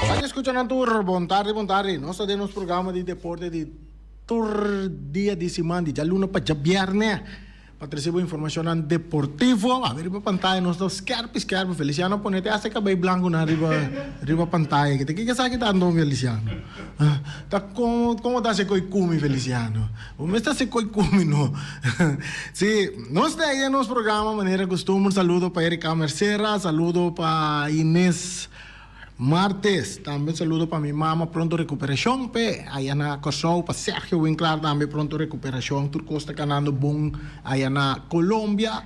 Bani escucha nan tur, bon tardi, bon tardi. Nos ta den nos programa di deporte di tur dia di siman, di djaluna pa djabierne, pa trece bo informacionnan deportivo. A ver riba pantaya nos ta skerpi skerpi. Feliciano a pone te hasta e cabey blanconan riba riba pantaya. Kiko esaki ta anto Feliciano? Ta como como ta haci coy cumi Feliciano? Bo mester haci coy cumi no. Si, nos ta ahí den nos programa manera costumber. Saludo pa Erika Mercera, saludo pa Inés Martes, tambe saludo pa mi mama pronto recuperacion p'e aya na Corsou, pa Sergio Winklaar tambe pronto recuperacion, tur cos ta canando bon aya na Colombia.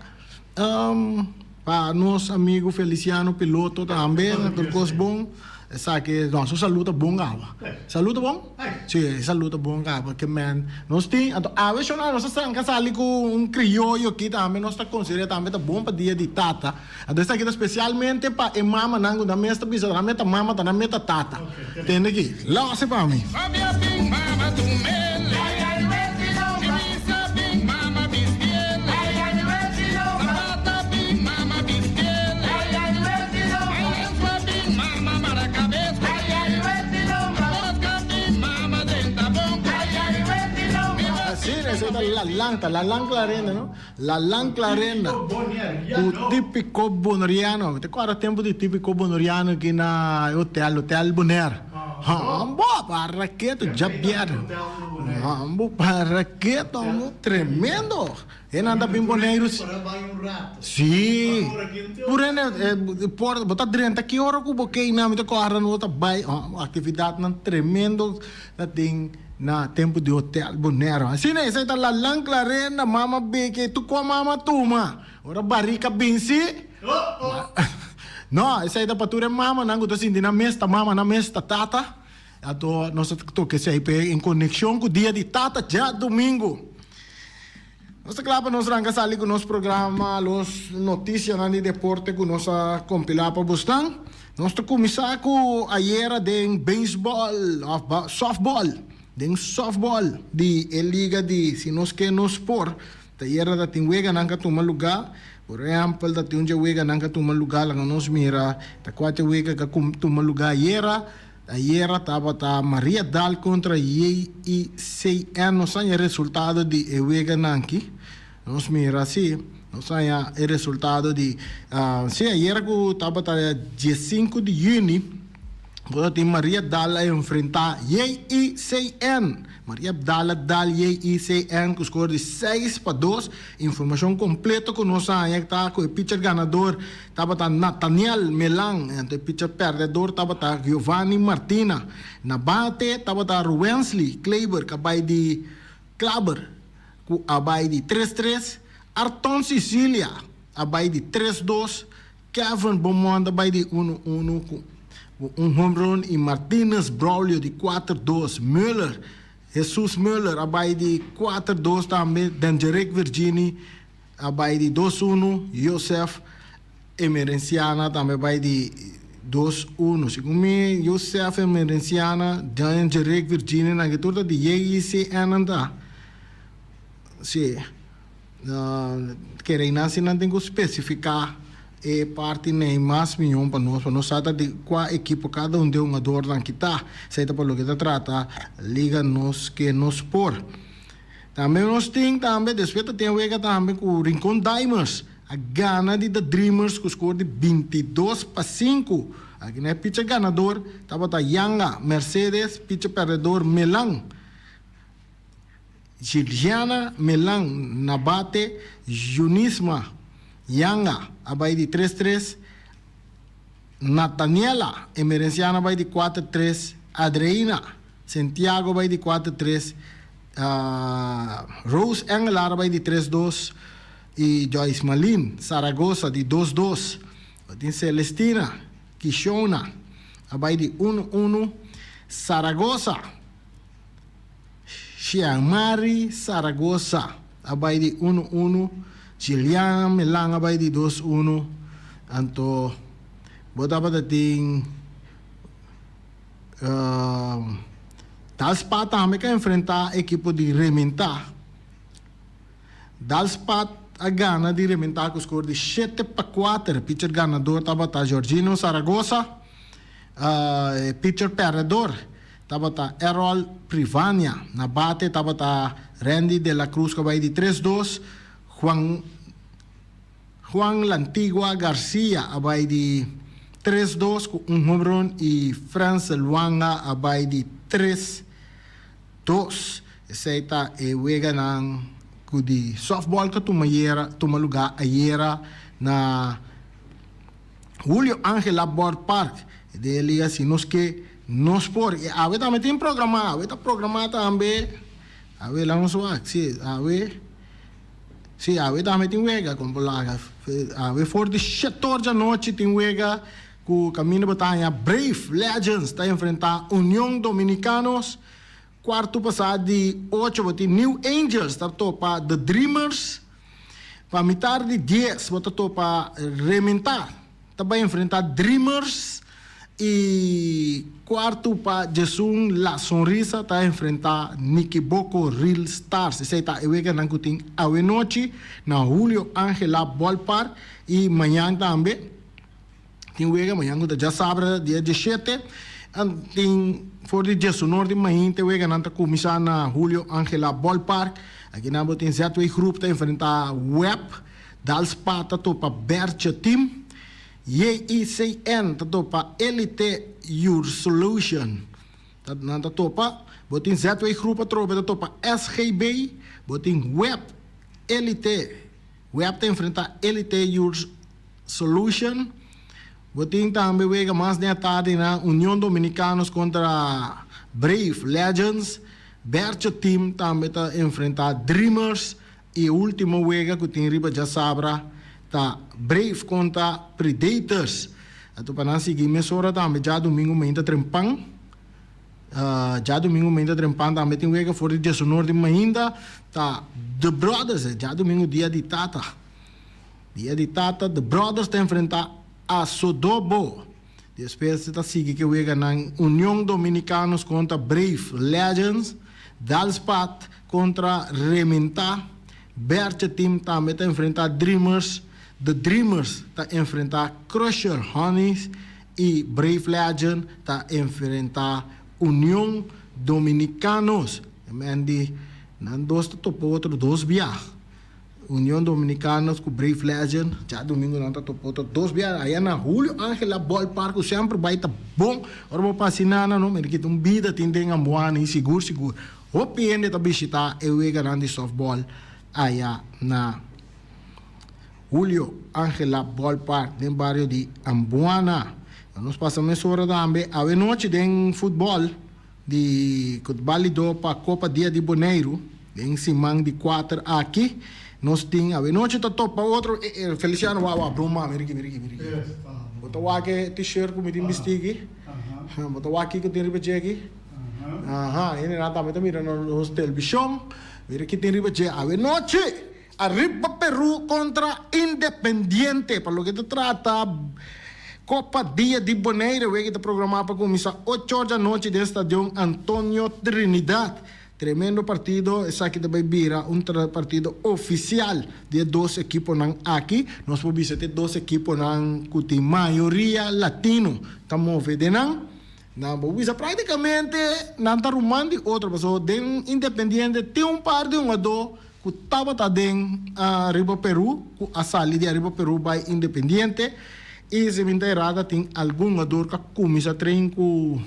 Pa nos amigo Feliciano Piloto tambe, tur cos bon. Esaki, no, su salud ta bon caba. Salud ta bon? Si, e salud ta bon caba, ke men. Nos tin, anto awe shona nos a sanka sali cu un crioyo aki tambe, nos ta considera tambe ta bon pa dia di tata. Anto esaki ta specialmente pa e mamanan cu nan mes ta bisa nan meta mama ta nan meta tata. Tende aki. Lose pa mi. Asina, esei ta Lalan, ta Lalan Clarenda, no? Lalan Clarenda ku Típico Boneriano. Mi ta kòrda tempu di Típico Boneriano aki na e hotel, Hotel Bonaire. Hambo, para ketu, djabièrnè. Hambo, para ketu, hambo, tremendo. E nan ta bin Boneiru. Sí, pur hende por, bo ta drenta ki ora ku bo kei nan, mi ta kòrda no ta bai, aktividatnan tremendo ta tin. Na tempu di hotel Bonero. Asina esei ta Lalan Clarenda, mama beke tu kua mama tuma. Ora barika binsi. No, esei ta pa tur e mamanan ku ta sinti nan mes ta mama, nan mes ta tata. Anto nos ta toka esei p'e en konekshon ku dia di tata djadumingu. Nos ta kla pa nos ranka sali ku nos programa, los notisianan di deporte ku nos a kompilá pa bosnan. Nos ta kuminsá ku ayera den beisbòl òf sòftbòl, den sòftbòl di e liga di Si Nos Ke Nos Por. Ta ayera ta tin weganan ku a tuma lugá. Por ehèmpel ta tin un dje weganan ku a tuma lugá, laga nos mira ta kua dje wega ku a tuma lugá ayera. Ayera tabata Maria Daal kontra JICN. Nos haña e resultado di e weganan aki. Nos mira si, nos haña e resultado di, si ayera ku tabata diesinku di yüni, bo ta tin Maria Daal a enfrentá JICN. Maria Abdala dal JICN ku skor di 6-2. Informashon kompleto ku nos haña ta ku e picher ganador Tabata Nathaniel Melan, anto e picher pèrdèdor tabata Giovanni Martina. Na bate tabata Ruwensley Kleber ku a bai di Klaber ku a bai di tres tres, Arton Cicilia a bai di tres dos, Kevin Beaumont a bai di unu unu ku un homerun i Martinus Braulio di kuater dos. Muller, Jesus Muller a bai di kuater dos tambe, Dangerek Virgini A bai di dos unu, Yosef Emerenciana tambe a bai di dos unu. Segun mi, Yosef Emerenciana, Jan Jerrick Virginia, nan ke tur ta di JICN nan ta. Si, kere nan si nan tin ku spesifiká e parti nei mas mihó pa nos, pa nos sa ta di kua ekipo kada un di e hungadornan ki ta. Esei ta pa loke ta trata Liga Nos Ke Nos Por. Tambe nos tin tambe despues ta tin wega tambe ku Rincon Dimers a gana di The Dreamers ku skor di 22-5. Aki na e picha ganador tabata Yanga Mercedes, picha perdedor Melan Gilgiana Melan na bate Junisma Yanga a bai di tres tres, Nathaniela Emerenciana a bai di kuater tres, Adreina Santiago a bai di kuater tres, Rose Engelaar a bai di tres dos y Joyce Malin Zaragoza di dos dos. Bo tin Celestina Kishona a bai di uno uno. Zaragoza Xiamari Zaragoza a bai di uno uno. Giliana Melan a bai di dos uno. Anto bo tabata tin. Dalspat tambe ku a enfrentá ekipo di Rementá. Dalspat a gana di Rementá ku skor di 7-4. Pitcher ganador tabata Georgino Zaragoza. E pitcher pèrdedor tabata Errol Privania. Na bate tabata Randy de la Cruz ku a bai di 3-2. Juan Juan Lantigua Garcia a bai di 3-2 ku un home run i Frans Luanga a bai di 3-2. Esei ta e weganan ku di softball ku a tuma ayera tuma lugá ayera na Julio Angela Ballpark den e liga Si Nos Ke Nos Por. I awe tambe tin programá, awe ta programá tambe, awe laga nos wak, si awe. Sí, awe tambe tin wega kon por laga. Awe for di shetor djanochi tin wega ku kaminda bo ta haña Brave Legends ta enfrentá Union Dominicanos. Kuartu pasá di ocho bo tin New Angels ta topa The Dreamers. Pa mitar di dies bo ta topa Rementá ta bai enfrentá Dreamers i kuartu pa djesun La Sonrisa ta enfrentá Nikiboko Real Stars. Esei ta e weganan ku tin awenochi na Julio Angela Ballpark i mañan tambe tin wega, mañan ku ta djasabra dia 17 tin for di djesunor di mainta e weganan ta kuminsá na Julio Angela Ballpark. Akinan bo tin ZW Groep ta enfrentá web. Dalspa ta topa Bertje Team, JICN ta topa Elite Your Solution. Ta nan ta topa, bo tin ZW Groep atrobe ta topa SGB, bo tin Web Elite, Web ta enfrenta Elite Your Solution. Bo tin tambe wega mas den atardi na Union Dominicanos kontra Brave Legends, Bertje Team tambe ta enfrenta Dreamers. E ultimo wega ku tin riba djasabra ta Brave kontra Predators. Anto pa nan sigui mesora tambe djadumingu mainta trempan. Djadumingu mainta trempan tambe tin wega for di diesunor di mainta ta The Brothers. Djadumingu dia di tata. Dia di tata The Brothers ta enfrenta Asodobo. Despues ta sigui ku e weganan Union Dominicanos kontra Brave Legends, Dalspat kontra Rementá, Bertje Team tambe ta enfrentá Dreamers, The Dreamers ta enfrentá Crusher Honeys i Brave Legend ta enfrentá Union Dominicanos. E men di nan dos ta topa otro dos bia. Union Dominicanos ku Brave Legend djadumingu nan ta topa otro dos bia aya na Julio Angela Ballpark ku semper bai ta bon ora bo pasa inana no mira kita un bida tin den Amboana i sigur sigur hopi hende ta bishita e weganan di softball aya na Julio Angela Ballpark den bario di Amboana. Nos pasa mesora tambe awe nochi den futbol. Di ku ta balido pa Kopa Dia di Boneiru den siman di kuater aki. Nos tin awenochi ta topa otro Feliciano wak wak broma mira aki mira aki mira aki bo ta wak e t-shirt ku mi tin bisti aki bo ta wak kiko tin riba dje aki aha hendenan tambe ta mira na nos televishon mira ki tin riba dje awenochi Ariba Peru kontra Independiente pa loke ta trata Kopa Dia di Bonaire wega ta programá pa kuminsá ocho or di anochi den Stadion Antonio Trinidad. Tremendo partido, esaki ta bai bira un partido ofisial di e dos ekiponan aki. Nos por bisa ta e dos ekiponan ku tin mayoria latino ta move den nan. Nan por bisa práktikamente nan ta ruman di otro pasobra den Independiente tin un par di hungadó ku tabata den Ariba Peru, ku a sali di Ariba Peru bai Independiente, i si mi ta erada tin algun hugador ku a kuminsá train ku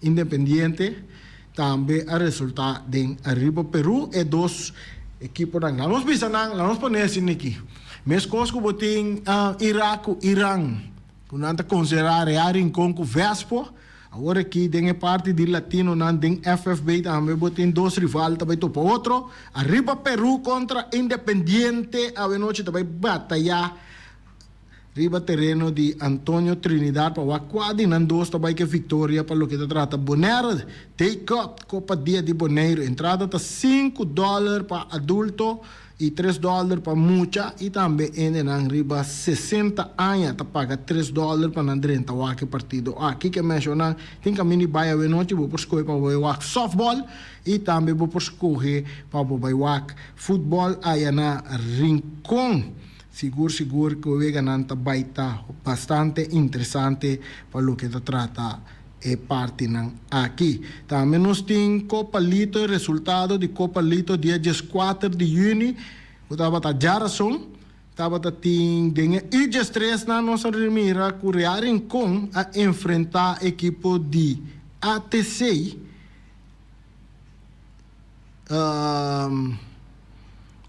Independiente tambe a resultá den Ariba Peru. E dos ekiponan, laga nos bisa nan, laga nos pone asina aki, meskos ku bo tin Irak ku Iran, ku nan ta konsiderá Real Rincon ku Vespo, Awor aki den e parti di latinonan den FFB tambe bo tin dos rival ta bai topa otro. Ariba Peru kontra Independiente awenochi ta bai bataya riba tereno di Antonio Trinidad pa wak kua di nan dos ta bai ke viktoria pa loke ta trata Bonaire Day Cup, Kopa Dia di Boneiru. Entrada ta $5 pa adulto. I tres dòler pa mucha i tambe hendenan riba 60 aña ta paga 3 dòler pa nan drenta wak e partido aki. Ke menshoná tin kaminda di bai awenochi, bo por skohe pa bo bai wak sòftbòl i tambe bo por skohe pa bo bai wak futbòl aya na Rincon. Sigur sigur ku e weganan ta bai ta bastante interesante pa loke ta trata e partinan aki. Tambe nos tin Copa Lito, resultado di Copa Lito dia 14 di yüni, ku tabata djarason, tabata tin den e U13 nan nos a mira ku Real Rincon a enfrentá ekipo di ATC.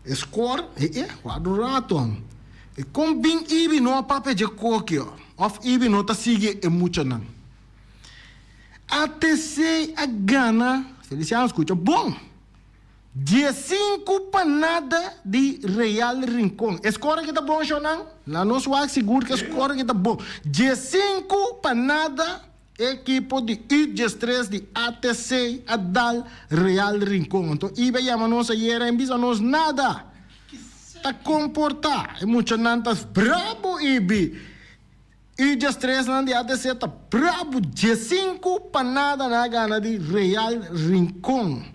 E score, e wak un rato. E kon bin Ibi no a papia dje koki òf Ibi no ta sigui e muchanan. ATC a gana, Feliciano skucha bon, 15-0 di Real Rincon. E score aki ta bon, shownan? Na nos wak sigur ku e score aki ta bon. 15-0 ekipo di U13 di ATC a dal Real Rincon. Anto Ibi a yama nos ayera en bisa nos nada. Ta komportá. E muchanan ta bravo, Ibi. U13 nan di ATC ta bravo. 15-0 nan a gana di Real Rincon.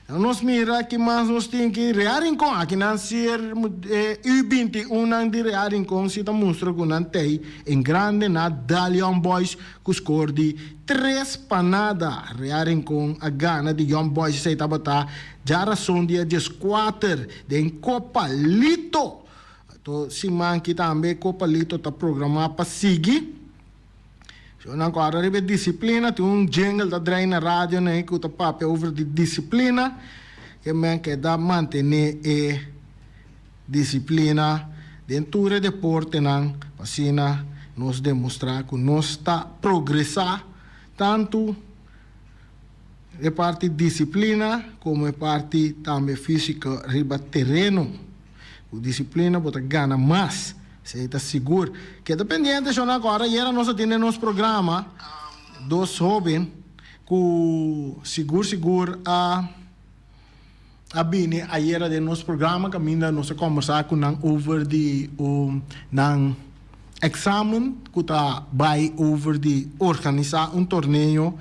Nos mira ki mas nos tin ki Real Rincon. Aki nan ser U21 nan di Real Rincon si ta mustra ku nan tei en grande na dal Young Boys ku score di 3-0. Real Rincon a gana di Young Boys esei tabata djarason dia 14 den Copa Lito. Anto siman ki tambe Copa Lito ta programá pa sigui. So nan ku ora riba e disiplina, tin un jingle ta draai na radio nei ku ta papia over di disiplina, ke men keda mantené e disiplina den tur e deportenan pa asina nos demostrá ku nos ta progresá tantu e parti disiplina komo e parti tambe físiko riba tereno. Ku disiplina bo ta gana mas. Esei ta sigur. Keda pendiente shon agora ayera nos a tin den nos programa dos hoben ku sigur sigur a a bini ayera den nos programa kaminda nos a kombersá ku nan over di un nan eksamen ku ta bai over di organisá un torneo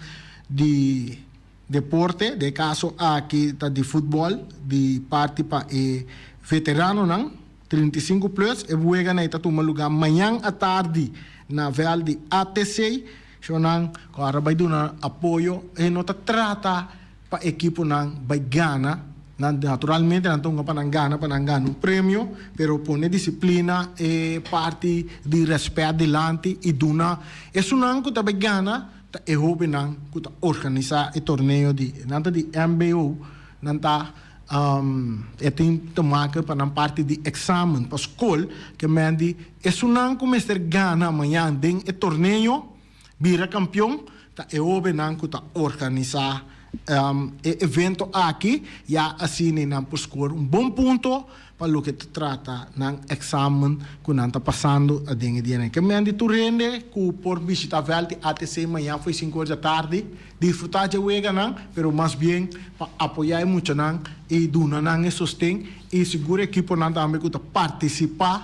di deporte, den e kaso aki ta di futbòl di parti pa e veteranonan. 35 plus, e weganan ei ta tuma lugá mañan atardi na vèlt di ATC. Shownan ku ora bai duna apoyo, e no ta trata pa ekiponan bai gana, nan naturalmente nan ta hunga pa nan gana, pa nan gana un premio, pero pone disiplina, e parti di rèspèt dilanti i duna esunnan ku ta bai gana ta e hóbennan ku ta organisá e torneo di, nan ta di mbo, nan ta. E tin te maken pa nan parti di examen pa skol ke men di esunnan ku mester gana mañan den e torneo bira kampion ta e hobennan ku ta organisá e evento aki ya asina nan por score un bon punto pa loke ta trata nan examen ku nan ta pasando aden e dianan. Ke men di tur hende ku por bishita vèlt di ATC mañan for sinku or djatardi. Disfrutá dje weganan, pero mas bien pa apoyá e muchanan i duna nan e sosten i sigur e ekiponan tambe ku ta partisipá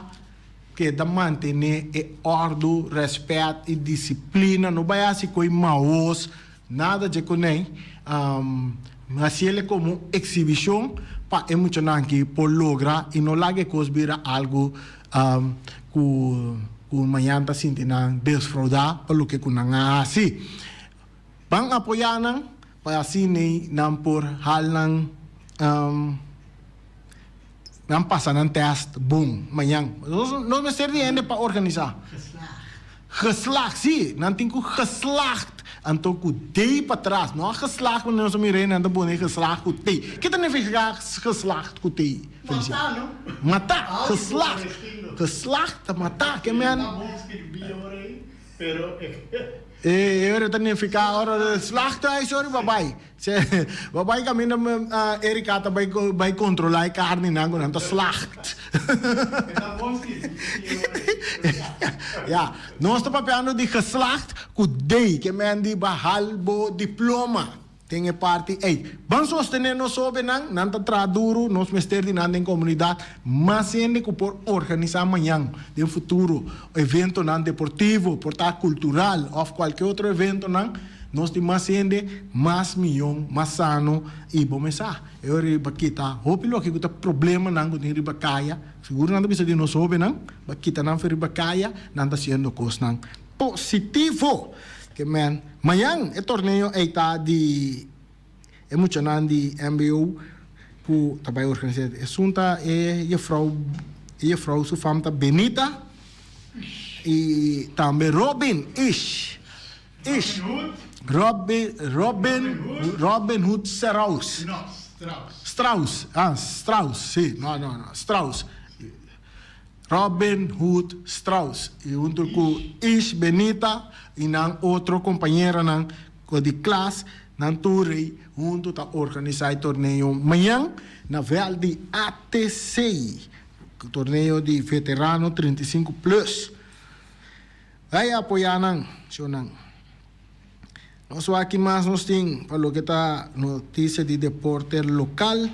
keda mantené e òrdu, rèspèt i disiplina. No bai hasi koi maos, nada dje konei. Hasiel e komo un eksibishon pa e muchanan aki por logra i no laga e kos bira algu ku ku mañan ta sinti nan desfraudá pa loke ku nan a hasi. Ban apoyá nan pa asina nan por hal nan nan pasa nan tèst bon mañan. Nos nos mester di hende pa organisá. Geslaagd. Geslaagd, sí. Nan tin ku geslaagd. Anto ku D patras. No geslaagd manera nos a mira nan ta pone geslaagd ku T. Ke ta nifiká geslaagd ku T, Feliciano? Matá, no? Matá. Geslaagd. Geslaagd ta matá. Ke men. Ta bon skirbi ora ei, pero e. E ora ta nifiká ora di slachthuis ora bo bai. Bo bai kaminda Erika ta bai bai kontrolá e karninan ku nan ta slacht. Ya, nos ta papiando di geslacht ku D, ke men di bahal bo diploma. Den e parti ei. Ban sostené nos hóbennan, nan ta traha duru, nos mester di nan den komunidat, mas hende ku por organisá mañan, den futuro, eventonan deportivo, por ta kultural òf kualke otro eventonan, nos tin mas hende, mas miyon, mas sano i bo mes sa, e ora ei ba kita hopi loke ku ta problemanan ku tin riba kaya, sigur nan ta bisa di nos hóbennan, ba kita nan for riba kaya, nan ta hasiendo kosnan positivo. Ke men, mañan e torneo ei ta di e muchanan di mbo ku ta bai organisá. Esun ta e jefrou, e jefrou su fam ta Benita i tambe Robin, ish, ish, Robin, Robin, Robin Hood Seraus. No, Strauss. Strauss, ah, Strauss, si, no, no, no, Strauss. Robin Hood Strauss y hunto cu Ish Benita y nan otro compañeranan di klas, nan tur rey hunto ta organisa e torneo mañan na veld di ATC, torneo di veterano 35 plus. Bay apoya nan, shownan. Nos wak ki mas nos tin pa loke ta noticia di deporte local.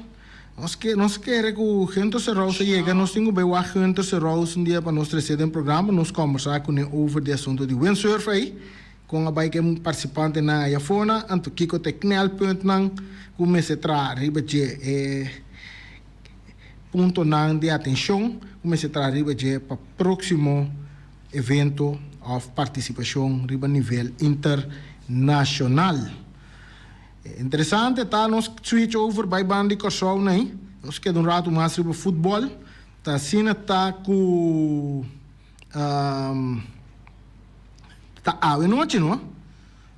Nos ke nos kere ku Gunter Serous a yega, nos tin ku bai wak Gunter Serous un dia pa nos trese den programa, nos kombersa kuné over di asunto di windsurf ei, kon a bai ku e partisipantenan aya fona, anto kiko ta e knelpuntnan ku mester traha riba dje, e puntonan di atenshon ku mester traha riba dje pa próksimo. Evento òf partisipashon riba nivel internashonal. Interesante ta nos switch over bai banda di Kòrsou nei. Nos keda un ratu mas riba futbòl. Ta asina ta ku ta awe nochi no.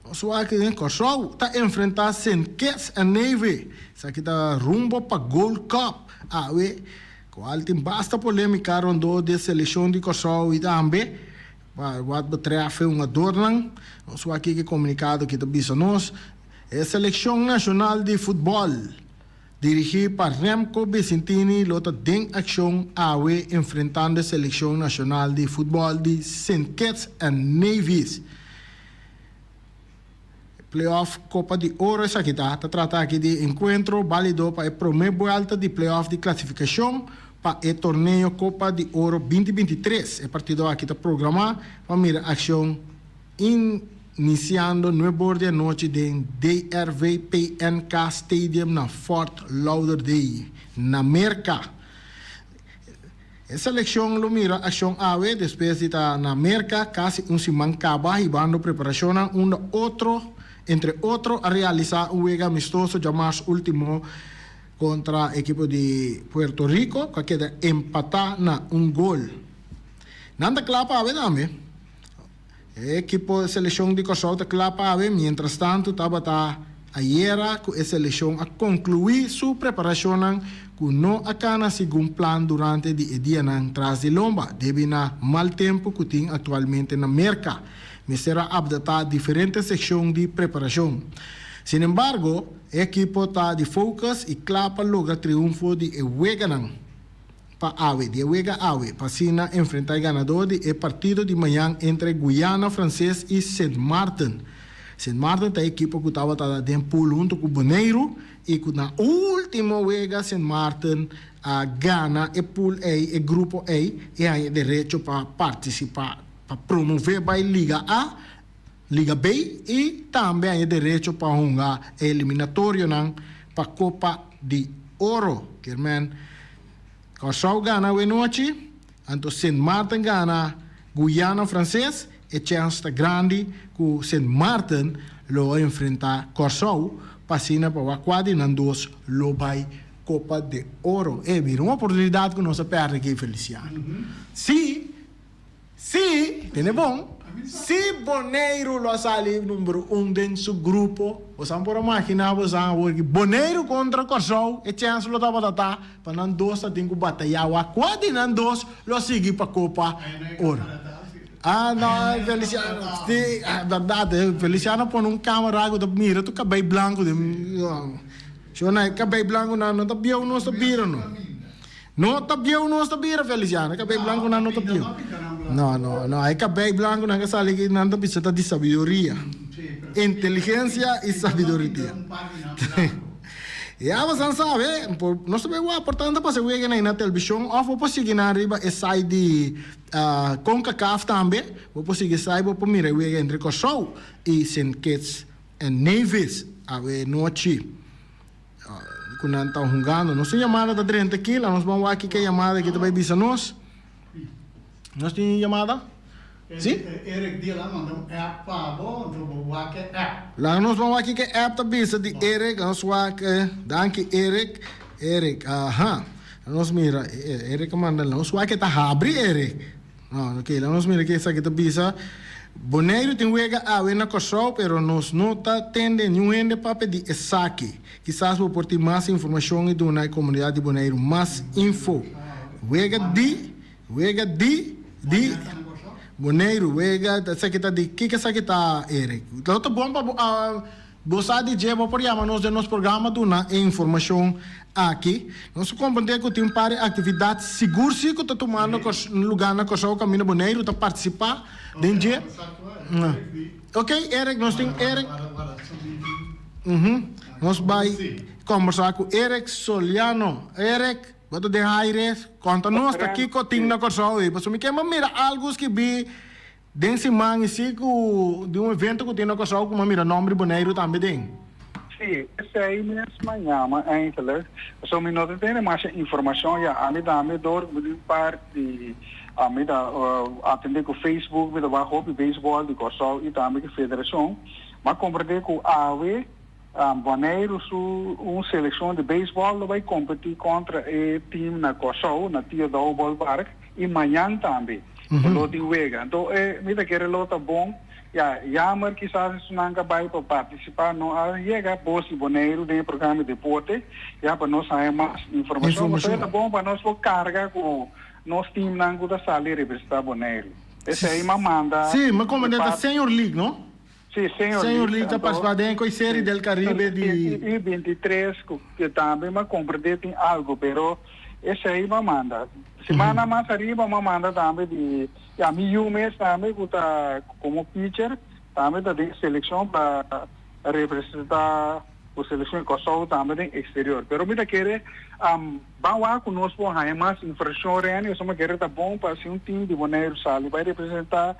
Nos wak den Kòrsou ta enfrentá Sint Kitts and Nevis. Esaki ta rumbo pa Gold Cup awe. Kual tin basta polémika rondó di e selekshon di Kòrsou i tambe pa wat betrèf e hungadornan. Nos wak kiko e komunikado aki ta bisa nos. E selekshon nashonal di futbòl dirigí pa Remco Becentini lo ta den akshon awe enfrentando e selekshon nashonal di futbòl di Sint Kitts and Nevis. Playoff Copa di Oro esaki ta. Ta trata aki di encuentro balido pa e prome buelta di playoff di clasificacion pa e torneo Copa di Oro 2023. E partido aki ta programa pa mira accion iniciando nuebor di anochi den DRVPNK Stadium na Fort Lauderdale, na Merca. E selekshon lo mira akshon awe despues di ta na Merka kasi un siman kaba hibando preparashonnan unda otro entre otro a realisá un wega amistoso djamars ultimo kontra ekipo di Puerto Rico ku a keda empatá na un gol. Nan ta kla pa awe tambe. E ekipo e selekshon di Kòrsou ta kla pa awe, mientrastantu tabata ayera ku e selekshon a konkluí su preparashonnan ku no a kana segun plan durante di e dianan tras di lomba debi na mal tempu ku tin aktualmente na Merka. Mester a apdatá diferente sekshon di preparashon. Sinembargo, e ekipo ta di focus i kla pa logra triunfo di e weganan. pa awe di e wega awe pa asina enfrenta e ganador di e partido di mañan entre Guyana Frances y Sint Maarten. Sint Maarten ta e ekipo cu tabata den pool hunto cu Boneiru y cu na ultimo wega Sint Maarten a gana e pool ey, e grupo ey y haña e derecho pa participa pa promove bay Liga A, Liga B y tambe haña e derecho pa hunga e eliminatorionan pa Copa di Oro. Kiermen Kòrsou gana awenochi, anto Sint Maarten gana Guyana Franses, e chèns ta grandi ku Sint Maarten lo enfrentá Kòrsou pa asina pa wak kua di nan dos lo bai Kopa de Oro. E mira un oportunidat ku nos a pèrdè aki Feliciano. Si Sí, tene bon. Si Boneiru lo a sali number un den su grupo, bosan por a maginá bosan awor ki Boneiru kontra Kòrsou e chèns lo tabata ta pa nan dos ta tin ku batayá wak kua di nan dos lo a sigui pa Kopa Oro. Ah no, Feliciano, si, bèrdat, Feliciano a pone un kamera ku ta mira tur kabei blanku den, shona e kabei blanku nan no ta bieu nos ta bira no. No ta bieu nos ta bira Feliciano, e cabey blanconan no ta bieu. No, no, no, e cabey blanconan ke sali aki nan ta bisa ta di sabiduria. Inteligencia y sabiduria. Ya bosan sabe, por, nos ta bay wak por tanto pasa wega na televishon of bo por sigui nan riba e site di CONCACAF tambe. Bo por sigui esai, bo por mira e wega entre Kòrsou y Saint Kitts and Nevis awe nochi ku nan ta hungando. Nos tin yamada ta drenta aki, la nos ban wak kiko e yamada aki ta bay bisa nos. Nos tin yamada? Si? Eric di el a manda un app pa bo, anto bo wak e app. Laga nos ban wak kiko e app ta bisa di Eric, la nos wak, danki Eric, Eric, aha, la nos mira, Eric a manda, la nos wak e ta habri Eric, no, ok, la nos mira ke esaki ta bisa, Boneiru tin wega awe na Kòrsou, pero nos no ta tende niun hende papia di esaki. Kisas bo por tin mas informashon i duna e komunidat di Boneiru mas info. Wega di. Wega di di Boneiru wega esaki ta di kiko esaki ta Eric? Lo ta bon pa bo bo sa di dje bo por yama nos den nos programa duna e informashon aki. Nos a komprende ku tin un par di aktividat sigur si ku ta tumando luga na Kòrsou kaminda Boneiru ta partisipá den dje. Ok Eric nos tin Eric nos bai kombersá ku Eric Soliano. Eric. Bo ta den aire, konta nos ta kiko tin na Kòrsou ei, pasobra mi ke mira algu skibí den siman i si ku di un evento ku tin na Kòrsou ku mi a mira nòmber di Boneiru tambe den. Sí, esei mes mi a yama eindelijk, pasobra mi no ta tene masha informashon ya, ami tambe dor ku mi tin par di mi ta atendé ku Facebook, mi ta wak hopi beisbòl di Kòrsou i tambe ku federashon, mi a komprendé ku awe. Boneiru su un selekshon di beisbòl lo bai kompetí kontra e tim na Kòrsou, na Tio Daou Ballpark, i mañan tambe lo tin wega. Anto e mi ta kere lo ta bon. Ya, yamer kisas esunnan ka bai pa partisipá no a yega Bos di Boneiru den e programa di deporte, ya pa nos haña mas informashon. Pasobra e ta bon pa nos por karga ku nos timnan ku ta sali representá Boneiru. Esei m'a manda. Sí, m'a komprendé ta Senior League, no? Sí, Senior League. Senior League ta participá den e Serie del Caribe di. I 23 ku tambe m'a komprendé tin algu, pero esei m'a manda. Simana mas ariba m'a manda tambe di, ya mi yu mes tambe ku ta komo pitcher tambe ta den selekshon pa representá ku selekshon di Kòrsou tambe den eksterior. Pero mi ta kere ban wak ku nos por haña mas informashon Renny, pasobra mi kere ta bon pa si un tim di Boneiru sali bai representá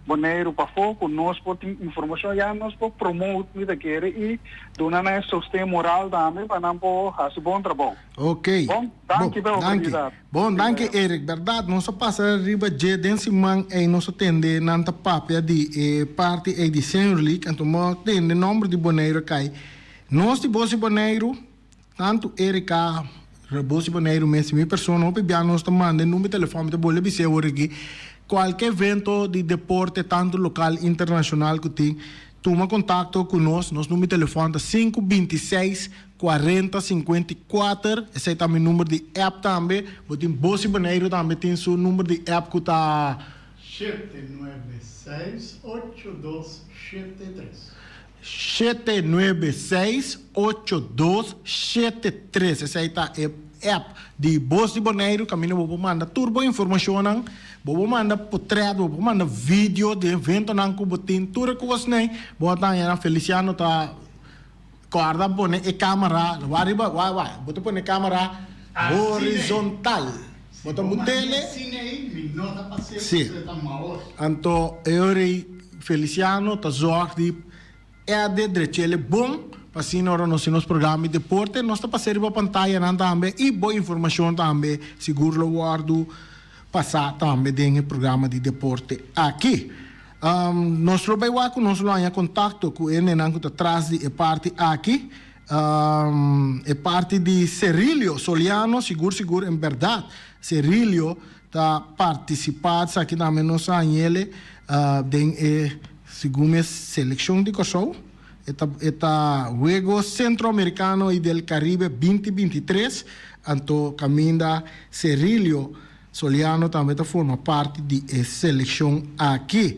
Boneiru pafó ku nos por tin informashon ya nos por promote mi ta kere i duna nan e sosten moral tambe pa nan por hasi bon trabou. Ok. Bon, danki pa e oportunidat. Bon, danki Eric. Bèrdat nos a pasa riba dje den siman ei nos a tende nan ta papia di e parti ei di Senior League anto mi a tende nòmber di Boneiru a kai. Nos di Bos di Boneiru. Tantu Erika, Rebos di Boneiru mes i mi persona hopi bia nos ta manda e number di telefòn, mi ta bolbe bis'é awor aki, kualke evento di deporte tantu lokal internashonal ku tin, tuma kontakto ku nos, nos number di telefòn ta sinku 26 40 54, esei ta mi number di app tambe, bo tin Bos di Boneiru tambe tin su number di app ku ta. 7 9 6 8 2 7 3. 7 9 6 8 2 7 3 Esei ta e app di Bos di Boneiru kaminda bo por manda tur bo informashonnan, bo por manda potrèt, bo por manda video di eventonan ku bo tin, tur e kosnan bo ta haña nan. Feliciano ta kòrda pone e kamera wak riba wak wak bo ta pone e kamera horizontal bo ta mutele si anto e ora ei Feliciano ta zòrg di Erde drechele bon pa asina ora nos tin nos programa di deporte nos ta pasa riba pantayanan tambe y bo informacion tambe sigur lo wordo pasa tambe den e programa di deporte aki. Nos lo bay wak cu nos lo haña contacto cu e nenan cu ta tras di e parti aki, e parti di Cerilio Soliano sigur sigur en berdad Cerilio ta participa esaki tambe nos a hañele den e Segun e selekshon di Kòrsou, e ta e ta Juegos Centroamericano y del Caribe 2023, anto kaminda Cerilio Soliano tambe ta forma parti di e selekshon aki.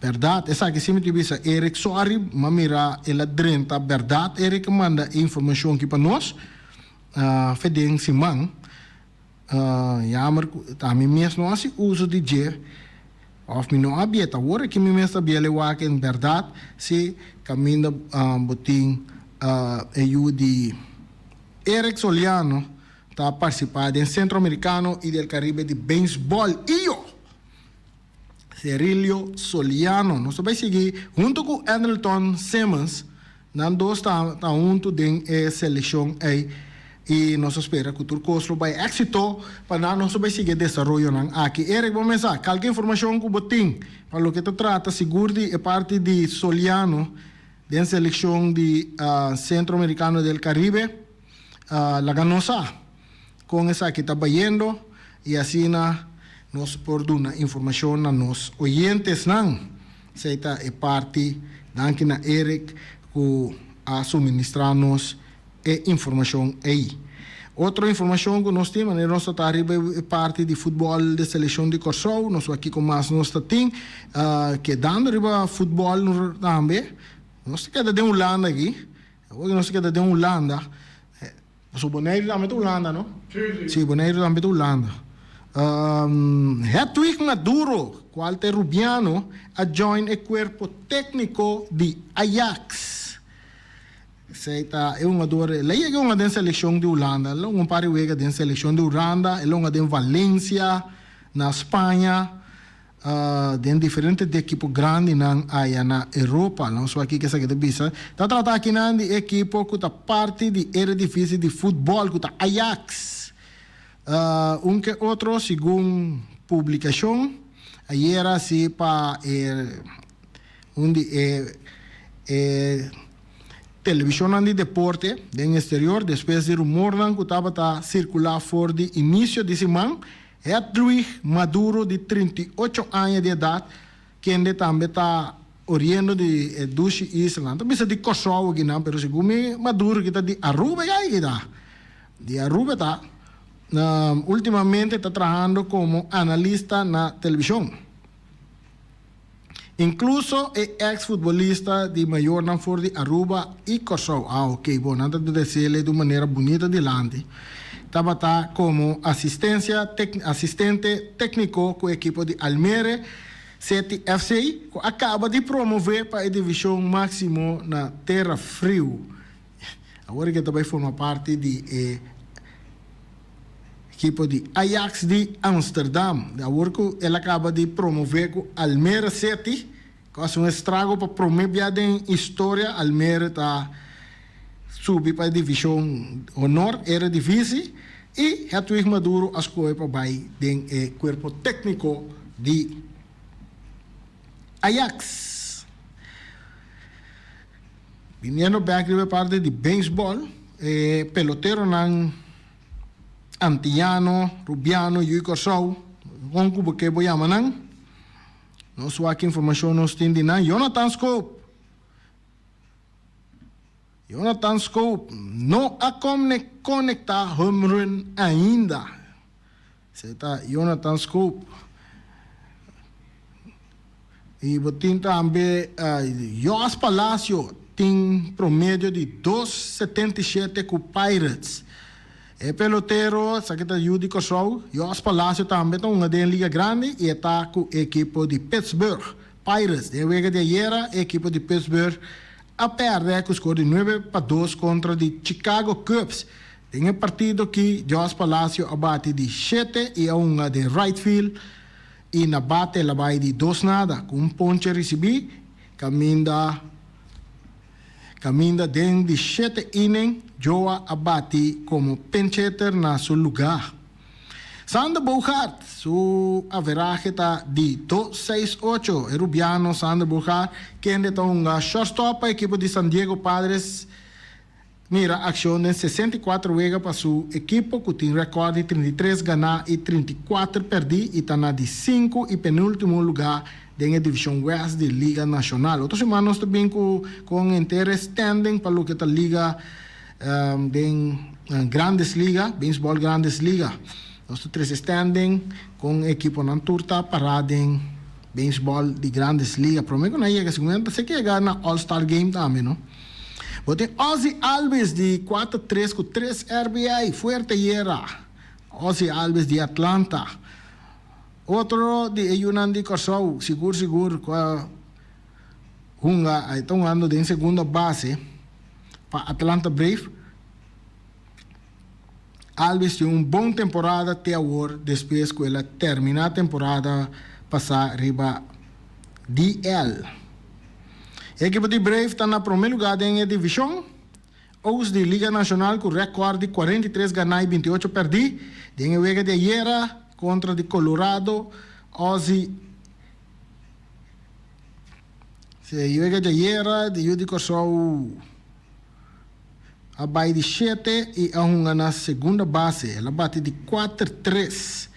Bèrdat, esaki si mi tin bisa Eric, sorry, m'a mira el a drenta bèrdat Eric a manda e informashon aki pa nos, fe den siman. Jammer ku ami mes no hasi uso di dje. Of mi no a bia ta awor aki mi mes ta bia lewak en berdad si caminda bo tin e yu di Eric Soliano ta participa den Centro Americano y del Caribe di Baseball iyo Cerilio Soliano nos ta bay sigui hunto cu Andrelton Simmons. Nan dos ta ta huntu den e selekshon ei i nos ta spera ku tur kos lo bai éksito pa nan. Nos ta bai sigui e desaroyonan aki. Eric, bo mesa kalke informashon ku bo tin pa loke ta trata sigur di e parti di Soliano den selekshon di Centro Americano del Caribe, laga nos sa kon esaki ta bayendo i asina nos por duna informashon na nos oyentesnan. Esei ta e parti. Danki na Eric ku a suministrá nos e informashon ei. Otro informashon ku nos tin, manera nos ta ta riba e parti di futbòl di selekshon di Kòrsou, nos wak kiko mas nos ta tin. Kedando riba futbòl tambe, nos ta keda den Hulanda aki. Awor nos ta keda den Hulanda. Pasobra Boneiru tambe ta Hulanda, no? Sí, sí. Sí, Boneiru tambe ta Hulanda. Hedwig Maduro, cual ta e Rubiano, a join e cuerpo tecnico di Ajax. Esey ta e hungador, el a yega hunga den seleccion di Hulanda, el a hunga un par di wega den seleccion di Hulanda, el a hunga den Valencia, na Spaña. Den diferente di ekipo grandinan aya na Europa. Nos wak kiko esaki ta bisa. Ta trata akinan di ekipo ku ta parti di Eredivisie di futbòl ku ta Ajax. Un ke otro segun publikashon ayera si pa e un di e e televishonnan di deporte den exterior despues di rumornan ku tabata sirkulá for di inisio di siman. Hedwig Maduro di 38 aña di edat, kende tambe ta oriendo di e dushi islanan, ta bisa di Kòrsou akinan, pero segun mi Maduro ki ta di Aruba ya aki ta, di Aruba ta, ultimamente ta trahando komo analista na televishon. Inkluso e eks futbolista di mayornan for di Aruba i Kòrsou. Ah ok, bon, nan ta dresele di un manera bunita dilanti. Tabata komo asistensia asistente tékniko ku ekipo di Almere City FC ku a kaba di promové pa e divishon máksimo na Tera Friu. Awor e ta bai forma parti di e Ekipo di Ajax di Amsterdam, di awor ku el a kaba di promové ku Almere City, ku hasi un estrago pa promé bia den historia, Almere ta subi pa e divishon honor, Eredivisie, i Hedwig Maduro a skohe pa bai den e kuerpo tékniko di Ajax. Biniendo bèk riba e parti di beisbòl, e peloteronan Antiano, Rubiano, Yui Kòrsou, kon ku bo ke bo yama nan. Nos wak informashon nos tin di nan. Jonathan Scope, Jonathan Scope no a konektá home run ainda. Esei ta Jonathan Scope. I bo tin tambe Jos Palacio tin promedio di dos 77 ku Pirates. E pelotero, esaki ta yu di Kòrsou, Jos Palacio tambe ta hunga den Liga Grandi i e ta ku e ekipo di Pittsburgh Pirates. Den e wega di ayera e ekipo di Pittsburgh a pèrdè ku skor di 9-2 kontra di Chicago Cubs. Den e partido aki Jos Palacio a bati di shete i a hunga den right field i na bate el a bai di dos nada ku un ponche risibí kaminda kaminda den di shete inning Joa a bati komo pinch hitter na su lugá. Sander Bogaert su averahe ta di dos seis ocho. E rubiano Sander Bogaert kende ta hunga shortstop pa ekipo di San Diego Padres Mira akshon den 64 wega pa su ekipo ku tin rekòrt di 33 ganá i 34 pèrdí i ta na di sinku i penúltimo lugá den e divishon West di Liga Nashonal. Otro siman nos ta bin ku kon henter e standing pa loke ta liga den Grandes Liga, Beisbòl Grandes Liga. Nos ta trese standing kon ekiponan tur ta pará den beisbòl di Grandes Liga. Promé ku nan yega, segun mi nan ta seki yega na All Star Game tambe, no? Bo tin Ozzie Albies di kuater tres ku tres RBI, fuerte yera. Ozzie Albies di Atlanta. Otro di e yunan di Kòrsou sigur sigur ku a hunga a ta hungando den segunda base pa Atlanta Brave. Albies tin un bon temporada te awor despues ku el a terminá temporada pasá riba DL. E ekipo di Brave ta na promé lugá den e divishon. Oost di Liga Nashonal ku rèkòrt di 43 ganá i 28 pèrdí. Den e wega di ayera kontra di Colorado, Ozzie Si e wega di ayera di yu di Kòrsou a bai di shete i a hunga na segunda base. El a bati di kuater tres.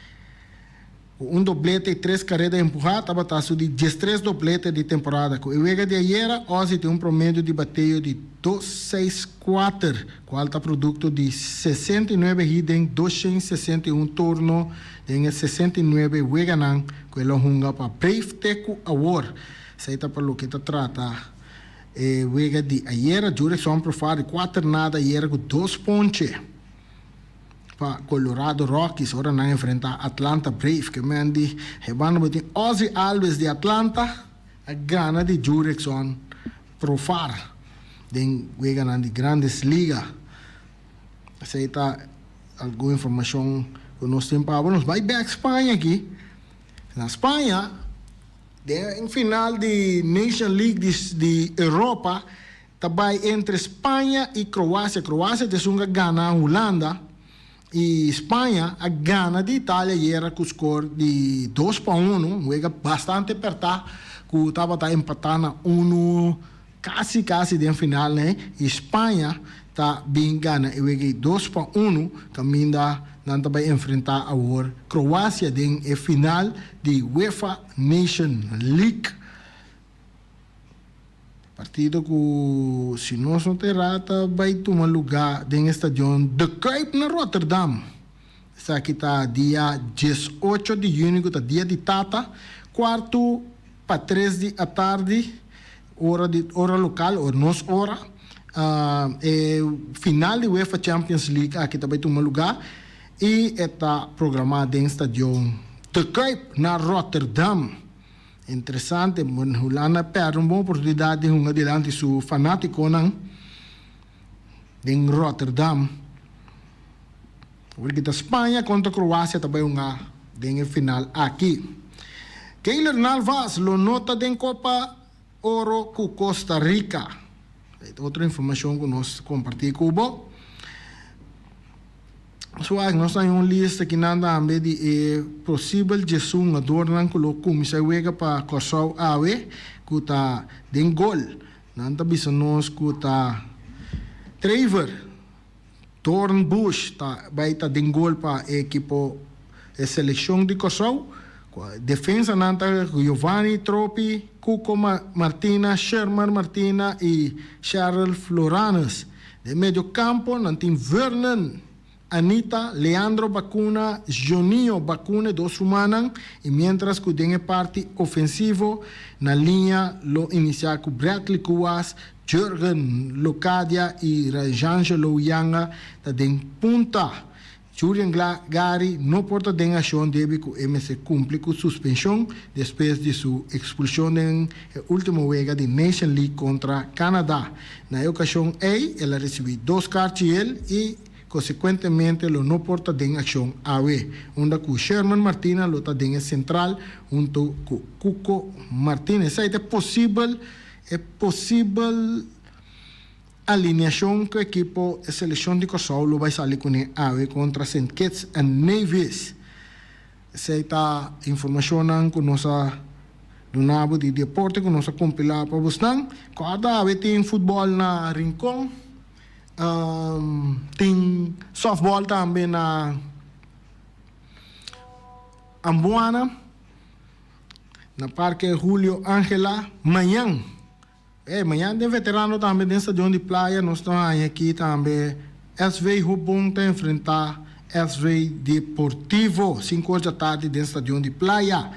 Ku un doblete i tres kareda empuhá tabata su di diestres doblete di temporada. Ku e wega di ayera, Ozzie tin un promedio di bateo di dos seis kuater, kual ta produkto di 69 hit den 261 turno den e 69 weganan ku el a hunga pa Brave te ku awor. Esei ta pa loke ta trata e wega di ayera. Jurickson Profar di kuater nada ayera ku dos ponche. Pa Colorado Rockies ora nan enfrenta Atlanta Brave ke men di e banda bo tin Ozzie Albies di Atlanta a gana di Jurickson Profar den weganan di Grandes Liga. Esei ta algun informashon ku nos tin pa abo. Nos bai bek Spaña aki. Na Spaña den final di Nation League di Europa Ta bai entre Spaña y Croacia. Croacia ta esun a gana Hulanda y Spaña a gana di Italia ayera cu score di 2-1. Un wega bastante perta cu tabata empata na uno casi casi den final ne y Spaña ta bin gana e wega ey 2-1 caminda nan ta bai enfrenta awor Croacia den e final di UEFA Nation League. Partido ku si nos no ta erá ta bai tuma lugá den e stadion De Kuip na Rotterdam. Esaki ta dia 18 di yüni ku ta dia di tata, kuartu pa tres di atardi ora di ora lokal o nos ora. E final di UEFA Champions League aki ta bai tuma lugá i e ta programá den stadion De Kuip na Rotterdam. Interesante, Hulanda a pèrdè un bon oportunidat di hunga dilanti su fanátikonan den Rotterdam. Awor ki ta Spaña kontra Kroasia ta bai hunga den e final aki. Keylor Navas lo no ta den Kopa Oro ku Costa Rica. Otro informashon ku nos kompartí ku bo. Suak, nos ta haña un lista kinan tambe di e posibel djesun hungadornan ku lo kuminsá wega pa Kòrsou awe ku ta den gol. Nan ta bisa nos ku ta Trevor Doornbusch ta bai ta den gol pa e ekipo e selekshon di Kòrsou. Defensanan ta Giovanni Tropi, Cuco Martina, Sherman Martina i Sherrel Floranus. Den medio campo nan tin Vernon, Anita, Leandro Bacuna, Jonio Bacuna e dos rumannan y mientras cu den e parti ofensivo na liña lo inicia cu Bradley Kuwas, Jurgen Locadia y Rajangelo Yanga ta den punta. Julian Gary no por ta den accion debi cu e mester cumpli cu suspension despues di su expulsion den e ultimo wega di Nation League contra Canada. Na e ocasion ey el a ricibi dos kaartje gel y consecuentemente lo no por ta den accion awe, unda cu Sherman Martina lo ta den e central hunto cu Cuco Martinez. Esey ta e posibel e posibel. Alineashon ku ekipo e selekshon di Kòrsou lo bai sali kuné awe kontra Saint Kitts and Nevis. Esei ta informashonnan ku nos a duna bo di deporte ku nos a kompilá pa bosnan. Kòrda awe tin futbòl na Rincon, tin sòftbòl tambe na Ambuana, na Parke Julio Angela mañan. Ey, mañana den veterano tambe den stadion di Playa nos ta haña aki tambe SV Hubon ta enfrenta SV Deportivo sinku or djatardi den stadion di Playa.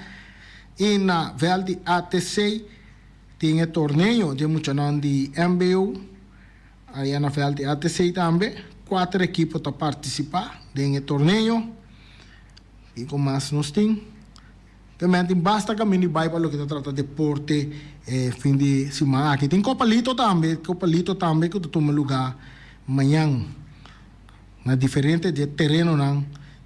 Y na veld di ATC tin e torneo di e muchanan di mbo. Aya na veld di ATC tambe kuater ekipo ta participa den e torneo. Kiko mas nos tin? Ke men tin basta kaminda di bai pa loke ta trata deporte e fin di siman aki. Tin Copa Lito tambe, Copa Lito tambe ku ta tuma lugá mañan na diferente di e terenonan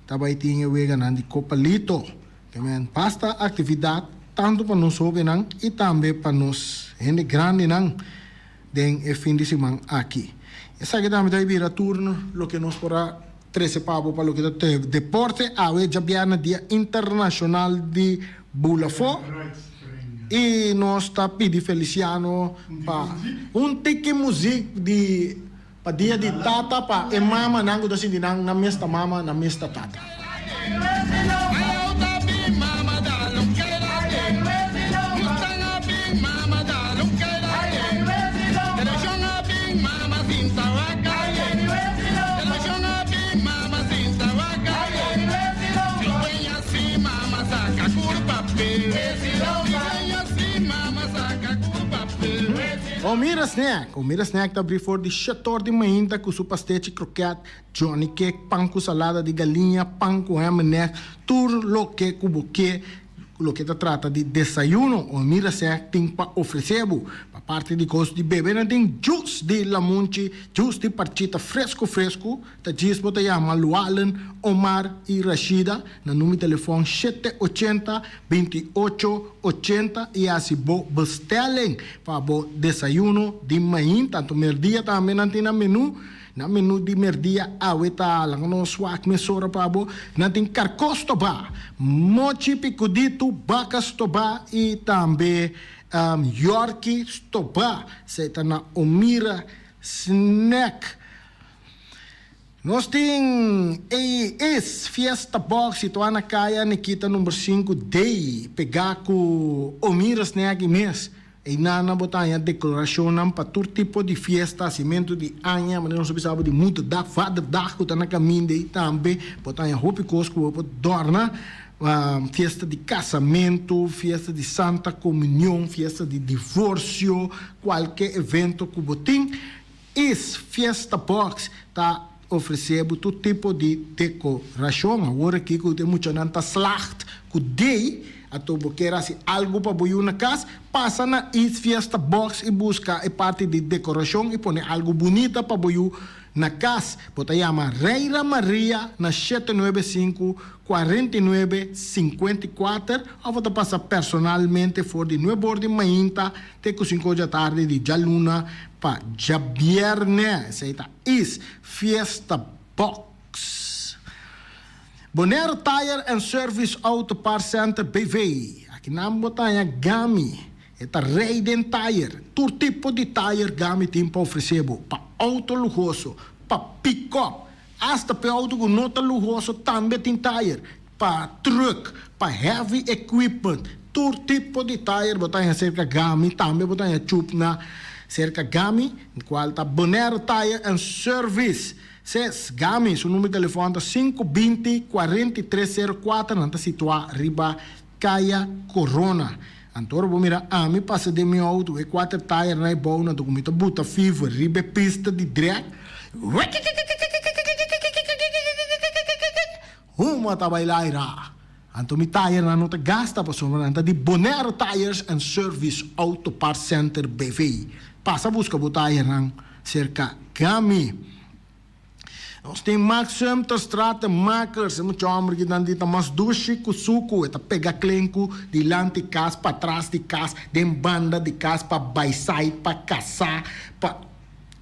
ta bai tin e weganan di Copa Lito. Ke men basta aktividat tantu pa nos hóbennan i tambe pa nos hende grandinan den e fin di siman aki. Esaki tambe ta bira turno loke nos por a Trese pa bo pa loke ta te deporte awe djabièrnè dia internashonal di bula afó i nos ta pidi Feliciano pa un tiki muzik di pa dia di tata pa e mamanan ku ta sinti nan nan mes ta mama nan mes ta tata. Omira Snack Omira Snack ta abri for di shetor di mainta ku su pastechi kroket, johnny cake, pan ku salada di galiña, pan ku ham en egg, tur loke ku bo ke. Loke ta trata di desayuno, Omira Snack tin pa ofresé bo. Pa parti di kos di bebe nan tin jus di lamunchi, jus di parchita fresku fresku, ta djis bo ta yama Lualen, Omar i Rashida na number di telefòn shete ochenta, binti ocho, ochenta i hasi bo bestelling pa bo desayuno di mainta. Anto merdia tambe nan tin nan menu. Na menu di merdia awe ta laga nos wak mesora pa bo. Nan tin karkó stobá, mochi pikuditu, baka stobá i tambe yorki stobá. Esei ta na Omira Snack. Nos tin AES Fiesta Box situá na Kaya Nikita number sinku D, pegá ku Omira Snack i mes. Einan nan bo ta haña deklarashonnan pa tur tipo di fiesta, hasimentu di aña, manera nos a bisa bo di moederdag, vaderdag ku ta na kaminda ei tambe. Bo ta haña hopi kos ku bo por dòrna, fiesta di kasamentu, fiesta di santa komunion, fiesta di divorsio, kualke evento ku bo tin. Is Fiesta Box ta ofresé bo tur tipo di dekorashon. Awor aki ku e muchanan ta slaagd ku day, anto bo kier hasi algu pa bo yu na kas, pasa na Is Fiesta Box i buska e parti di dekorashon i pone algu bunita pa bo yu na kas. Bo ta yama Reira Maria na shete nuebe sinku, 49, 54 òf bo ta pasa personalmente for di nuebe or di mainta te ku sinku or di atardi di djaluna pa djabièrnè. Esei ta Is Fiesta Box. Bonaire Tire and Service Auto Parts Center BV. Aki nan bo ta haña Gami. E ta rei den tire. Tur tipo di tire Gami tin pa ofresé bo. Pa auto luhoso, pa pick-up, hasta p'e auto ku no ta luhoso tambe tin tire. Pa truck, pa heavy equipment, tur tipo di tire bo ta haña serka Gami, tambe bo ta haña chup na serka Gami, cual ta Bonaire Tire and Service. Ses, Gami su numero di telefon ta sinku binti, kuarenta i tres sero kuater, nan ta situa riba Kaya Corona. Anto ora bo mira ami pasa den mi auto, e kuater tire na e bou, nan ta ku mi ta buta fever riba e pista di drag, Huma ta bai laira. Anto mi tayernan no ta gasta pasobra nan ta di Bonaire Tires and Service Auto Parts Center BV. Pasa buska bo tayernan serka Gami. Nos tin Max Sumter Stratenmakers, e mucha homber ki nan di ta mas dushi ku suku, e ta pega klenku dilanti kas, patras di kas, den banda di kas, pa bai site, pa kasa, pa.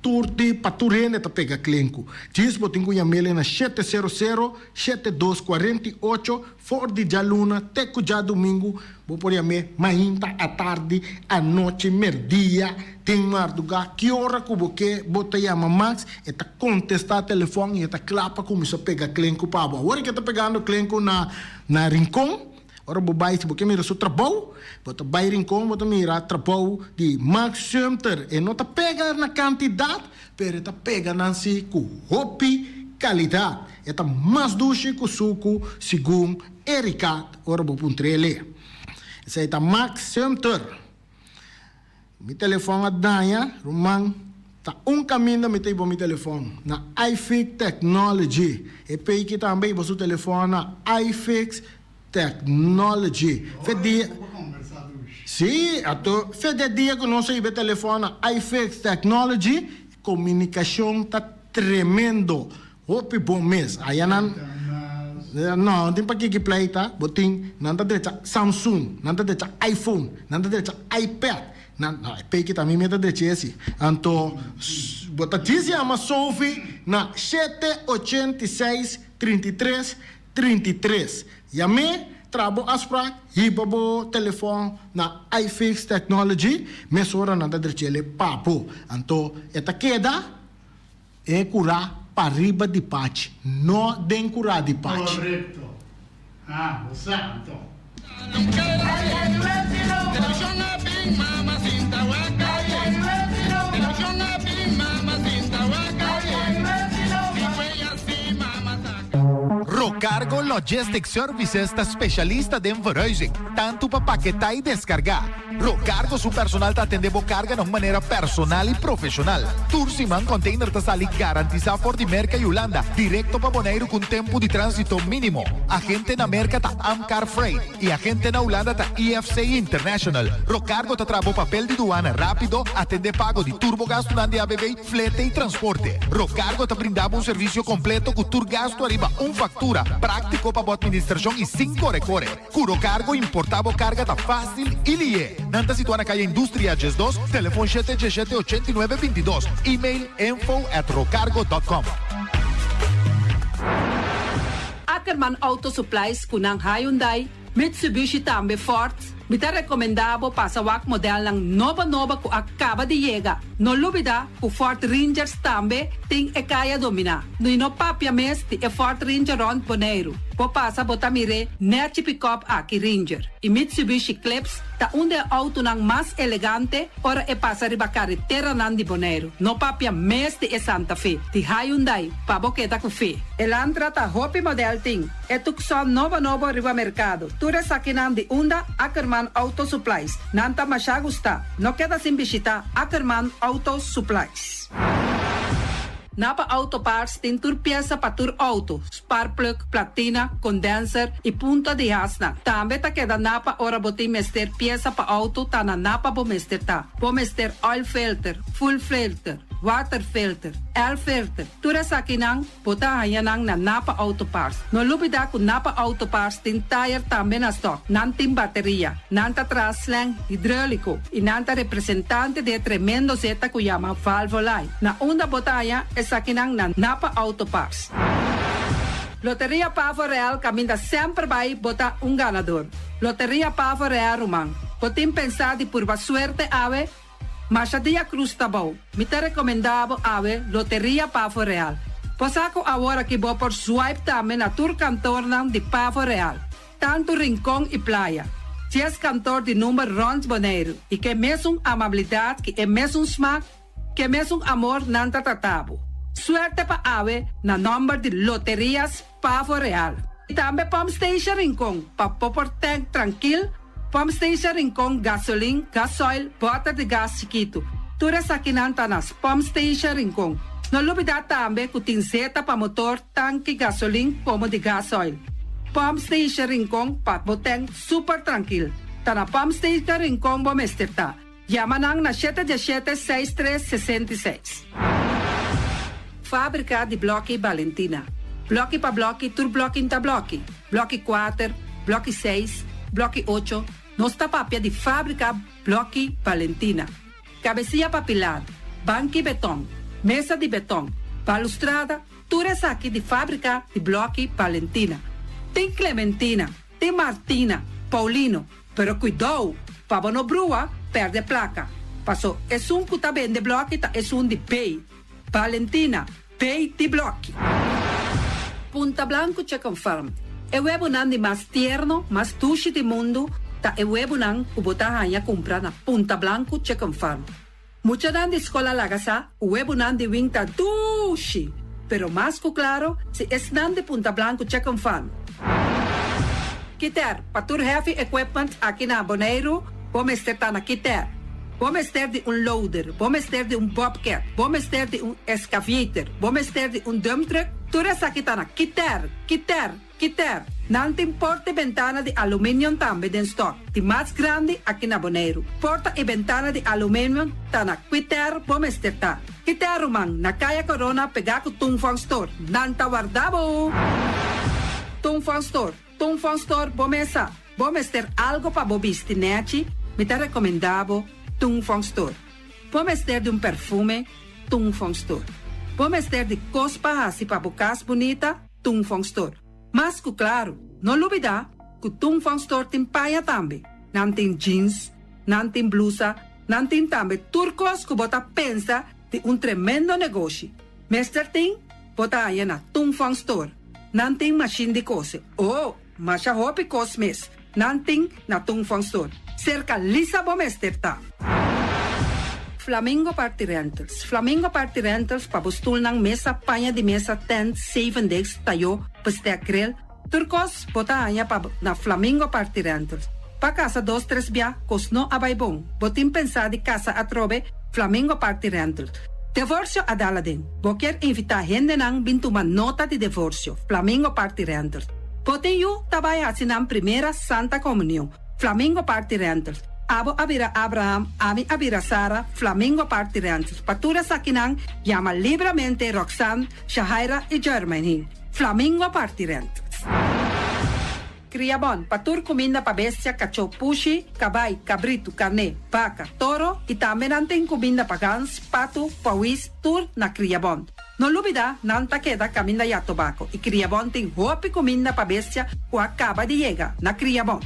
Tur di pa tur hende ta pega klenku. Djis bo tin ku yam'el na shete sero sero, shete dos kuarenta i ocho for di djaluna te ku djadumingu. Bo por yam'é mainta, atardi, anochi, merdia, den mardugá, ki ora ku bo ke bo ta yama Max, e ta kontestá telefòn i e ta kla pa kuminsá pega klenku pa bo. Awor e ke ta pegando klenku na na Rincon. Ora bo bai, si bo ke mira su trabou, bo ta bai Rincon, bo ta mira trabou di Max Sumter. E no ta pega na kantidat, pero e ta pega nan si ku hopi kalidat. E ta mas dushi ku suku, segun Erika, ora bo puntr'el. Esei ta Max Sumter. Mi telefòn a daña, ruman. Ta un kaminda mi ta hiba mi telefòn, na iFix Technology. E peki tambe hiba su telefòn na iFix. Technology. Fe dia Sí, ato fe de dia ku nos a hiba e telefòn na iFix Technology, komunikashon ta tremendo. Hopi bon mes. Aya nan No, no tin pakiki pleita. Bo tin, nan ta drecha Samsung, nan ta drecha iPhone, nan ta drecha iPad. Nan, no, e peki ta mi mi ta drecha esi. Anto, bo ta djis yama Sophie na shete 86 33 33. Yam'é, traha bo afsprak, hiba bo telefòn na iFix Technology, mesora nan ta drech'el pa bo. Anto, e ta keda e kurá pariba di Pachi, no den kurá di Pachi. Korekto. Ah, bo sa anto. Rocargo Logistics Services ta specialista den verhuizing, tanto pa paketá y descargá. Rocargo su personal ta atendé bo carga na un manera personal y profesional. Tur siman container ta sali garantisa for di Merca y Hulanda directo pa Boneiru cu un tempo di transito minimo. Agente na Merca ta Amcar Freight y agente na Hulanda ta IFC International. Rocargo ta traha bo papel di duana rapido, atendé pago di tur bo gastunan di ABV, Flete y transporte. Rocargo ta brinda bo un servicio completo cu tur gasto ariba un factura, practico pa bo administracion y sin core core. Cu Rocargo importa bo carga ta facil y lihe. Nan ta situa na Calle Industria 12, telefon shete diesshete 89 22, email info at rocargo dot com. Ackerman Auto Supplies cu nan Hyundai, Mitsubishi tambe Ford, mi ta recomenda bo pasa wak modelnan nobo nobo cu a caba di yega. No lubida cu Ford Rangers tambe tin e caya domina. Y no papia mes di e Ford Ranger rond Boneiru. Bo pasa bo ta mir'é nechi pick-up aki Ranger. Y Mitsubishi Eclipse ta un di e autonan mas elegante ora e pasa riba careteranan di Boneiru. No papia mes di e Santa Fe di Hyundai pa bo keda cu fe. Elantra ta hopi model tin. E Tucson nobo nobo riba mercado. Tur esakinan di unda Ackerman Auto Supplies. Nan ta masha gusta. No keda sin bishita Ackerman Auto Supplies. Napa Auto Parts tin tur piesa pa tur auto, sparkplug, platina, condenser y punta di hasnan. Tambe ta keda Napa ora bo tin mester piesa pa auto ta na Napa bo mester ta. Bo mester oil filter, fuel filter, water filter, air filter, tur esakinan Bo ta haña nan na Napa Auto Parts. No lubidá ku Napa Auto Parts tin tayer tambe na stòk. Nan tin bateria, nan ta traha slang hidróliko i nan ta representante di e tremendo zeta ku yama Valvoline. Na unda bo ta haña esakinan na Napa Auto Parts. Loteria Pavo Real kaminda semper bai bo ta un ganador. Loteria Pavo Real ruman, bo tin pensá di purba suerte awe? Masha dia cruz ta bou. Mi ta recomenda bo awe Loteria Pavo Real. Bo sa cu awor aki bo por swipe tambe na tur kantornan di Pavo Real, tanto Rincon y Playa. Dies kantor di number rond Boneiru y ke mesun amabilidad ki e mesun smaak, ke mesun amor nan ta trata bo. Suerte pa awe na nomber di Loterias Pavo Real. Y tambe Pump Station Rincon pa bo por tank trankil, Pump Station Rincon gasolin, gasoil, boter di gas chikitu. Tur esakinan ta na Pump Station Rincon. No lubida tambe cu tin zeta pa motor, tanki gasolin como di gasoil. Pump Station Rincon pa bo tank super trankil. Ta na Pump Station Rincon bo mester ta. Yama nan na shete diesshete seis tres 66. Fábrika di blòki Balentina. Blòki pa blòki tur blòki n'ta blòki. Blòki kuater, blòki seis, blòki ocho, nos ta papia di fábrika blòki Balentina. Kabesia pa pilar, banki betòn, mesa di betòn, balustrada, tur esaki di fábrika di blòki Balentina. Tin Clementina, tin Martina, Paulino, Pero kuidou, pa bo no brua, pèrdè plaka. Paso esun ku ta bende blòki ta esun di Bay. Valentina, Bay di blòki. Punta Blanco Chicken Farm, E webunan di mas tierno, mas dushi di mundu ta e webunan ku bo ta haña kumpra na Punta Blanco Chicken Farm. Muchanan di skol a laga sa ku webunan di wing ta dushi, pero mas ku klaro si esnan di Punta Blanco Chicken Farm. Kiter, Pa tur heavy equipment aki na Boneiru bo mester ta na Kiter. Bo mester di un loader, bo mester di un bobcat, bo mester di un excavator, bo mester di un dump truck, tur esaki ta na Kiter, Kiter, Kiter. Nan tin porta i bentana di aluminium tambe den stock, di mas grandi aki na Boneiru. Porta i bentana di aluminium ta na Quiter bo mester ta. Quiter ruman, na Kaya Corona pegá ku Tung Fong Store. Nan ta warda bo! Tung Fong Store, Tung Fong Store bo mesa. Bo mester algo pa bo bisti nechi? Mi ta recomenda bo Tung Fong Store. Bo mester di un perfume? Tung Fong Store. Bo mester di cos pa haci pa bo cas bunita? Tung Fong Store. Mas cu claro, no lubida cu Tung Fong Store tin paña tambe. Nan tin jeans, nan tin blusa, nan tin tambe tur cos cu bo ta pensa di un tremendo negoshi. Mester tin, bo ta haña na Tung Fong Store. Nan tin mashin di cose. Oh, masha hopi cos mes nan tin na Tung Fong Store. Cerca Lisa bo mester ta. Flamingo Party Rentals Flamingo Party Rentals pa bo stulnan, mesa, paña di mesa, tent, zeven desk, tayó, bestek, grill, tur kos bo ta haña pa na Flamingo Party Rentals. Pa kasa dos tres bia kos no a bai bon, bo tin pensá di kasa atrobe, Flamingo Party Rentals. Devorsio a dal aden. Bo kier invitá hendenan bin tuma nota di devorsio, Flamingo Party Rentals. Bo tin yu ta bai hasi nan primera Santa Komunion, Flamingo Party Rentals. Abo a bira Abraham, ami a bira Sara, Flamingo Party Rentals. Pa tur esakinan, yama libramente Roxanne, Shahaira i Jermaine. Flamingo Party Rentals. Kriabon, pa tur kuminda pa bestia, kachó, pushi, kabai, kabritu, karné, baka, toro i tambe nan tin kuminda pa gans, patu, pawis, tur na Kriabon. No lubida, nan ta keda kaminda ya tobako i Kriabon tin hopi kuminda pa bestia ku a kaba di yega na Kriabon.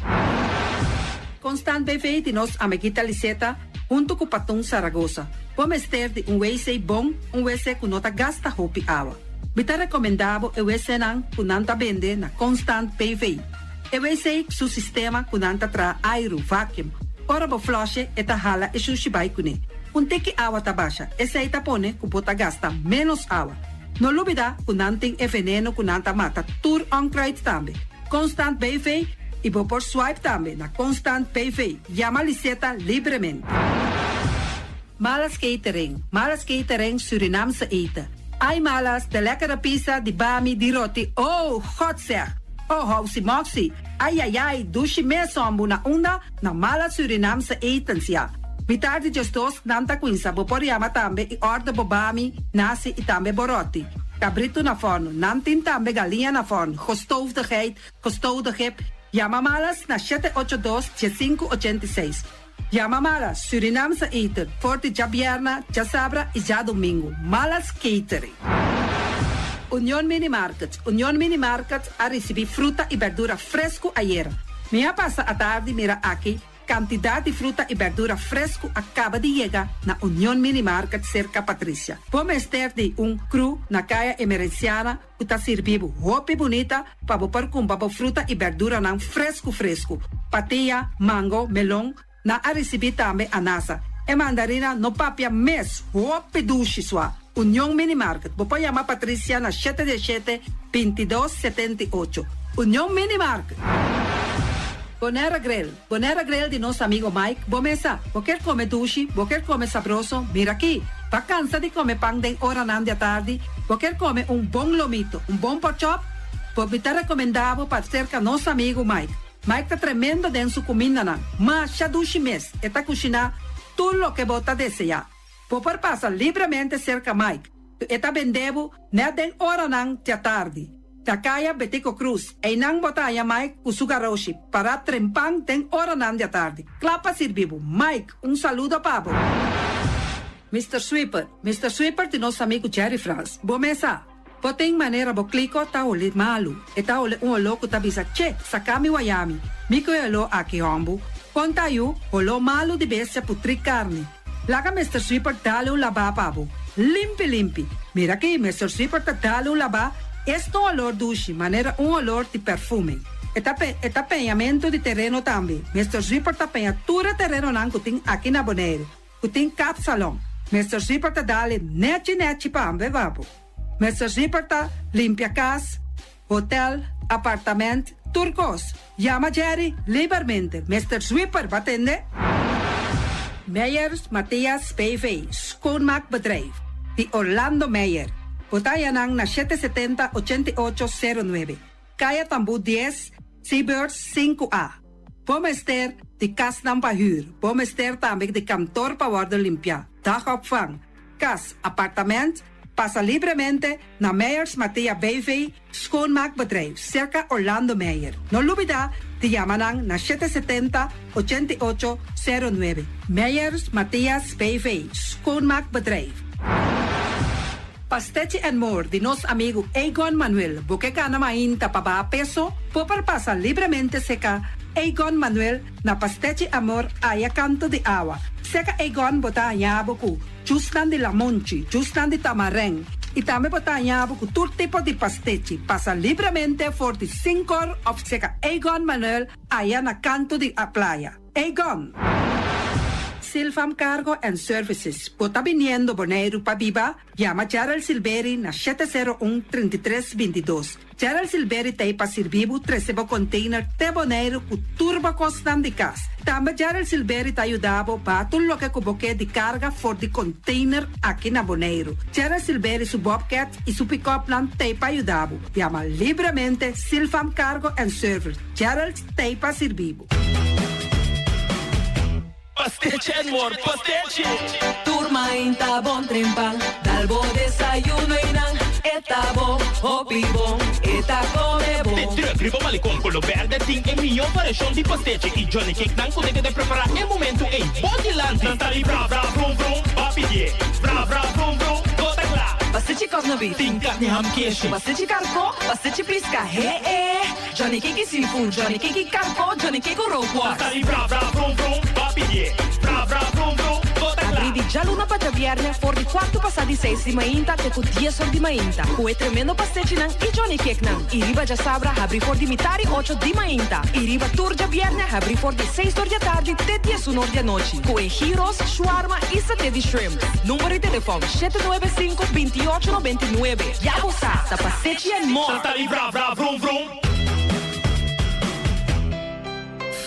Constant BV di nos amiguita Liseta huntu ku Patun Saragosa. Bo mester di un wc bon, un wc ku no ta gasta hopi awa. Mi ta rekomendá bo e wcnan ku nan ta bende na Constant BV. E wc su sistema ku nan ta traha airu, vacuum. Ora bo flush'e e ta hala e shushi bai kuné. Un tiki awa ta basha, esei ta pone ku bo ta gasta ménos awa. No lubidá ku nan tin e veneno ku nan ta mata tur onkruid tambe. Constant BV i bo por swipe tambe na Constant BV. Yama Liseta libremente. Malas Catering, Malas Catering Surinaamse eten. Ai Malas, de lekkere pizza, di bami, di roti, oh, God zeg! Oh, housi moxi, ai ai ai, dushi mes hombu na unda? Na Malas Surinaamse etens ya. Mitar di djesdos nan ta cuinsa, bo por yama tambe y order bo bami, nasi y tambe bo roti. Cabrito na forno, nan tin tambe galiña na forno, gestoofde geit, gestoofde gip. Yama Malas na shete ocho dos, diesinku ochenta i seis. Yama Malas Surinaamse eten for di djabierna, djasabra y djadomingo. Malas Catering. Union Mini Market Union Mini Market a ricibi fruta y berdura fresco ayera. Mi a pasa atardi mira aki cantidad di fruta y berdura fresco a caba di yega na Union Mini Market cerca Patricia. Bo mester di un cru na Caya Emerenciana ku ta sirbi bo hopi bunita pa bo por kumpra bo fruta i berduranan fresku fresku. Patia, mango, melon, nan a risibí tambe anasa. E mandarina no papia mes, hopi dushi sua. Union Mini Market, bo por yama Patricia na shete di shete, bintidos, setenta i ocho. Union Mini Market. Bonera Grill, Bonera Grill di nos amigo Mike, bo mesa, bo kier come dushi, bo kier come sabroso, mira aki. Bo a cansa di come pan den oranan di atardi, bo kier come un bon lomito, un bon porkchop, bo mi ta recomenda bo pa cerca nos amigo Mike. Mike ta tremendo den su cumindanan, masha dushi mes, e ta cushina tur loke bo ta desea. Bo por pasa libremente cerca Mike, e ta bende bo net den oranan di atardi. Na Caya Betico Croes, einan bo ta haya Mike cu su garoshi, para trempan den oranan di atardi. Cla pa sirbi bo. Mike, un saludo pa bo. Mister Sweeper, Mister Sweeper di nos amigo Jerry Frans. Bo mesa, bo tin manera bo kliko ta hole malu. E ta hole un oló ku ta bisa, Che, saka mi wayami. Mi ku e oló aki hombu. Kon ta yu, holó malu di bestia putri karni. Laga Mister Sweeper dale un labá pa bo. Limpi limpi. Mira aki, Mister Sweeper ta dale un labá, es ta un olor dushi, manera un olor di perfume. E ta pe, e ta peñamentu di tereno tambe. Mister Sweeper ta peña tur e terenonan ku tin aki na Boneiru, ku tin kapsalon. Mister Sweeper ta dale nechi nechi pa ambe pa bo. Mister Sweeper ta limpia kas, hotel, apartament, tur kos. Yama Jerry libermente. Mister Sweeper, bo a tende? Meyers Mathias BV, Schoonmaakbedrijf, di Orlando Meyer. Bo ta haña nan na 770 88 09. Kaya Tambú dies, Seabirds sinku A. Bo mester di kasnan pa hür, bo mester tambe di kantor pa wòrdu limpiá, dagopvang, kas, apartament, pasa libremente na Meyers Mathea BV Schoonmaakbedrijf, serka Orlando Meyer. No lubidá di yama nan na 770, 88, 09. Meyers Mathias BV Schoonmaakbedrijf. Pastechi and More di nos amigu Egon Manuel Bo ke gana mainta pa baha peso? Bo por pasa libremente seka Egon Manuel na Pastechi Amor aya kanto di awa. Seka Egon bo ta haña bo ku jusnan di lamonchi, jusnan di tamarèn i tambe bo ta haña bo ku tur tipo di pastechi. Pasa libremente for di sinkor òf seka Egon Manuel aya na kanto di playa. Egon! Silvam Cargo and Services, Bo ta biniendo Boneiru pa biba? Yama Gerald Silberi na 701 33 22. Gerald Silberi ta ei pa sirbi bo trese bo container te Boneiru ku tur bo kosnan di kas. Tambe Gerald Silberi ta yuda bo baha tur loke ku bo ke di karga for di container aki na Boneiru. Gerald Silberi su bobcat i su pick-upnan ta ei pa yuda bo. Yama libremente Silvam Cargo and Service. Gerald ta ei pa sirbi bo. Pastechi and more pastechi! Tur mainta bon trempan, dal bo desayuno y nan e ta bon, hopi bon, e ta come bon. De truck riba malecon color berde tin e miyo variacion di pastechi y johnny cake nan cu ta keda prepara e momento ey bo dilanti. Nan ta di bra bra brum brum, ba pidie bra bra brum brum, bo ta cla. Pastechi cosna beef. Tin carni ham keshi. Pastechi carco, pastechi pisca, he e. Johnny Cake seafood, Johnny Cake karko, Johnny Cake rookworst. Tata di bra bra vrum vrum, ba pidié. Bra bra vrum vrum, bo ta kla. Abrí di djaluna pa djabièrnè for di kuartu pasá di seis di mainta te ku dies or di mainta, ku e tremendo pastechinan i Johnny Cakenan. I riba djasabra habrí for di mitar i ocho di mainta. I riba tur djabièrnè habrí for di seis or di atardi te diesun or di anochi, ku e gyros, shawarma i saté di shrimp. Number di telefòn, 795 28 99. Ya bo sa, ta pastechi and more! Tata di bra bra vrum vrum.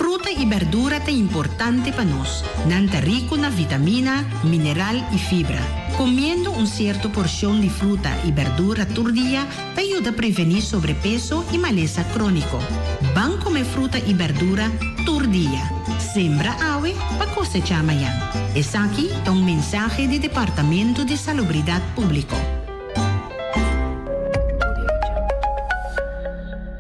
Fruta i berdura ta importante pa nos. Nan ta riku na vitamina, mineral i fibra. Komiendo un sierto porshon di fruta i berdura tur dia ta yuda prevení sobrepeso i malesa króniko. Ban kome fruta i berdura tur dia. Sembra awe pa kosechá mañan. Esaki ta un mensahe di Departamento di Salubridat Públiko.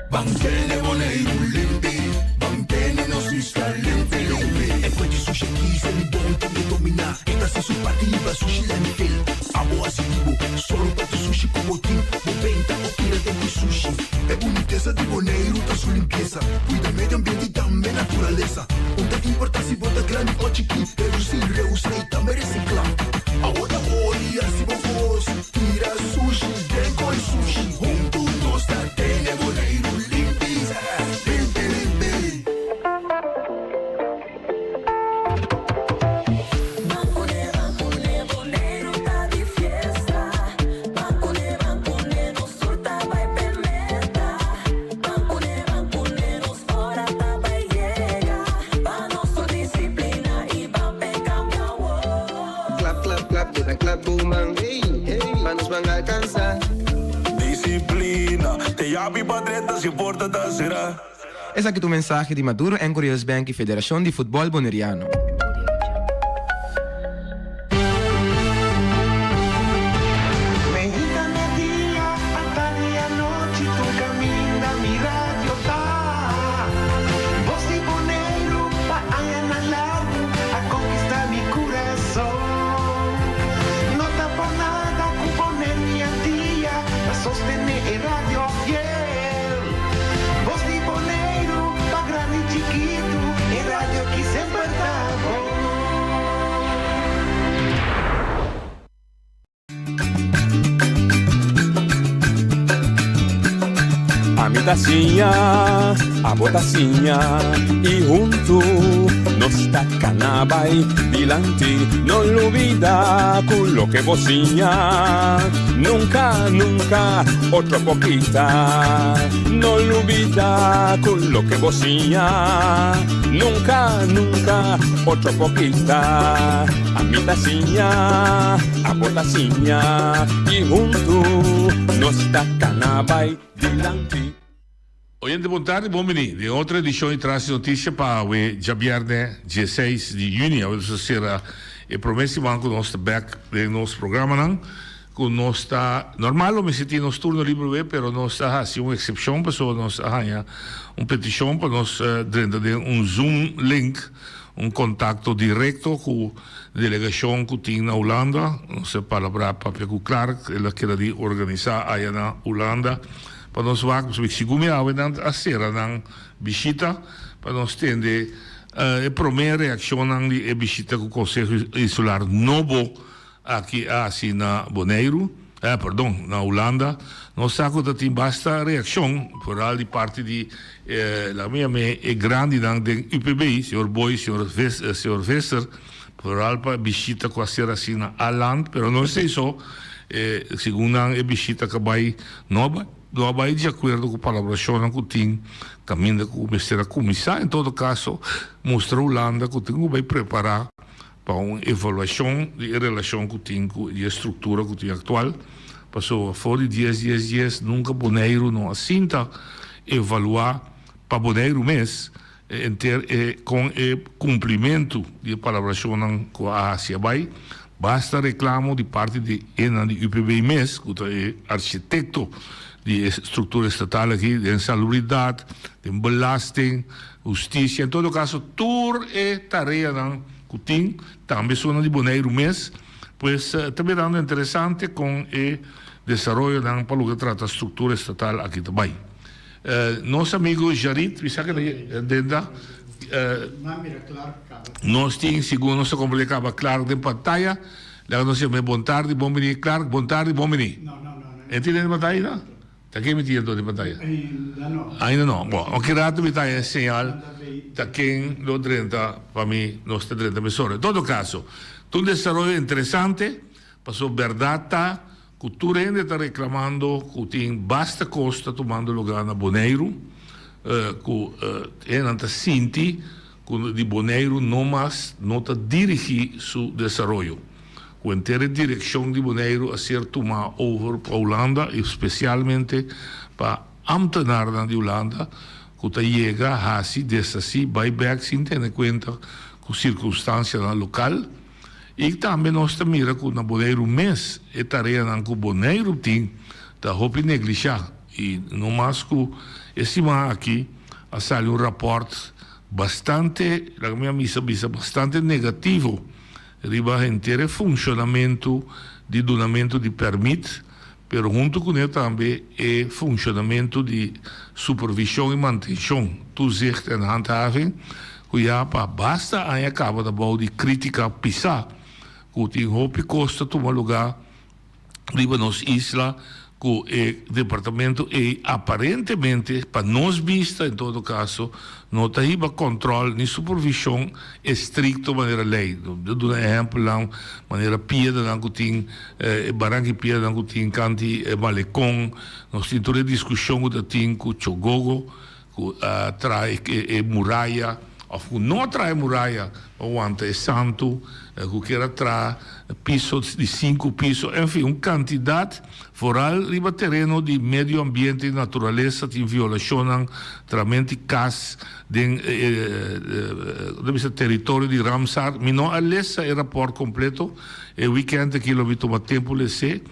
Ban tene Boneiru limpi, ban tene nos isla limpi limpi. E kue di sushi aki se mi bon tin ke dominá. E ta hasi su parti libra sushi landfill. Abo hasi di bo, sòru pa tur sushi ku bo tin. Bo benta o tira den di sushi. E bunitesa di Boneiru ta su limpiesa. Kuida medio ambiente i tambe naturalesa. Un ta importá si bo ta grandi o chikí, redusí, reusá i tambe resiklá. Awo ta ora di hasi bo kos, tira sushi den koi sushi. Huntu nos ta tene Boneiru limpi, limpi limpi. Ora ta bai yega pa nos tur disiplina i ban p'e kambia awor. Klap klap klap te ta klap bo man hey hey pa nos ban alcansa. Disiplina te yabi pa drenta si porta ta sera. Esaki ta un mensahe di Maduro Anchor Bank y Federacion di Futbol Boneriano. Meinta media, atardi anochi, tur caminda mi radio ta. Bos di Boneiru pa añanan largu a conquista mi curason. No ta por nada cu Boneiru i Antia ta sostene e radio fiel. Bos di Boneiru pa grandi i chikitu, e radio ki semper ta bon. Ami ta siña, abo ta siña y huntu nos ta cana bay dilanti. No lubida cu loke bo siña nunca, nunca otro por kita. No lubida cu loke bo siña nunca, nunca otro por kita. Ami ta siña, abo ta siña y huntu nos ta cana bay dilanti. Oyente bon tardi, bon bini den otro edishon di Tras di Notisia pa awe djabièrnè dieseis di yüni. Awe nos ta sera e promé siman ku nos ta bèk den nos programanan ku nos ta normal lo mester tin nos turno liber awe pero nos ta hasi un eksepshon pasobra nos a haña un petishon pa nos drenta den un zoom link un kontakto direkto ku delegashon ku tin na Hulanda. Nos a palabrá papia ku Clark el a keda di organisá aya na Hulanda. Pa nos wak pasobra segun mi awe nan a sera nan bishita pa nos tende e prome reakshonnan di e bishita ku Konseho Insular nobo aki a hasi na Boneiru, eh perdon, na Hulanda. Nos sa ku ta tin basta reakshon, foral di parti di laga mi yam'é e grandinan den UPB, señor Boy, señor señor Visser, foral pa e bishita ku a ser hasi na Aland, pero no esei so, segun nan e bishita ka bai No a bai no a bai di akuerdo ku palabrashonnan ku tin kaminda ku mester a kuminsá. En todo kaso, mustra Hulanda ku tin ku bai prepará pa un evaluashon di e relashon ku tin ku di e struktura ku tin aktual. Pasobra for di dies dies dies nunka Boneiru no a sinta evaluá pa Boneiru mes Henter e kon e kumplimentu di e palabrashonnan ku a hasi a bai, basta reklamo di parti di enan di UPB mes, ku ta e architekto di e struktura estatal aki, den salubridat, den belasting, hustisia, en todo kaso tur e tareanan ku tin, tambe esunnan di Boneiru mes, pues ta birando interesante kon e desaroyonan pa loke trata struktura estatal aki ta bai. Nos amigo Jarit, mi sa ke ta denda. Nos tin, segun nos ta komprende kaba Clark den pantaya. Laga nos yam'é bon tardi, bon bini Clark, bon tardi, bon bini. E tin den pantaya ainda? Ta ken mi tin anto den pantaya? Ainda no. Bon, oke rato mi ta haña e señal ta ken lo drenta pa mi, nos ta drenta mesora. En todo kaso, ta un desaroyo interesante, pasobra bèrdat ta Ku tur hende ta reklamando ku tin basta kos ta tumando lugá na Boneiru, ku hendenan ta sinti ku di Boneiru no mas no ta dirigí su desaroyo. Ku henter e direkshon di Boneiru a ser tumá over pa Hulanda i spesialmente pa ámtenarnan di Hulanda ku ta yega hasi deshasí bai bèk sin tene kuenta ku sirkunstansianan lokal. I tambe nos ta mira ku na Boneiru mes e tareanan ku Boneiru tin ta hopi neglishá i no mas ku e siman aki a sali un rapòrt bastante, laga mi a misa bisa bastante negativo riba henter e funshonamentu di dunamentu di pèrmit pero huntu kuné tambe e funshonamentu di supervishon i mantenshon, toezicht en handhaving, ku ya pa basta aña kaba ta bou di krítika pisá ku tin hopi kos ta tuma lugá riba nos isla ku e departamento ei aparentemente, pa nos bista en todo kaso, no ta hiba kòntròl ni supervishon estrikto manera lei. Ta duna ehèmpelnan manera piedranan ku tin E baranka i piedranan ku tin kanti e malekon, nos tin tur e diskushon ku ta tin ku Chogogo ku a traha e muraya òf ku no a traha e muraya pa wanta e santu, ku kier a traha piso di sinku piso, enfin un kantidat foral riba tereno di medio ambiente i naturalesa tin violashonnan tramenti kas den e bisa teritorio di Ramsar. Mi no a lesa e rapòrt kompleto. E weekend aki lo mi tuma tempu les'é,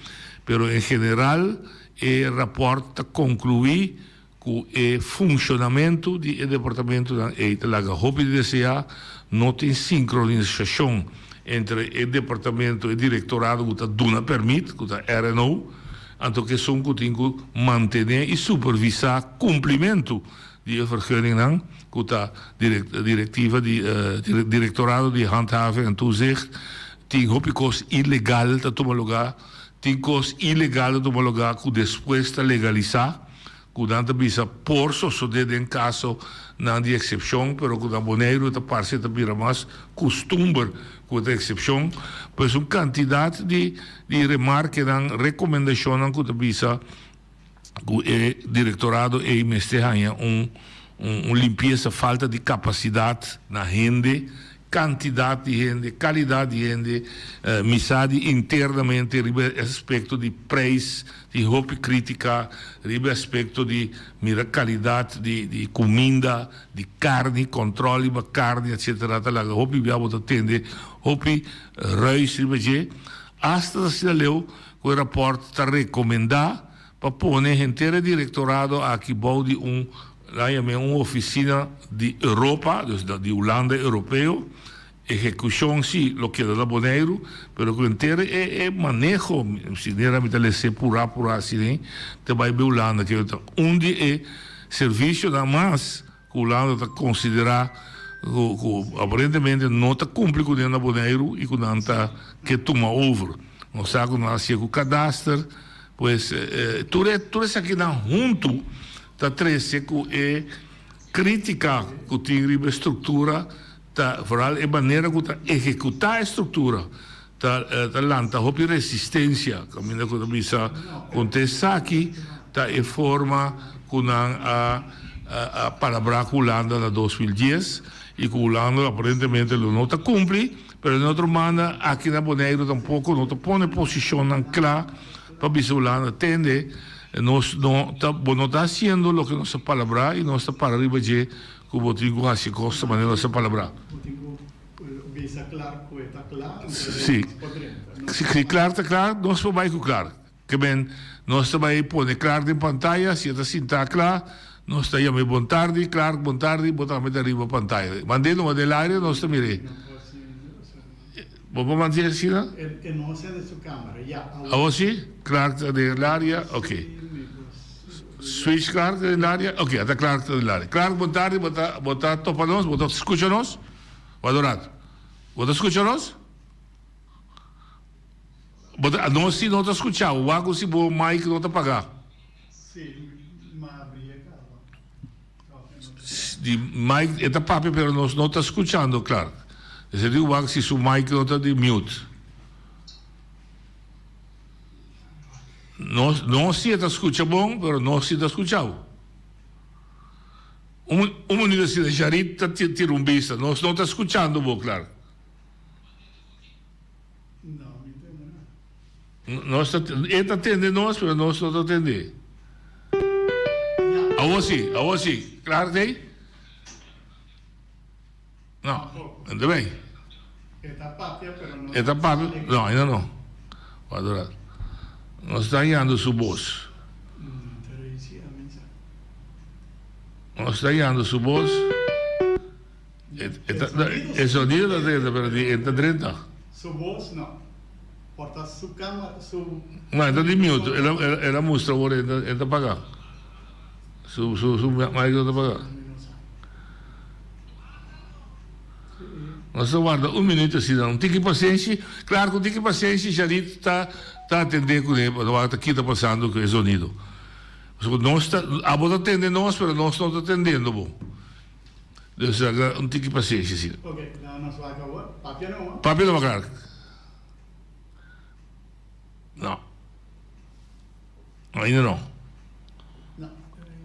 pero en general e rapòrt ta konkluí ku e funshonamentu di e departamentunan ei ta laga hopi di deseá, no tin sinkronisashon entre e departamento, e direktorado ku ta duna pèrmit, ku ta RNO, anto ku esun ku tin ku mantené i supervisá kumplimentu di e vergunningnan ku ta direktiva di Direktorado di Handhaving en Toezicht tin hopi kos ilegal ta tuma lugá, tin kos ilegal ta tuma lugá ku despues ta legalisá, ku nan ta bisa por sosodé den kasonan di eksepshon, pero ku na Boneiru ta parse ta bira mas kustumber ku ta eksepshon. Pues un kantidat di remarkenan, rekomendashonnan ku ta bisa. ku e direktorado ei mester haña un un limpiesa falta di kapasidat na hende. Kantidat di hende, kalidat di hende, mi sa di internamente riba e aspekto di preis tin hopi kritika, riba e aspekto di mira kalidat di di kuminda, di karni, kòntròl riba karni etsetera ta laga hopi bia bo ta tende hopi ruis riba dje. Asta ta asina leu ku e rapòrt ta rekomendá pa pone henter e direktorado aki bou di un, nan yam'é un ofisina di Europa, dus di Hulanda Europeo. Ehekushon si lo keda na Boneiru, pero ku henter e e maneho, si nera mi ta les'é purá purá asina, ta bai be Hulanda, ke ta un di e servisionan mas ku Hulanda ta konsiderá ku ku aparentemente no ta kumpli kuné na Boneiru i ku nan ta ke tuma over. Nos sa ku nan a hasié ku kadaster. Pues, tur e tur esakinan huntu ta trese ku e krítika ku tin riba e struktura ta, foral e manera ku ta ehekutá e struktura ta ta lanta hopi resistensia, kaminda ku ta bisa kon ta esaki ta e forma ku nan a a palabrá ku Hulanda na 2010 i ku Hulanda aparentemente lo no ta kumpli. Pero den otro banda, aki na Boneiru tampoko no ta pone posishonnan kla pa bisa Hulanda, tende, nos no ta, bo no ta hasiendo loke nos a palabrá i nos ta para riba dje ku bo tin ku hasi kos ta manera nos a palabrá. Bo tin ku bisa Clark ku e ta kla, anto Si, nos por drenta. si Clark ta kla, nos por bai ku Clark. Ke men, nos ta bai pone Clark den pantaya, si e ta sintá kla, nos ta yam'é bon tardi, Clark, bon tardi, bo tambe ta riba pantaya. Mand'é numa den laria, nos ta mir'é. Bo por mand'é asina? E no sende su camera, ya, awor. Awor si? Clark ta den laria, ok. Switch Clark ta den laria, ok, ata Clark ta den laria. Clark, bon tardi, bo ta, bo ta topa nos, bo ta skucha nos? Wak un rato. Bo ta skucha nos? Bo ta, nos si no ta scucha bo, wak si bo mic no ta paga. Si, ma abri e caba. Di mic e ta papia pero nos no ta scuchando Clark. Esey di wak si su mic no ta di mute. Nos, nos si e ta scucha bon pero nos si ta scucha bo. Un, un minuto asina Jarit ta tira un bista, nos no ta scuchando bo Clark. Nos ta, e ta tende nos, pero nos no ta tende. Awor si, awor si. Klaar t'ei? No, ente bay. E ta papia, pero no. E ta papia, no, ainda no. Wak un rato. Nos ta yando su bos. Nos ta yando su bos. E sonido ta drenta pero di e ta drenta. Su voz no. Por ta su cama su. No e ta di mute el a mustra awor e ta paga su su su mic no ta paga. Nos ta warda un minuto asina un tiki pasenshi claro cu un tiki pasenshi Sharith ta ta atende cune pa wak ta kita pasando cu e sonido. Pasobra nos ta abo ta tende nos pero nos no ta tendendo bo. Dus laga un tiki pasenshi asina. Ok, dan nos wak awor. Papia no. Papia no klaar. No. Ainda no. No,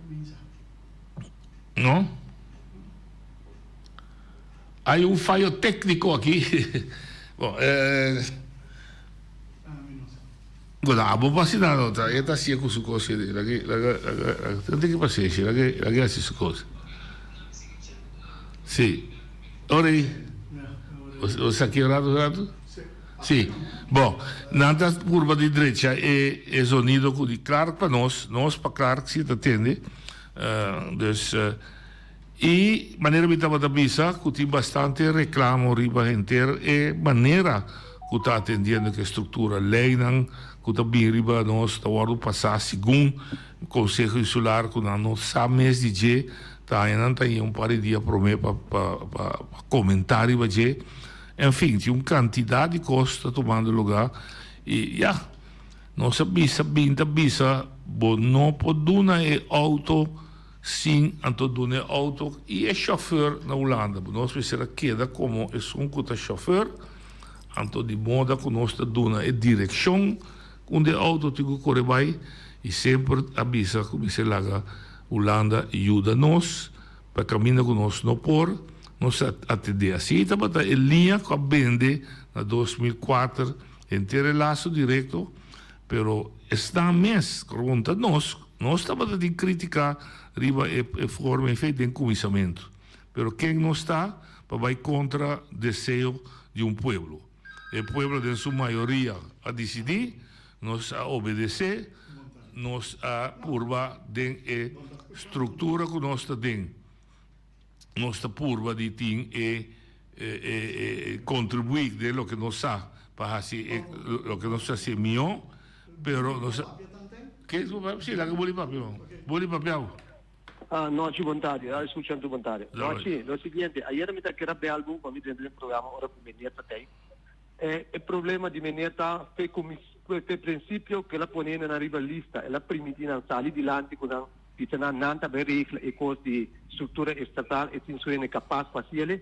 minsa. No? Hay un fallo técnico aquí. Bon, eh. Bueno, abo pa asina no ta, e ta hacié cu su cos ei, laga, laga, laga, laga, tin tiki pasenshi, laga, laga e haci su cos. Si, ora ei, bo sa ki rato, rato? Si, bon, nan ta purba di drecha e, e zonido cu di Clark pa nos, nos pa Clark si ta tende, dus, I manera mi tabata bisa ku tin bastante reklamo riba henter e manera ku ta atendiendo ku e struktura. Leinan ku ta bin riba nos ta wòrdu pasá segun Konseho Insular ku nan no sa mes di dje. Ta haña nan ta haña un par di dia promé pa pa pa komentá riba dje. Enfin, tin un kantidat di kos ta tumando lugá i ya, nos a bisa bin ta bisa bo no por duna e outo. Sin anto duna e auto y e chauffeur na Hulanda. Bo nos mester a keda como esun cu ta chauffeur, anto di moda cu nos ta duna e direccion unda e auto tin cu core bay y semper a bisa cu mester laga Hulanda yuda nos pa caminda cu nos no por. Nos a atendé. Así tabata e liña ku a bende na 2004 henter e laso direkto, pero esnan mes ronta nos, nos tabata tin krítika riba e e forma en fe den kuminsamentu. Pero ken nos ta pa bai kontra deseo di un pueblo? E pueblo den su mayoria a disidí, nos a obedesé, nos a purba den e struktura ku nos ta den. Nos ta purba di tin e e contribui den loke nos sa pa haci e loke nos ta haci mihó, pero nos a Ke bo papia? Si, laga boli papia bo. Boli papia bo. Ah, nochi bon tardi. Ah, escucha tu bon tardi. Nochi, lo siguiente, ayer mi ta kera bel bo pa mi drenta den programa ora cu meneer ta tey. E, e problema di meneer ta fe cu fe principio cu el a pone nan riba lista, el a primiti nan sali dilanti cu nan Bisa nan, nan ta bay regla e cos di structura estatal, e tin su hende capaz pa haciele.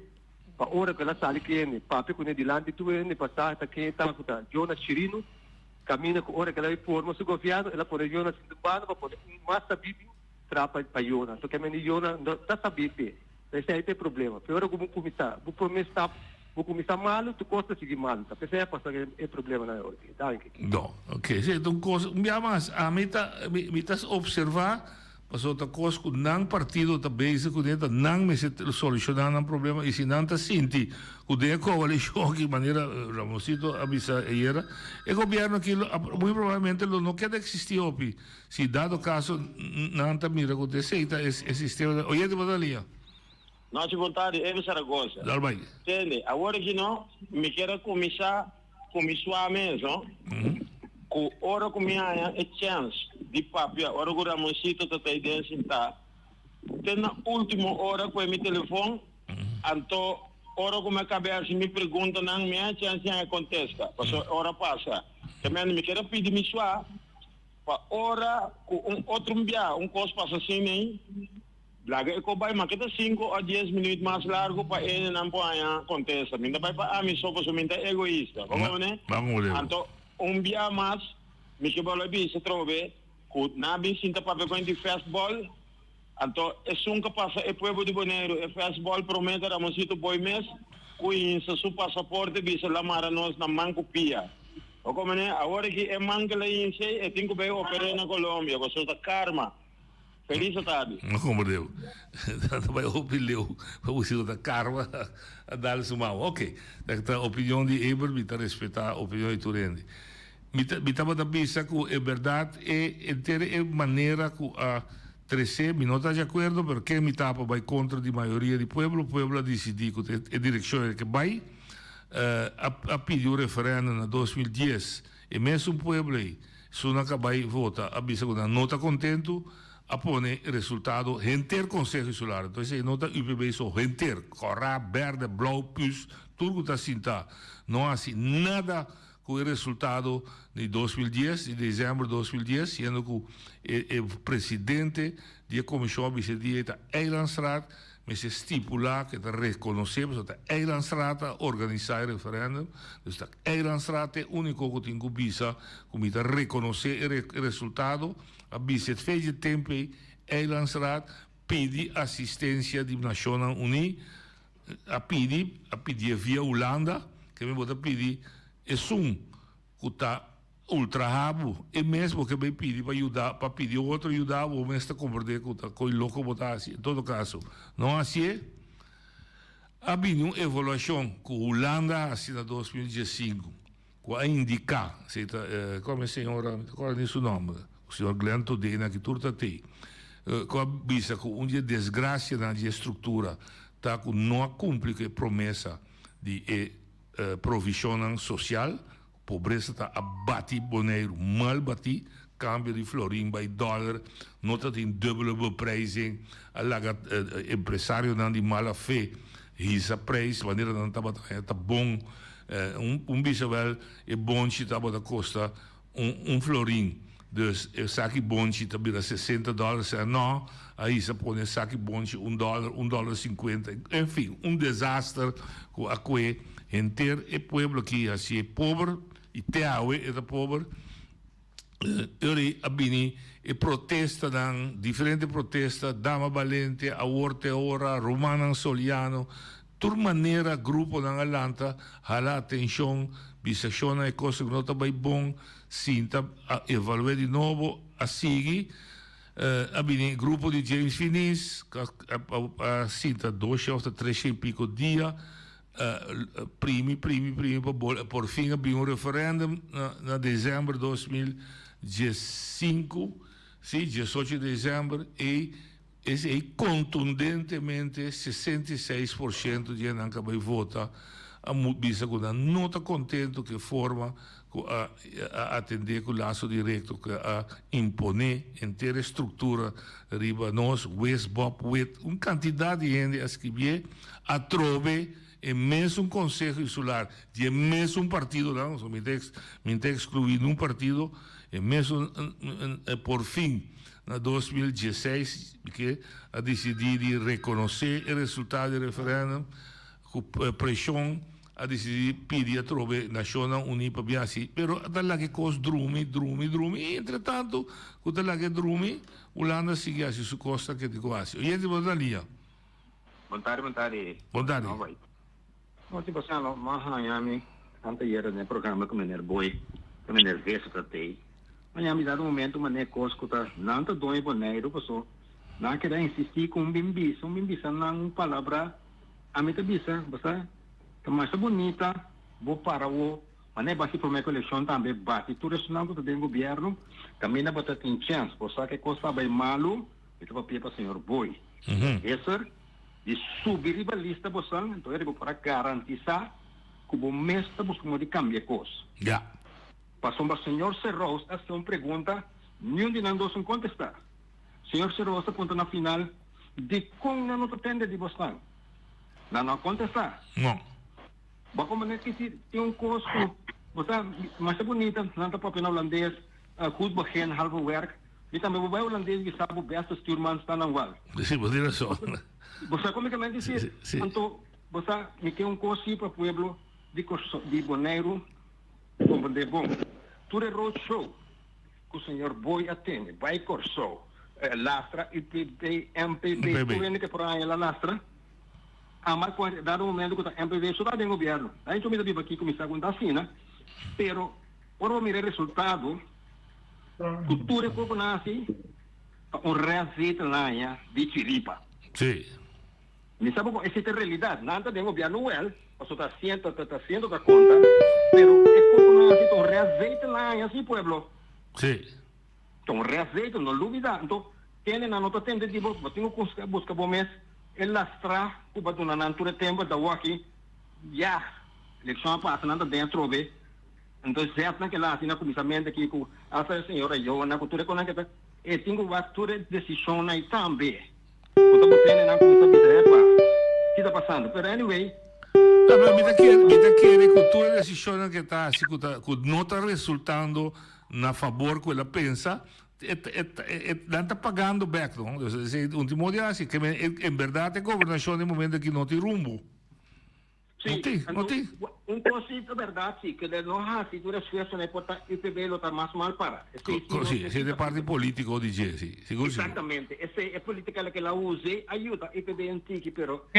Pa ora cu el a sali cu hende, papia cu ne dilanti tur hende pa sa ta ken e ta cu ta Jonas Chirino. Caminda cu ora cu el a bay forma su gobierno, el a pone Jonas sinta un banda pa pone un mas sabí bin traha pa pa Jonas. So kende Jonas no ta sabí p'e. Esey ta e problema. Pe ora cu bo cuminsa, bo prome stap, bo cuminsa malo, tur cos ta sigui malo. Ta p'esey a pasa e problemanan awor aki. Danki. No, ok, si ta un cos, un bia mas, ami ta, mi ta observa, pasobra ta cos cu nan partido ta bezig cu ne, ta nan mester soluciona nan problema, y si nan ta sinti cu den e coalicion aki, manera Ramoncito a bisa ayera, e gobierno aki lo, muy probablemente lo no keda existi hopi, si dado caso nan ta mira cu ta esey ta e sistema, oyente bo ta liña. Nochi bon tardi, Evi Saragoza. Dal bai. Tende, awor aki no, mi kier a cuminsa cu mi sua mes, no? Cu ora cu mi haña e chance di papia, ora cu Ramoncito ta ta den sinta, te na ultimo ora cu e mi telefon, anto ora cu mi a cabe haci mi preguntanan, mi haña chance di haña contesta, pasobra e ora pasa. Te mende mi kier a pidi mi sua pa ora cu un otro bia un cos pasa asina ei, Laga e ko bai ma ke ta sinku o dies minuut mas largu pa e nan por haña kontesta. Mi ta bai pa ami so pasobra mi ta egoista. Bo komprende? Anto un bia mas mi ke bolbe bisa atrobe ku nan a bin sinta papia ku hende di festbol. Anto esun ku pasa e pueblo di Boneiru e festbol prome ta Ramonsito Boy mes ku hinsa su pasaporte bisa la mara nos na man ku pia. Bo komprende? Awor aki e man ku la hinsa ei e tin ku bai oper'é na Colombia pasobra ta karma. Feliz atardi. No comprendeu. Ta bai hopi leu pa bo si ta karma a dal su mao. Ok, ta opinion di Eber, mi ta respeta opinion di tur hende. Mi ta mi tabata bisa ku e berdad e henter e manera ku a trese mi no ta di akuerdo, pero ken mi ta pa bai kontra di mayoria di pueblo, pueblo a disidi ku ta e direkshon e ke bai. A a pidi un referendum na 2010, e mesun pueblo ei Su nan ka bai vota a bisa ku nan no ta kontentu, a pone resultado henter Konseho Insular. Enton esei no ta UPB so, henter, kòrá, bèrdè, blou, püs, tur ku ta sintá no hasi nada ku e resultado di 2010, di desèmber 2010, siendo ku e e presidente di e komishon a bisa e dia ei ta Eilandsraad, Mester stipulá ku e ta rekonosé pasobra ta Eilandsraad a organisá e referèndum, dus ta Eilandsraad ta e úniko ku tin ku bisa ku mi ta rekonosé e resultado. A bisa e fecha di tempu ei Eilandsraad pidi asistensia di Nashonnan Uní, a pidi, a pidié via Hulanda, ke mi bo ta pidi esun ku ta Ultraha bo e mes bo ke bay pidi pa yuda pa pidi otro yuda bo mes ta comprende cu ta coy loco bo ta haci en todo caso no hacié a bini un evaluacion cu Hulanda a haci na 2015 cu a indica esey ta como e señora mi ta corda ni su nomber señor Glenn Todena aki tur ta tey cu a bisa cu un di e desgracianan di e structura ta cu no a cumpli cu e promesa di e provisionnan social. Pobresa ta a bati Boneiru mal bati, kambio di florin bai dòler, no ta tin dubbele beprijzing, a laga empresarionan di mala fe hisa prijs manera nan tabata haña ta bon, un bisa wèl e bonchi tabata kosta un florin, dus e saki bonchi ta bira sesenta dòler, sera no, a hisa pone e saki bonchi un dòler, un dòler sinkuenta, enfin un desaster ku a kue henter e pueblo aki hasié pober i te awe e ta pober. Ora a bini e protestanan, diferente protesta, Dama Balente, Awor te Ora, Rumannan Soliano. Tur manera gruponan a lanta, hala atenshon, bisa shonnan e kos ku no ta bai bon, sinta a evalu'é di nobo, a sigui. A bini grupo di James Finis ku a sinta doshe òf ta treshe i piko dia, primi, primi, primi pa bol, por fin a bini un referendum na desèmber 2015, si, 18 di desèmber, ei Esei kontundentemente 66% di esnan ku a bai vota a bisa ku nan no ta kontentu ku e forma ku a atendé ku laso direkto ku a imponé henter e struktura riba nos, Wes Bob Wit. Un kantidat di hende a skibié atrobe e mesun Konseho Insular di e mesun partidonan, so mi ta mi ta ekskluí nun partido, e mesun porfin Na 2016 ke a disidí di rekonosé e resultado di referèndum ku preshon a disidí pidi atrobe Nashonnan Uní pa bin hasi pero ta laga e kos drumi drumi drumi i entretantu ku ta laga e drumi Hulanda sigui hasi su kosnan ke tin ku hasi. Oyente bo ta na liña. Bon tardi bon tardi. Bon tardi. No tin pasá no, m'a haña mi anteayer den e programa ku meneer Boy ku meneer Visser ta tei. M'a haña mi dado momento manera kos ku ta nan ta doño Boneiru paso nan a keda insistí ku un bin bisa, un bin bisa nan un palabra. Ami ta bisa, bo sa, ta masha bunita bo para wo manera basi promé ku elekshon tambe bati tur esunnan ku ta den gobièrnu kaminda bo ta tin chèns. Bo sa ku e kos ta bai malu, mi ta papia pa señor Boy Visser. Di subi riba lista bosan, enton eri bo por a garantisa ku bo mes ta buska modo di kambia e kos. Ya. Pasobra señor Serrous a hasi un pregunta, niun di nan dos un kontestá. Señor Serrous a puntra na final, Dikon nan no ta tende di bosnan? Nan no a kontestá. No. Bo a komprendé ki si tin un kos ku bo sa masha bunita, nan ta papia na hulandes, goed begin, halve werk. Mi tambe bo bai hulandes bisa bo beste stuurman sta nan wal. Si, bo tin rason. Bo sa kon mi ta mente si? Anto bo sa mi ke un kos si pa pueblo di Kòrsou, di Boneiru komprendé bon. Tur e road show ku señor Boy a tene bai Kòrsou, lastra UPB, MPB, tur hende ke por haña la lastra. Ama cu a dado momento cu ta MPV so ta den gobierno. Ta hecho mi ta biba aki cu mi sa cu no ta asina, pero ora bo mira e resultado cu tur e poco nan haci ta un restzetel nan haña di chiripa. Sí. Mi sa bo esey ta e realidad. Nan ta den gobierno wel, pasobra ta asiento ta asiento ta conta, pero e poco nan haci ta un restzetel nan haña si pueblo. Sí. Ta un restzetel, no lubida. Anto kende nan no ta tende di bo, bo tin cu busca bo mes. E lastra ku bo a duna nan tur e tempu ta wòki ya. Elekshon a pasa nan ta den atrobe. Enton zètnan ke la hasi na kuminsamentu aki ku asta e señora Yona ku tur e konan ke ta e tin ku wak tur e desishonnan ei tambe. Ku ta botene nan kuminsá bisa epa ki ta pasando pero anyway. No pero mi ta kere mi ta kere ku tur e desishonnan ke ta hasi ku ta ku no ta resultando na fabor ku el a pensa E nan ta pagando bek no. Dus esei ultimo di hasi ke men en berdad e gobernacion den momento aki no tin rumbo. No tin, no tin. Un cos si ta berdad si, ke de no hasi tur esfuerzo nan e por ta UPB lo ta mas mal para. Esei si no Si, esei ta e parti politico di dje, si, sigur sigur. Exactamente, esei e politica la ke la use a yuda UPB un tiki pero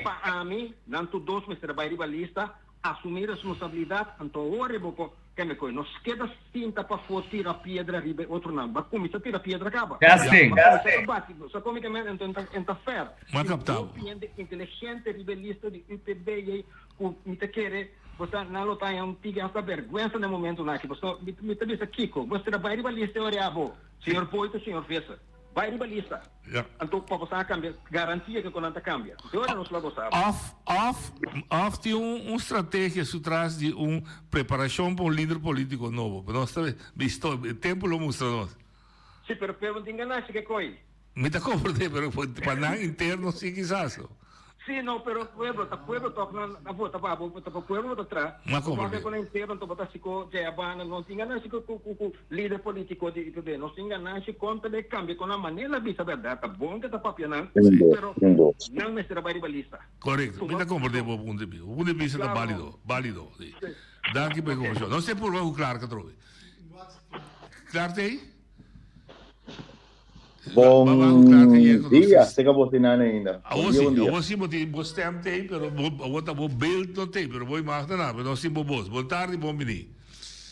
pa ami nan tur dos mester a bai riba lista Asumí responsabilidat, anto awor e bo por kende koe. No keda sinta pafó tira piedra riba e otronan. Bo a kuminsá tira piedra kaba. Ya. Bo a kuminsá ta bati. Bo sa kon mi ta mende? Anto en ta fèr. M'a Tin kaptá bo. hopi hende inteligente riba e lista di UPB ei ku mi ta kere bo sa nan lo ta haña un tiki hasta bèrgwensa na e momentunan aki. Pasobra mi ta bisa kiko? Bo mester a bai riba lista e ora abo, señor Boito, señor Visser. Bai riba lista. Ja. Anto pa bo sa cambia, garantia cu nan ta cambia. De ora nos lo gosa. Of, of, of tin un, un strategia su tras di un preparacion pa un lider politico nobo. Pero nos ta bisto, e tempo lo mustra nos. Si, pero pueblo tin ganashi ke koy. Mi ta comprende, pero pa nan interno si kisas. Sí, no, pero pueblo, ta pueblo toch nan a vota pa bo, ta pa pueblo bo ta tra. Ma comprende. Bo con interno to bo ta siko dje abana, no tin ganashi cu cu cu lider politico di UPB, nos tin ganashi con ta bay cambia con nan manera bisa berdad, ta bon ke ta papia nan, pero nan mester a bay riba lista. Correcto, mi ta comprende bo punto di bista, bo punto di bista ta valido, valido, si. Danki pa e conversacion. Nos te purba cu Clark atrobe. Clark ta ey? Bon dia, sega bo tin nan ainda. Bon dia, bon dia. Awor si bo tin bo stem tei, pero bo awor ta bo beeld no tei, pero bo imagen ta na, pero nos tin bo bos. Bon tardi, bon bini.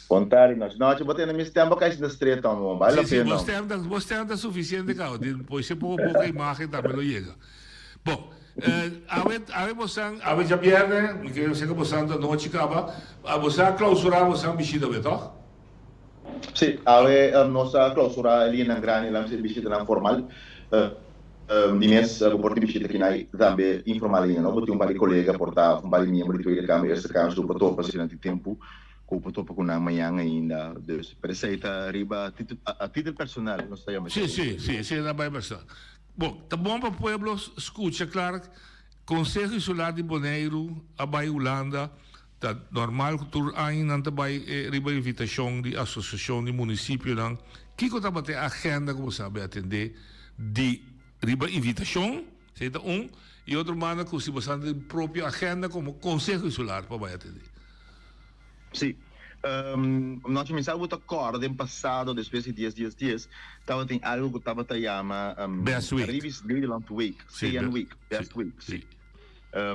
Bon tardi, nochi. Nochi, bo tene mi stem bo kai sinta stret amo, bon. Bale la Si, si, pena. bo stem ta, bo stem ta suficiente caba. Di, poise poco poco e imagen tambe lo yega. Bon, eh, awe, awe bosan, awe djabierne, mi kere sega bosan ta nochi caba, bosan a clausura bosan bishita awe, toch? Sí, awe nos a klausurá e liñanan grandi langs e bishitanan formal. Di mes bo por tin bishita kinai tambe informal ainda, no? Bo tin un par di kolega por ta òf un par di miembro di Tweede Kamer, Eerste Kamer su por topa si nan tin tempu ku por topa ku nan mañan ainda. Dus, pero esei ta riba a título personal nos ta yama esei. Sí, sí, sí, esei ta bai personal. Bon, ta bon pa pueblo skucha, Clark, Konseho Insular di Boneiru a bai Hulanda Ta normal ku tur aña nan ta bai riba invitashon di asosiashon di munisipionan. Kiko tabata e agenda ku bo sa bai atendé di riba invitashon? Esei ta un. I otro banda ku si bo sa tin propio agenda komo Konseho Insular pa bai atendé. Sí. Nochi mi sa bo ta kòrda den pasado despues di dies dies dies tabatin algu ku tabata yama Best Week. Caribisch Nederland Week, CN Week, Best Week. Sí.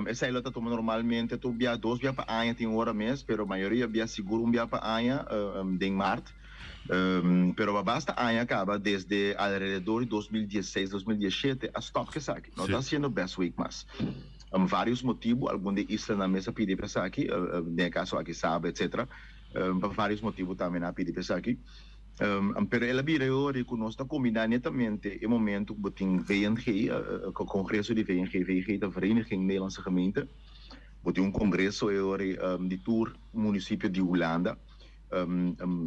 Esei lo ta tuma normalmente tur bia, dos bia pa aña tin ora mes, pero mayoria bia sigur un bia pa aña den mart. Pero pa basta aña caba desde alrededor di 2016, 2017 a stop cu esaki. No ta haciendo Best Week mas. Varios motibo, algun di e islanan mes a pidi pa esaki, den e caso aki Saba etc. Pa varios motibo tambe nan a pidi pa esaki. Pero el a bira e ora ku nos ta kombiná netamente e momento ku bo tin VNG, kongreso di VNG, VNG ta Vereniging Nederlandse Gemeenten, bo tin un kongreso e ora di tur munisipio di Hulanda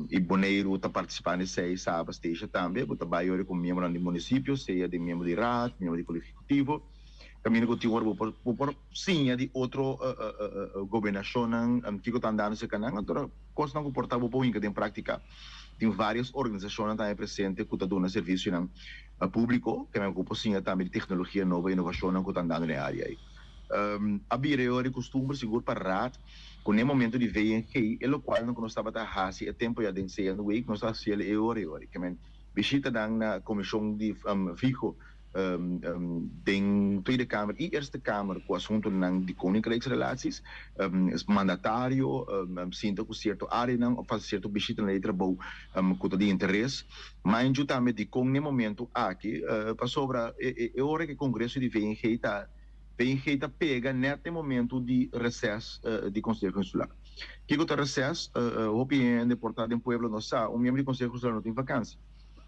i Boneiru ta partisipá na esei, Saba, Statia tambe, bo ta bai e ora ku miembronan di munisipio, sea di miembro di raad, miembro di kolegio ehekutivo, kaminda ku tin ora bo por bo por siña di otro gobernashonnan kiko ta andando serka nan, anto Kosnan ku por ta bo por hinka den práktika. Tin vários organisashonnan tambe presente ku ta duna servisionan públiko, ke nan ku por siña tambe di teknologia nobo i inovashonnan ku ta andando den e área ei. A bira e ora di kustumber sigur pa Raad ku n'e momento di VNG e lokualnan ku nos tabata hasi e tempu ya den CN Week nos ta hasiel e ora e ora. Ke men bishitanan na komishon di fiho den Tweede Kamer i Eerste Kamer ku asuntunan di Koninkrijksrelaties, mandatario sinta ku sierto areanan òf hasi sierto bishitanan di trabou ku ta di interes. Mind you tambe dikon n'e momentu aki, pasobra e ora ku e kongreso di VNG ta VNG ta pega nèt n'e momentu di reses di Konseho Insular. Kiko ta reses? Hopi hende por ta den pueblo no sa, un miembro di Konseho Insular no tin vakansi.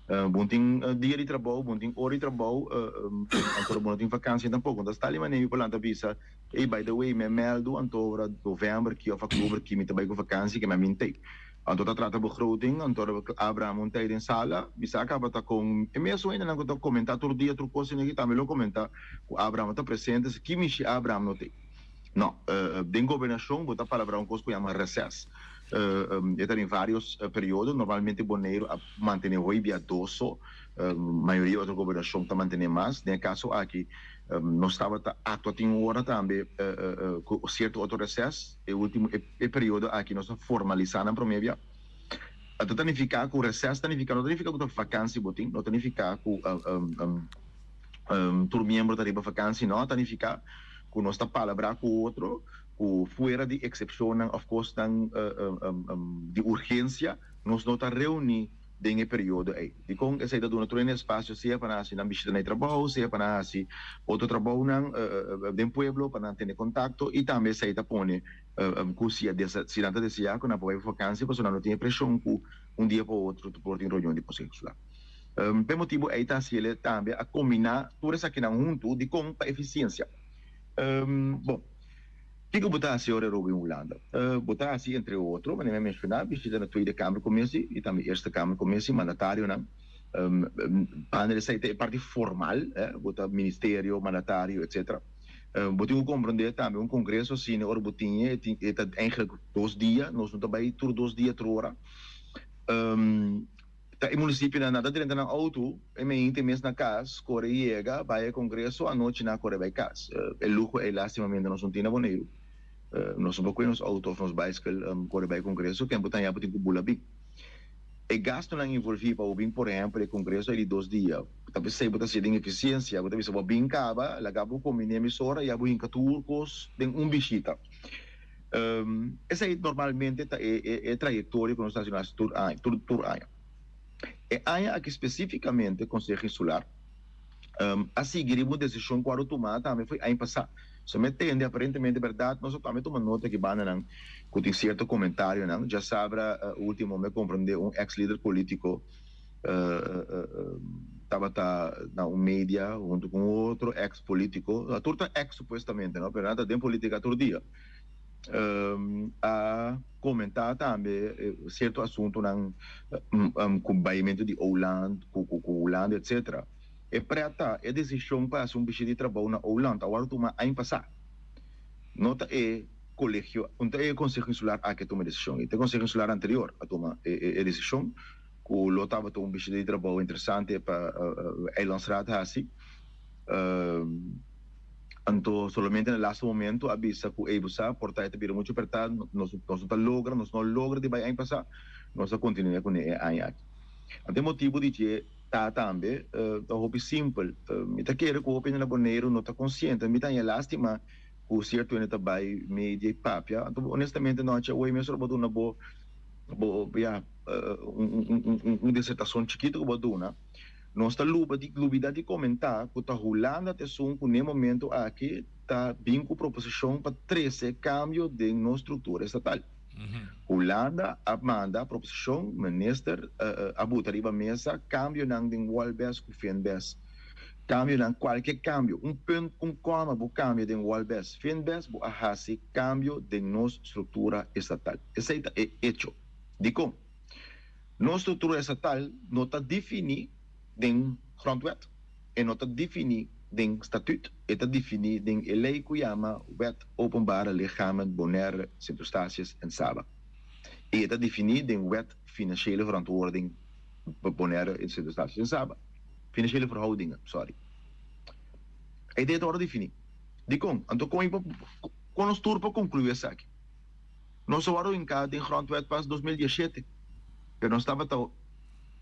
Bo no tin dia di trabou, bo no tin ora di trabou, anto bo no tin vakansia tampoco. Entonces tal di manera mi por lanta bisa, ey by the way, mi a meldu anto ora november ki of october ki mi ta bay cu vakansia ki mi a mintey. Anto ta trata begroting, anto Abraham un tey den sala, mi sa caba ta con e mesun hendenan cu ta comenta tur dia tur cos esaki tambe lo comenta cu Abraham ta presente, si ki mishi Abraham no tey. No, den gobernacion bo ta palabra un cos cu yama reces. E ta den varios periodo, normalmente Boneiru a mantene hoy bia dos so, mayoria otro gobernacion ta mantene mas. Den e caso aki nos tabata actua tin un ora tambe cu cierto otro reces, e ultimo e periodo aki nos a formalisa nan prome bia. Anto ta nifica cu reces ta nifica, no ta nifica cu ta vakantie bo tin, no ta nifica cu tur miembro ta riba vakantie, no, ta nifica cu nos ta palabra cu otro cu fuera di excepcionnan of cosnan di urgencia nos no ta reuni den e periodo ey. Dicon esey ta duna tur hende espacio sea pa nan haci nan bishita na e trabao, sea pa nan haci otro trabaonan den pueblo pa nan tene contacto y tambe esey ta pone cu si si nan ta desea cu nan por bay pa vakantie pasobra nan no tin e presion cu un dia pa otro por tin reunion di Conseho Insular. P'e motibu ei ta hasiel tambe a kombiná tur esakinan huntu. Dikon? Pa efisiensia. Bon, kiko bo ta hasi ora roba den Hulanda? Bo ta hasi entre otro, manera mi a menshoná, bishita na Tweede Kamer Commissie i tambe Eerste Kamer Commissie, mandatarionan. Banda di esei ta e parti formal, bo ta ministerio, mandatario, etcetera. Bo tin ku komprondé tambe un kongreso asina ora bo tin e, e ta eigenlijk dos dia, nos no ta bai tur dos dia tur ora. Ta e munisipionan nan ta drenta nan outo e meinte mes na kas, kore yega, bai e kongreso, anochi nan a kore bai kas. E luho ei lastimamente nos no tin na Boneiru. Nos no por kue nos outo of nos baiskel kore bai kongreso, tempu ta ya bo tin ku bula bin. E gastunan envolví pa bo bin por ehèmpel e kongreso ei di dos dia, ta p'esei bo ta hasi den efisiensia, bo ta bisa bo bin kaba, laga bo kombiné mesora i abo hinka tur kos den un bishita. Esei normalmente ta e trayektoria ku nos ta hasi nos tur aña, tur tur aña. E aña aki spesífikamente Konseho Insular a sigui riba un desishon ku a tuma tambe for aña pasá. So mi a tende aparentemente bèrdat nos a tambe tuma nota aki bandanan ku tin sierto komentarionan. Djasabra último mi a komprendé un eks lider polítiko tabata na un media huntu ku un otro eks polítiko, tur ta eks supuestamente no, pero nan ta den polítika tur dia, a komentá tambe sierto asuntunan ku baimentu di Oland ku Hulanda etcetera. E pret ta, e desishon pa hasi un bishita di trabou na Oland a wòrdu tuma aña pasá. No ta e kolegio, no ta e Konseho Insular aki a tuma e desishon ei, ta e Konseho Insular anterior a tuma e desishon ku lo tabata un bishita di trabou interesante pa Eilandsraad hasi. Anto solamente na lastu momento a bisa ku ei bo sa por ta e ta bira muchu pertá, nos no ta logra, nos no logra di bai aña pasá, nos a kontinuá kuné e aña aki. Anto e motibu di dje ta tambe ta hopi simpel. Mi ta kere ku hopi hende na Boneiru no ta konsiente. Mi ta haña lástima ku sierto hende ta bai media i papia. Anto honestamente nochi awor mes ora bo duna bo bo ya un disertason chikitu ku bo duna, nos ta luba di lubida di komentá ku ta Hulanda ta esun ku n'e momento aki ta bin ku proposishon pa trese kambio den nos struktura estatal. Hulanda a manda proposishon, minister a buta riba mesa kambionan den Wolbes ku Finbes. Kambionan, kualke kambio, un punt, un kòma bo kambia den Wolbes, Finbes, bo a hasi kambio den nos struktura estatal. Esei ta e echo. Dikon? Nos struktura estatal no ta definí den Grondwet, e no ta definí den Statuut, e ta definí den e lei ku yama Wet Openbare Lichamen Bonaire, Sint Eustatius en Saba. I e ta definí den Wet Financiële Verantwoording Bonaire, Sint Eustatius en Saba. Financiële Verhoudingen, sorry. E ta ora definí. Dikon? Anto kon kon nos tur por konkluí esaki? Nos a wòrdu hinká den Grondwet pas 2017, pero nos tabata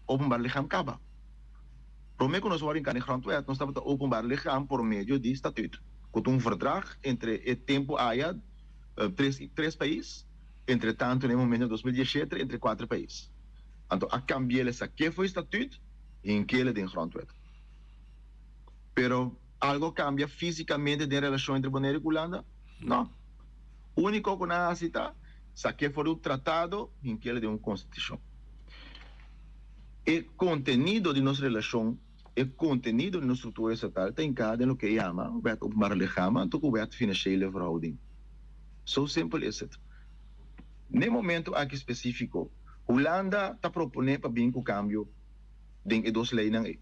openbaar lichaam kaba. Promé ku nos wòrdu hinká den Grondwet, nos tabata openbaar lichaam por medio di Statuut, ku ta un verdrag entre e tempu aya tres tres pais, entre tantu na e momento 2017 entre kuater pais. Anto a kambi'el esaki for e Statuut i hink'el den Grondwet. Pero algo a kambia físikamente den relashon entre Boneiru ku Hulanda? No. Úniko ku nan a hasi ta sak'é for di un tratado hink'el den un konstitushon. E kontenido di nos relashon, e kontenido di nos struktura estatal ta hinká den loke e yama Wet Openbare Lichamen anto ku Wet Financiële Verhouding. So simpel is it. N'e momento aki spesífiko, Hulanda ta proponé pa bin ku kambio den e dos leinan ei.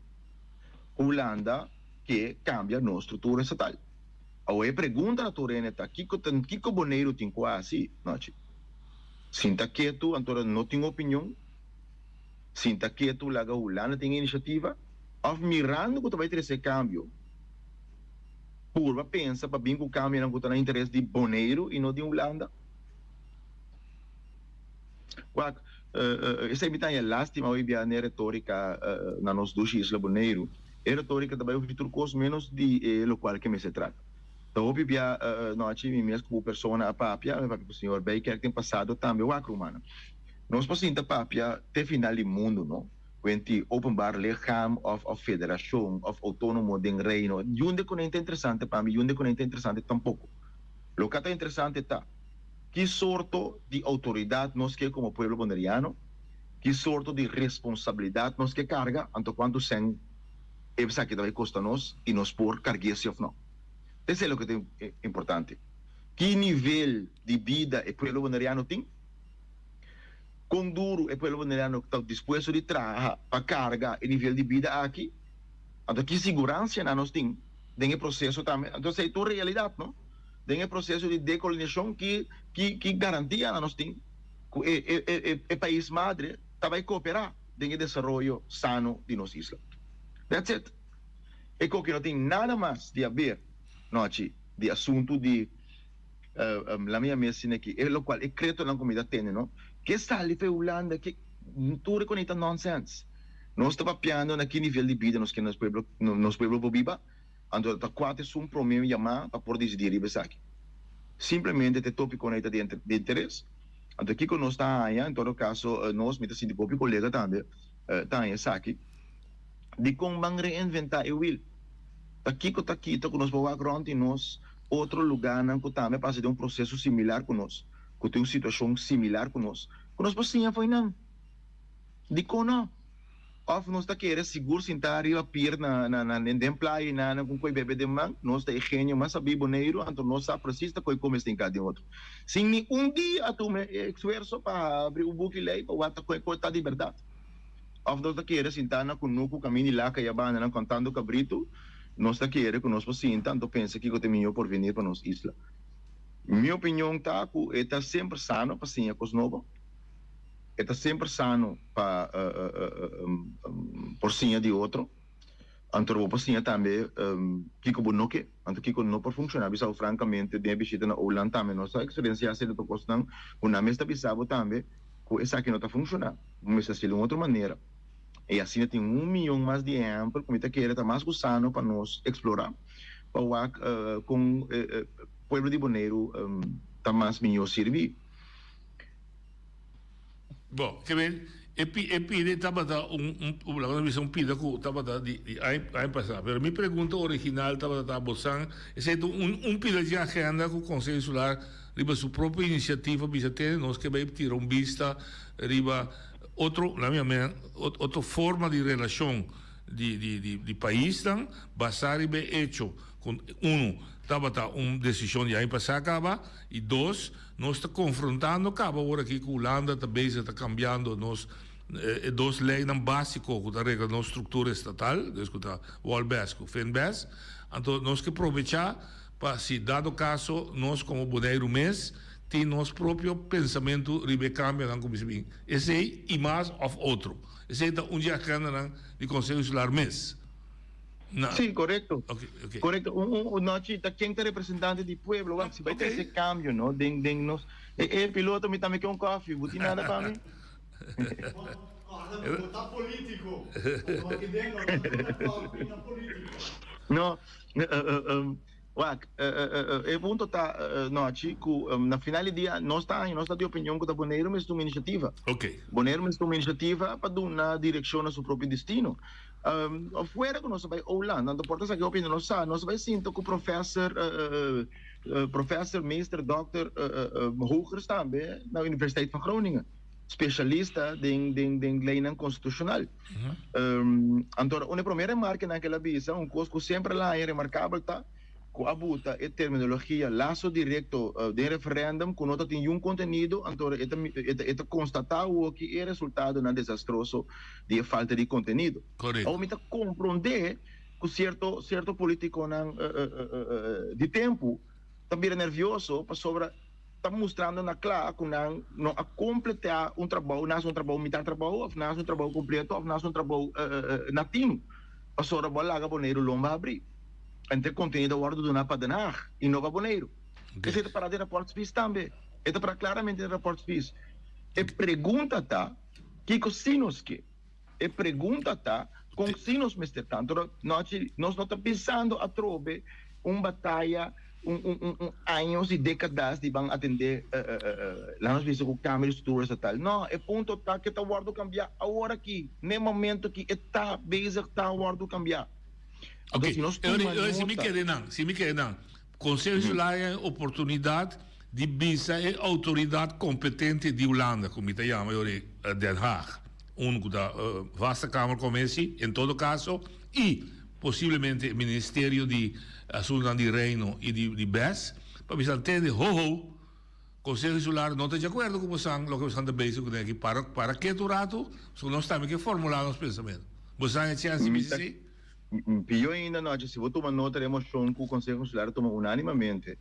Hulanda ke kambia nos struktura estatal. Awor e pregunta na tur hende ta, kiko ta kiko Boneiru tin ku hasi nochi? Sinta ketu anto no tin opinion? Sinta ketu laga Hulanda tin e inisiativa? Òf mirando ku ta bai trese kambio, purba pensa pa bin ku kambionan ku ta na interes di Boneiru i no di Hulanda? Wak, esei mi ta haña lástima hoy bia n'e retórika na nos dushi isla Boneiru. E retórika ta bai hopi tur kos ménos di e lokual ke mester trata. Ta hopi bia nochi mi mes ku bo persona a papia, mi a papia ku señor Bijkerk den pasado tambe. Wak rumannan, nos por sinta papia te final di mundu no, kuenti openbaar lichaam òf òf federashon òf outónomo den reino, yunde ku no ta interesante pa mi, yunde ku no ta interesante tampoko. Loke a ta interesante ta, ki sorto di outoridat nos ke komo pueblo boneriano? Ki sorto di responsabilidat nos ke karga, anto kuantu sèn e esaki ta bai kosta nos i nos por karg'é si òf nò? Esei loke ta importante. Ki nivel di bida e pueblo boneriano tin? Kon duru e pueblo boneriano ta dispuesto di traha pa karga e nivel di bida aki? Anto ki siguransianan nos tin den e proseso tambe? Anto esei ta un realidat, no? Den e proseso di dekoloniashon ki ki garantianan nos tin? Ku e e pais madre ta bai kooperá den e desaroyo sano di nos isla. That's it. E koki no tin nada mas di haber nochi di asuntu di la mia mes sine ki e lokual e kretonan ku mi ta tene no ke sali fe Hulanda ke. Tur e konei ta nonsens. Nos ta papiando na ki nivel di bida nos ke nos pueblo nos pueblo por biba, anto ta kua ta esun prome yamá pa por disidí riba esaki. Simplemente ta e tópikonan ei ta di di interes. Anto kiko nos ta haña, en todo kaso nos, mi ta sinti hopi kolega tambe ta haña esaki, dikon ban reinventá e wiel? Ta kiko ta kita ku nos por wak rònt di nos otro lugánan ku tambe a pasa den un proseso similar ku nos, ku tin un situashon similar ku nos, ku nos por siña fo'i nan? Dikon no? Òf nos ta kere sigur sintá riba pier na na den playa i nana ku un koi bebe den man? Nos ta e genio mas sabí Boneiru, anto nos sa presis ta koi kome stinká den otro. Sin ni un dia a tuma e esfuerso pa habri un buki lei pa wak ta koi koi ta di bèrdat. Òf nos ta kere sintá na kunuku kaminda di laka i a banda nan kontando kabritu? Nos ta kere ku nos por sinta anto pensa kiko ta e mihó porvenir pa nos isla? Mi opinion ta ku e ta semper sano pa siña kos nobo. E ta semper sano pa por siña di otro. Anto bo por siña tambe kiko bo no ke, anto kiko no por funciona. Bisa bo francamente den e bishita na Oland tambe nos a experiencia cierto cosnan cu nan mes ta bisa bo tambe cu esaki no ta funciona, bo mester haciel di un otro manera. Y asina tin un miyon mas di ehempel cu mi ta kere ta mas cu sano pa nos explora pa wak con pueblo di Boneiru ta mas miyo sirbi. Bo, ke men, e pi, e pide tabata un, un, laga nos bisa un pida ku tabata di, di aña, aña pasá. Pero mi pregunta original tabata ta bosan, esei ta un, un pida dje agenda ku Konseho Insular riba su propio inisiativa bisa tene nos ke bai tira un bista riba otro, na mi amen, otro forma di relashon di, di, di, di paisnan basá riba e echo ku, unu, tabata un desishon di aña pasá kaba, i dos, Nos ta konfrontando kaba ora aki ku Hulanda ta bezig ta kambiando nos e dos leinan básiko ku ta regla nos struktura estatal, dus ku ta Wolbes ku Finbes. Anto nos ke probechá pa si dado kaso nos komo Boneiru mes tin nos propio pensamentu riba e kambionan ku bisa bin esei i mas òf otro. Esei ta un di e agendanan di Konseho Insular mes. Na. Sí, korekto. Ok, ok. Korekto. Un, un, un nochi ta ken ta representante di pueblo. Wak, si bai trese kambio, no? Den, den nos. E, e piloto, mi tambe ke un koffie. Bo tin nada pa mi? Corda, bo ta politico. Bo aki den no ta duna koffie na politico. No, wak, e punto ta, nochi, ku na final di dia nos ta haña, nos ta di opinion ku ta Boneiru mester tuma inisiativa. Ok. Boneiru mester tuma inisiativa pa duna direkshon na su propio destino. Fuera ku nos a bai Holanda, anto por ta esaki hopi hende no sa, nos a bai sinta ku professor, professor, meester, dokter Hoogers tambe na Universiteit van Groningen, spesialista den den den leinan konstitushonal. Anto un e prome remarkenan ku el a bisa, un kos ku semper el a haña remarkabel ta ku a buta e terminologia laso direkto den referendum ku no ta tin yun kontenido, anto e ta e ta konstatá awoki e resultadonan desastroso di e falta di kontenido. Awor mi ta komprondé ku sierto sierto politikonan di tempu ta bira nervioso pasobra ta mustrando na kla ku nan no a kompletá un trabou, nan hasi un trabou mitá trabou òf nan hasi un trabou kompleto òf nan hasi un trabou na tinu pasobra bo a laga Boneiru lomba habrí. Ente e kontenido a wòrdu duná pa Den Haag i no pa Boneiru. Esei ta pará den rapòrt Spies tambe. E ta pará klaramente den rapòrt Spies. E pregunta ta, kiko si nos ke? E pregunta ta, kon si nos mester ta? Anto nochi nos no ta pensando atrobe un bataya, un un un un años i dékadas di ban atendé laat nos bisa ku kambio di struktura estatal. No, e punto ta ke ta wòrdu kambiá awor aki, n'e momento ki e ta bezig ta wòrdu kambiá. Ok, si mi kere nan, si mi kere nan, Conseho Insular e oportunidad di bisa e autoridad competente di Hulanda, cu mi ta yama yori Den Haag, un cu ta Vaste Kamercommissie, en todo caso, y posiblemente e Ministerio di Asuntonan di Reino y di bes, pa bisa tende, ho ho, Conseho Insular no ta di acuerdo cu bosan, loke bosan ta bezig cu den aki, para, para ketu un rato, pasobra nos tambe ke formula nos pensamiento. Bosan e chance di bisa si? Pió ainda nochi, si bo tuma nota di e mocion cu Conseho Insular a tuma unanimamente,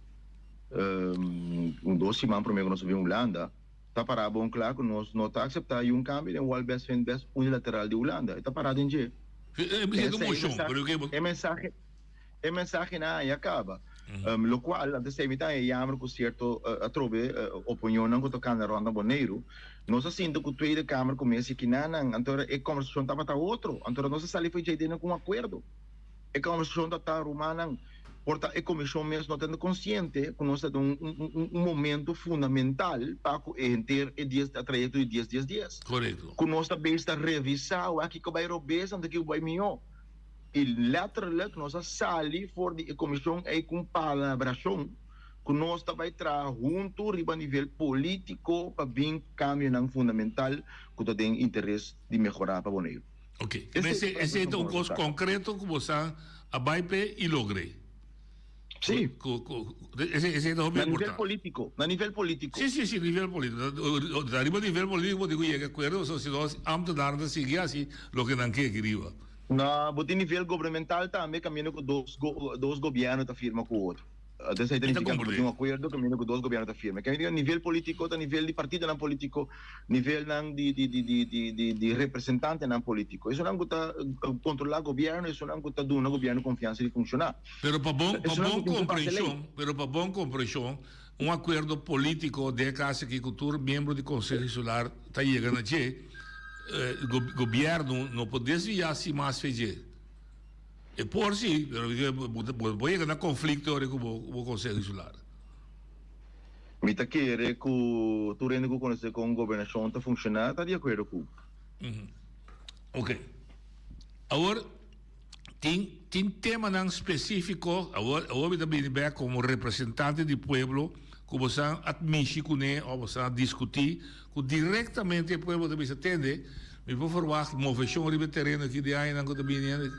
un dos siman prome cu nos a bin Hulanda, ta para bon cla cu nos no ta acepta yun cambio den Wal Bes Vind Bes unilateral di Hulanda. E ta para den dje. E mensahe E mensahe nan a caba. Lokual antes ei mi ta haña yamer ku sierto atrobe opinionnan ku ta kanda rònt na Boneiru. Nos a sinti ku Tweede Kamer ku mes kinanan, anto e kòmbersashon tabata otro. Anto nos a sali for djei dene ku un akuerdo. E kòmbersashon ta ta rumannan, por ta e komishon mes no ta konsiente ku nos ta den un un momento fundamental pa ku e henter e dies e trayekto di dies dies dies. Korekto. Ku nos ta bezig ta revisá wak kiko bai robes anto kiko bai mihó. I letterlijk nos a sali for di e komishon ei ku un palabrashon ku nos ta bai traha huntu riba nivel polítiko pa bin ku kambionan fundamental ku ta den interes di mehorá pa Boneiru. Ok, esei esei ta un kos konkreto ku bo sa a bai p'e i logr'é. Sí. Ku ku esei esei ta hopi Na nivel importante. polítiko, na nivel polítiko. Sí, sí, sí, nivel polítiko. Ta riba nivel polítiko bo tin ku yega akuerdo, pasobra si no ámtenarnan ta sigui hasi loke nan ke aki riba. Na bo tin nivel gobernamental tambe kaminda ku dos dos gobièrnu ta firma ku otro. Entonces ei ta Mi ta nifiká ku bo komprendé. tin un akuerdo kaminda ku dos gobièrnu ta firma. Kende nivel polítiko ta nivel di partidonan polítiko, nivelnan di di di di di di di representantenan polítiko. Esunnan ku ta kontrolá gobièrnu, esunnan ku ta duna gobièrnu konfiansa di funshoná. Pero pa bon pa Esunnan bon ku tin ku pasa lei. komprenshon, pero pa bon komprenshon, un akuerdo polítiko den e kas aki ku tur miembro di Konseho Insular ta yega na dje, Gobièrnu no por desviá si mas fe dje. E por si, pero bo por yega na konflikto ora ku bo Konseho Insular. Mi ta kere ku tur hende ku konosé kon gobernashon ta funshoná ta di akuerdo ku. Oke. Awor tin tin temanan spesífiko, awor awor mi ta bini bèk komo representante di pueblo ku bo sa a mishi kuné òf bo sa a diskutí ku direktamente e pueblo ta bisa tende mi por ferwagt moveshon riba e tereno aki di añanan ku ta bini hende.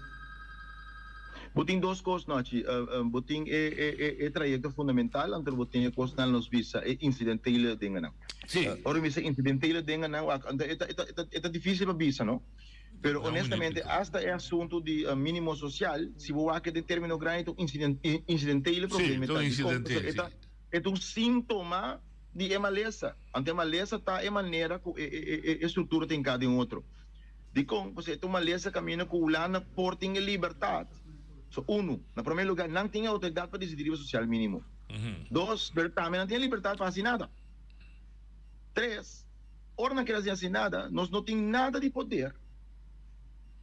Bo tin dos kos nochi, bo tin e e e e trayekto fundamental anto bo tin e kosnan nos bisa e insidentele dingenan. Sí. Ora mi bisa insidentele dingenan wak anto e ta e ta e ta difísil pa bisa no. Pero honestamente hasta e asuntu di minimo social, si bo wak den termino grandi ta un incidentele problema. Sí, ta un incidentele, sí. E ta un sintoma di e malesa. Anto e malesa ta e manera ku e struktura ta hinká den otro. Dikon? Pasobra e ta un malesa kaminda ku Hulanda por tin e libertat. So, unu, na promé lugá nan tin e outoridat pa disidí riba social minimo. Dos, pero tambe nan tin e libertat pa hasi nada. Tres. Ora nan keda sin hasi nada, nos no tin nada di poder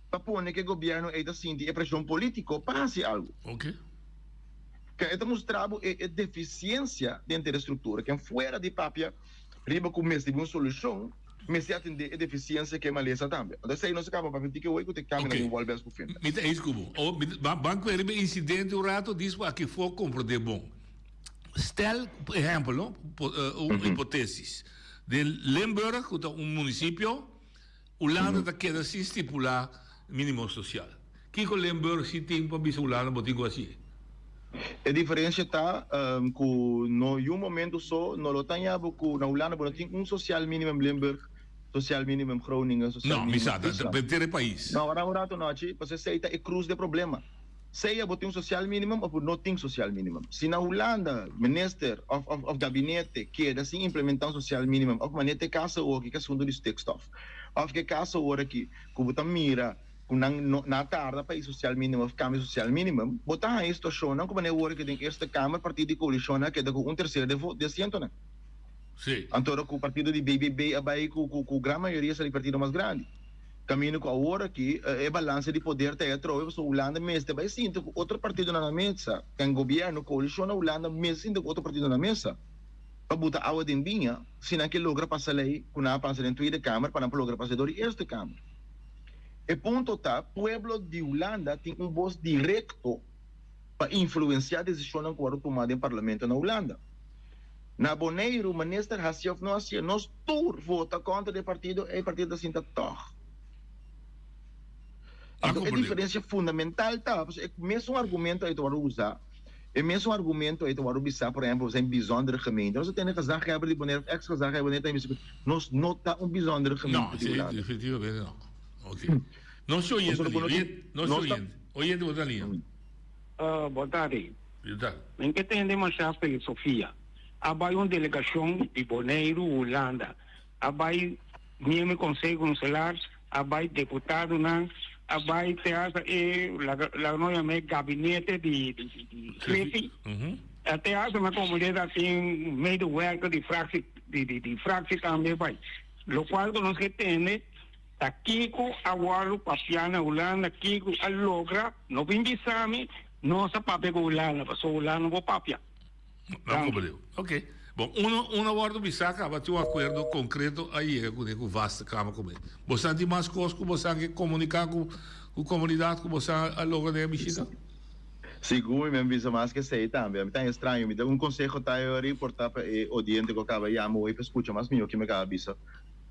pa pone ku e gobièrnu ei ta sinti e preshon polítiko pa hasi algu. Ke e ta mustra bo e defisiensia denter e struktura. Ken fuera di papia riba ku mester bin un solushon, mester atendé e defisiensia ku e malesa tambe. Anto esei nos a kaba papia tiki awor ku ta e kambionan den wòlbes ku finda. Mi ta eens ku bo. Ban kue riba e insidente un rato, dispo aki for komprondé bon. Stel, por ehèmpel, no, un hipotesis. Den Limburg, ku ta un munisipio, Hulanda ta keda sin stipulá mínimo sosial. Kiko Limburg si tin pa bisa Hulanda bo tin ku hasié? E diferensia ta ku no yu momentu so no lo ta ña bo ku na Hulanda bo no tin un sosial minimum Limburg, sosial minimum Groningen, sosial No, mi minimum sa, ta Friesland. pa henter e pais. No, wara un ratu nochi, pasobra esei ta e krus di e problema. Sea bo tin un social minimum of bo no tin social minimum. Si na Hulanda minister of of gabinete keda sin implementa un social minimum of manera te caso awor ki asunto di stikstof of ke caso awor aki ku bo ta mira ku nan no nan a tarda pa e social minimum of cambia social minimum bo ta haña e situacionnan ku manera awor aki den Eerste Kamer partido di coalicionnan a keda ku un tercer de de asientonan. Sí. Anto ora ku partido di BBB a bai ku ku ku gran mayoria sali partido mas grandi. Kaminda ku awor aki e balansa di poder ta e atrobe pasobra Hulanda mester bai sinta ku otro partidonan na mesa. Ten gobièrnu, koalishon na Hulanda mester sinta ku otro partido na mesa pa buta awa den biña si nan ke logra pasa lei ku nan a pasa den Tweede Kamer pa nan por logra pasa dor di Eerste Kamer. E punto ta pueblo di Hulanda tin un bos direkto pa influensiá desishonnan ku wòrdu tumá den parlamento na Hulanda. Na Boneiru minister hasi of no hasi nos tur vota kontra di e partido e partido ta sinta tòg. Anto e diferensia fundamental ta pasobra e mesun argumento ei ta wòrdu usa e mesun argumento ei ta wòrdu bisa por ehempel nos ta un bijzondere gemeente nos ta tene gezaghebber di Boneiru of ex gezaghebber di Boneiru ta bisa ku nos no ta un bijzondere gemeente di Hulanda. No, efectivamente no. Ok. Nos si oyente nos si oyente. Oyente bo ta liña. Bo tardi. Men ke tende masha filosofia. A bai un delegashon di Boneiru, Hulanda. A bai miembro di Konseho Insular, a bai deputadonan, a bai te hasta e laga nos yama e gabinete di di. Griffie. Te hasta mi a komprendé ta tin medewerker di fractie di di di fractie tambe bai. Lokual ku nos ke tende ta kiko a wòrdu papiá na Hulanda, kiko a logra, no bin bisa mi nos a papia ku Hulanda, pasobra Hulanda no por papia. No comprendé. Ok. Bon, uno uno a wòrdu bisá kaba tin un akuerdo konkreto a yega kuné ku vaste kamer kuné. Bosan tin mas kos ku bosan ke komuniká ku ku komunidat ku bosan a logra den e bishita? Sigur mi a bisa mas ke esei tambe. Ami ta estraño. Mi ta un konseho ta e ora i por ta pa e odiente ku a kaba yama hoy pa skucha mas mihó ke mi a kaba bisa.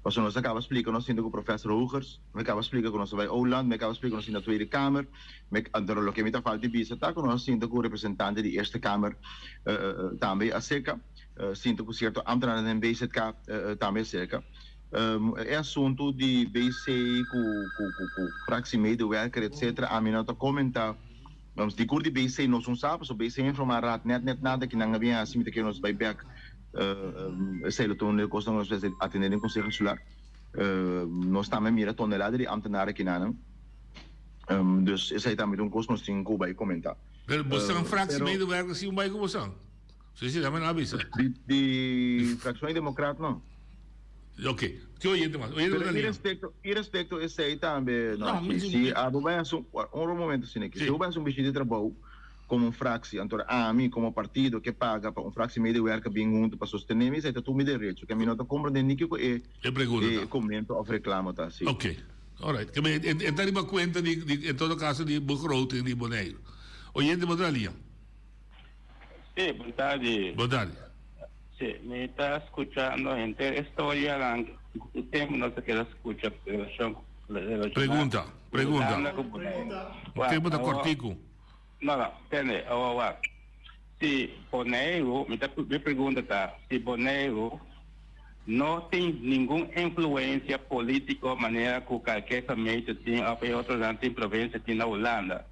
Pasobra nos a kaba splika nos sinta ku Professor Hoogers, mi a kaba splika ku nos a bai Ouland, mi a kaba splika ku nos sinta Tweede Kamer. Mi anto loke mi ta falta di bisa ta ku nos a sinta ku representante di Eerste Kamer tambe aserka, sinta ku sierto ambtenarnan den BZK tambe aserka. E asuntu di BC ku ku fractiemedewerker etcetera ami no ta komenta. Sigur di BC nos un sa pasobra BC a informa raad net net nada ki nan a bin hasi mi ta kere nos bai bek esei lo ta un di e kosnan ku nos mester atende den Konseho Insular. Nos tambe a mira tonelada di ambtenar akinanan. Dus esei tambe ta un kos ku nos tin ku bai komentá. Pero bosan fractiemedewerker si un bai ku bosan? Si si dame na avisa. Di di fraccion di democrat no. Ok, ki oyente mas? Oyente Pero irrespecto, irrespecto esei tambe no, no si, si abo bai haci un, un momento Sineke, si bo bai haci un bishita di trabou como un fractie, anto ami como partido ke paga pa un fractie medewerker bin hunto pa sostene mi, esei ta tur mi derecho, ke mi no ta comprende ni kiko e E pregunta e comento of reclamo ta, si. Ok, alright. Ke e e ta riba cuenta di di en todo caso di begroting di Boneiru. Oyente bo ta lia. Sí, bon tardi. Bon tardi. Sí, mi ta skuchando henter e storianan ku tempu nos a keda skucha relashon relashoná Pregunta, ku pregunta. Hulanda ku Boneiru. Un tempu ta kòrtiku. No, no, tende, awa wak. Si Boneiru, mi ta mi pregunta ta, si Boneiru no tin ningun influensia polítiko manera ku kalke gemeente tin òf e otronan tin provinsia tin na Hulanda,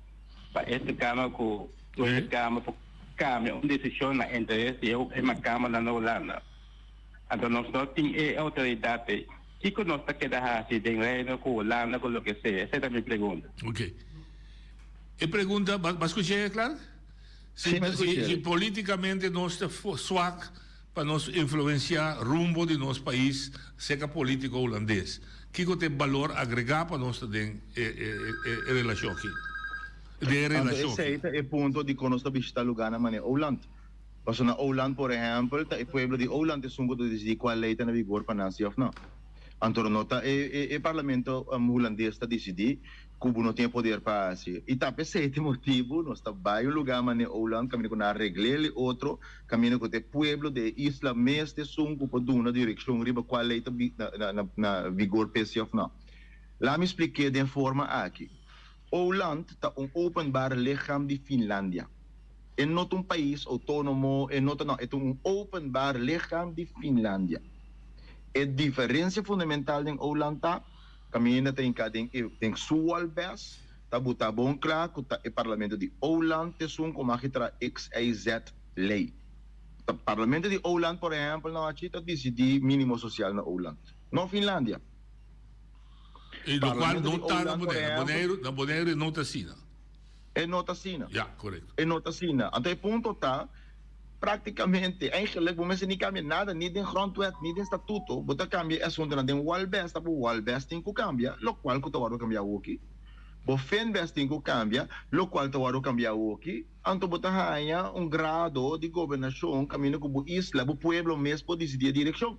pa este kamer ku Tweede Kamer por cambia un decision na interes di e macambernan na Hulanda. Anto nos no tin e autoridad ei. Kico nos ta keda haci den Reino cu Hulanda cu loke sea? Esey ta mi pregunta. Ok. E pregunta, bo a scucha Clark? Si, mi a scucha. Si politicamente nos ta swak pa nos influencia rumbo di nos pais cerca politico Hulandes, kico ta e balor agrega pa nos ta den e relacion aki? Den e Anto relashon. esei ta e punto dikon nos ta bishita lugánan manera Ouland. Pasobra na Ouland, por ehèmpel, ta e pueblo di Ouland esun ku ta disidí kua lei ta na vigor pa nan si òf nò. Anto no ta e e parlamento hulandes ta disidí ku bo no tin e poder pa hasi. I ta p'esei ta e motibu nos ta bai un lugá manera Ouland kaminda ku nan a regl'é el otro, kaminda ku ta e pueblo di e isla mes ta esun ku por duna direkshon riba kua lei ta na vigor p'e si òf nò. Laat mi splik'é den forma aki. Åland ta un openbaar lichaam di Finlandia. E no ta un pais outónomo, e no ta, no, e ta un openbaar lichaam di Finlandia. E diferensia fundamental den Åland ta, kaminda ta hinká den e den su walbes, ta butá bon kla ku ta e parlamento di Åland t'esun ku mag tra X, Y, Z lei. Ta parlamento di Åland, por ehèmpel, nochi ta disidí mínimo sosial na Åland, no Finlandia. E locual no ta na Boneiru. Boneiru, na Boneiru e no ta asina. E no ta asina. Ja, correcto. E no ta asina. Anto e punto ta, practicamente, eigenlijk bo mester ni cambia nada, ni den grondwet, ni den statuto. Bo ta cambia e asuntonan den Walbes, ta bo Walbes tin cu cambia, locual cu ta wordo cambia awoki. Bo Finbes tin cu cambia, locual ta wordo cambia awoki. Anto bo ta haya un grado di gobernacion caminda cu bo isla, bo pueblo mes por dicidi e direccion.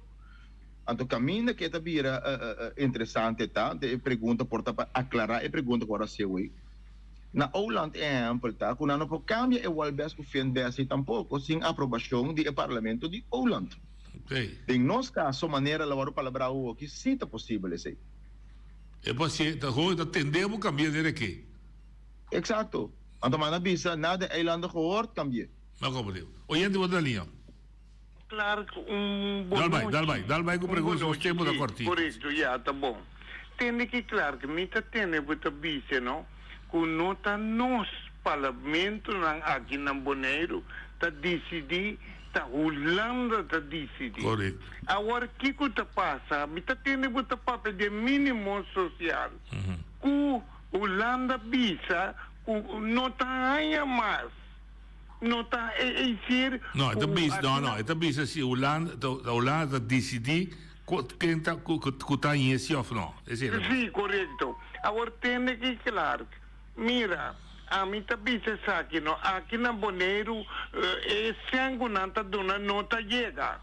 Anto caminda ke ta bira interesante ta, anto e pregunta por ta pa aclara e pregunta cu ora haci awey. Na Ouland e ehempel ta cu nan no por cambia e Walbes cu Finbes ei tampoco sin aprobacion di e parlamento di Ouland. Den nos caso manera lo worde palabrá awoki si ta posibel esey. E por haci, ta gewoon ta tende bo cambia den reke. Exacto. Anto man a bisa na de eilanden gehoord cambie. No comprende. Oyente bo ta liña. Clark, un bon Dal bai, nochi. dal bai, dal bai ku Un pregunta, bon nos nochi, tempu ta sí, kòrtiku. korekto, ya, ta bon. Tende ki Clark, mi ta tende bo ta bisa, no, ku no ta nos parlamentonan aki na Boneiru ta disidí, ta Hulanda ta disidí. Korekto. Awor kiko ta pasa? Mi ta tende bo ta papia di e mínimo sosial ku Hulanda bisa ku no ta haña mas. No ta e eisir No, e ta ku bisa, no, no, asina. e ta bisa si Hulanda, ta Hulanda ta disidí ku ken ta ku ku ta hañ'é si òf no. Esei ta bisa. Sí, korekto. Awor tende ki Clark, mira, ami ta bisa esaki no, aki na Boneiru e sèn ku nan ta duna no ta yega.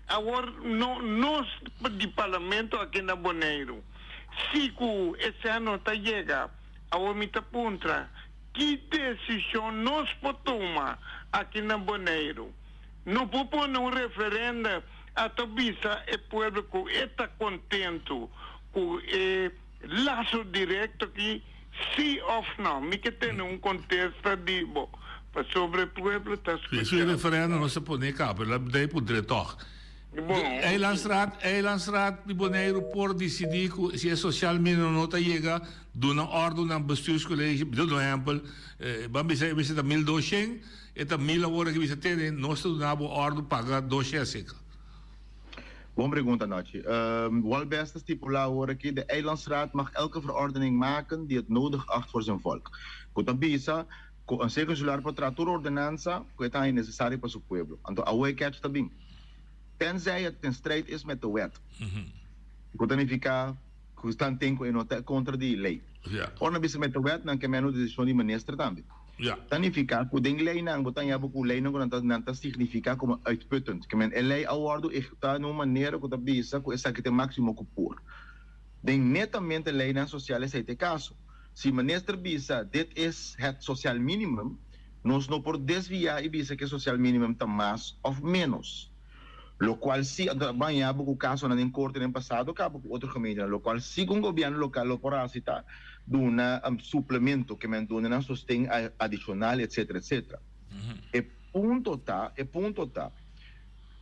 Awor no nos di parlamento aki na Boneiru, si ku e sèn no ta yega, awor mi ta puntra, Ki desishon nos por tuma aki na Boneiru? No por pone un referenda a ta bisa e pueblo ku e ta kontentu ku e laso direkto aki, si òf no? Mi ke tene un kontesta di bo, pasobra e pueblo ta Si skucha. referenda no se pone kaba, pero la dei puntr'é tòg. Bon. Eilandsraad, Eilandsraad di Boneiru por disidí ku si e sosial minimo no ta yega, Duna ordu na bestuurscollege, mi ta duna un ehempel, ban bisa e mester ta 1200, e ta mil awor aki bisa tene, nos ta duna bo ordu paga doshen aseka. Bon pregunta Nochi. Walbest ta stipula awor aki, de eilandsraad mag elke verordening maken die het nodig acht voor zijn volk. Ku ta bisa ku Consejo Insular por traha tur ordenansa ku e ta haña nesesario pa su pueblo. Anto awo e catch ta bin. Tenzij het ten strijd is met de wet. Ku ta nifiká Ku stan ten ku e no ta kontra di lei. Ora nan bisa mete wet nan ke meno desishon di minister tambe. Ta nifiká ku den leinan bo ta haña bo ku leinan ku nan ta nan ta signifiká komo uitputtend. Ke men e lei a wòrdu ehekutá na un manera ku ta bisa ku esaki ta e máksimo ku por. Den netamente leinan sosial esei ta e kaso. Si minister bisa dit is het sociaal minimum, nos no por desviá i bisa ku e sociaal minimum ta mas òf ménos. Locual si a baña bo cu casonan den corte den pasado caba cu otro gemeentenan. Locual si cu un gobierno local lo por haci ta duna suplemento, ke men duna nan sosten adicional etcetera etcetera. E punto ta, e punto ta,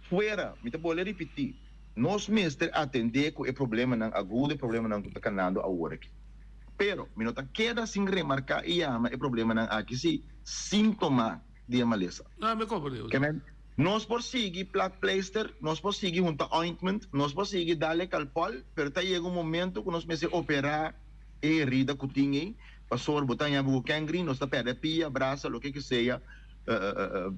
fuera, mi ta bolbe ripiti, nos mester atende cu e problemanan agudo, e problemanan cu ta canando awor aki. Pero mi no ta keda sin remarca y yama e problemanan aki si sintoma di e malesa. No, mi comprende. Ke men Nos por sigui plak pleister, nos por sigui hunta ointment, nos por sigui dale calpol, pero ta yega un momento cu nos mester opera e herida cu tin ey, pasobra bo ta haña bo cu gangrene, nos ta perde pia, brasa, loke que sea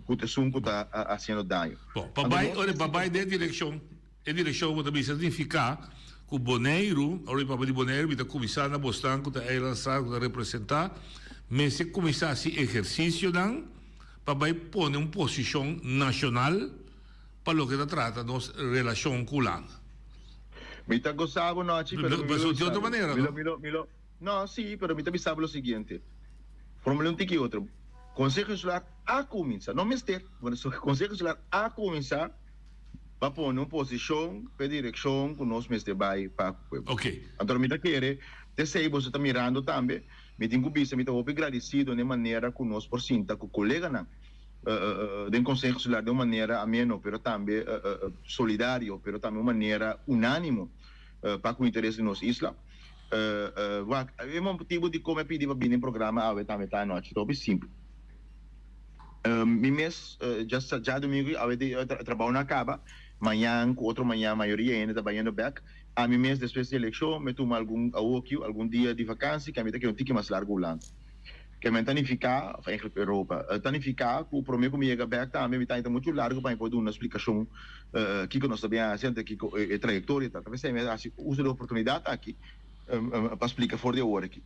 cu ta esun cu ta haciendo daño. Bon, pa bay, ora pa bay den direccion, e direccion bo ta bisa significa cu Boneiru, ora mi papia di Boneiru mi ta cuminsa na bosnan cu ta eilandstraat cu ta representa, mester cuminsa haci ehercicionan, pa bai pone un posishon nashonal pa loke ta trata nos relashon ku Hulanda. Mi ta gosa bo nochi, pero mi lo Di otro manera, mi no? lo, mi lo, mi lo, no, sí, pero mi ta bisa bo lo siguiente, formul'é un tiki otro. Konseho Insular a kuminsá, no mester, bueno, Konseho Insular a kuminsá pa pone un posishon pa e direkshon ku nos mester bai pa ku pueblo. Ok. Anto mi ta kere, t'esei boso ta mirando tambe, Mi tin ku bisa mi ta hopi gradisido n'e manera ku nos por sinta ku koleganan den Konseho Insular den un manera ameno pero tambe solidario pero tambe un manera unánimo pa ku interes di nos isla. Wak, e motibu dikon mi a pidi pa bini den programa awe tambe ta anochi ta hopi simpel. Mi mes djadumingu awe di trabounan a kaba, mañan ku otro mañan mayoria hende ta bayendo bèk. Ami mes despues di elekshon mi tuma algun awokiu, algun dia di vakansi ke ami ta keda un tiki mas largu Hulanda. Ke men ta nifiká, òf eigentlik Europa, ta nifiká ku promé ku mi yega bèk tambe mi ta ta muchu largu pa mi por duna splikashon kiko nos ta bin hasi anto kiko e trayektoria ta. Ta p'esei mi a hasi uso di e oportunidat aki pa splika for di awor aki.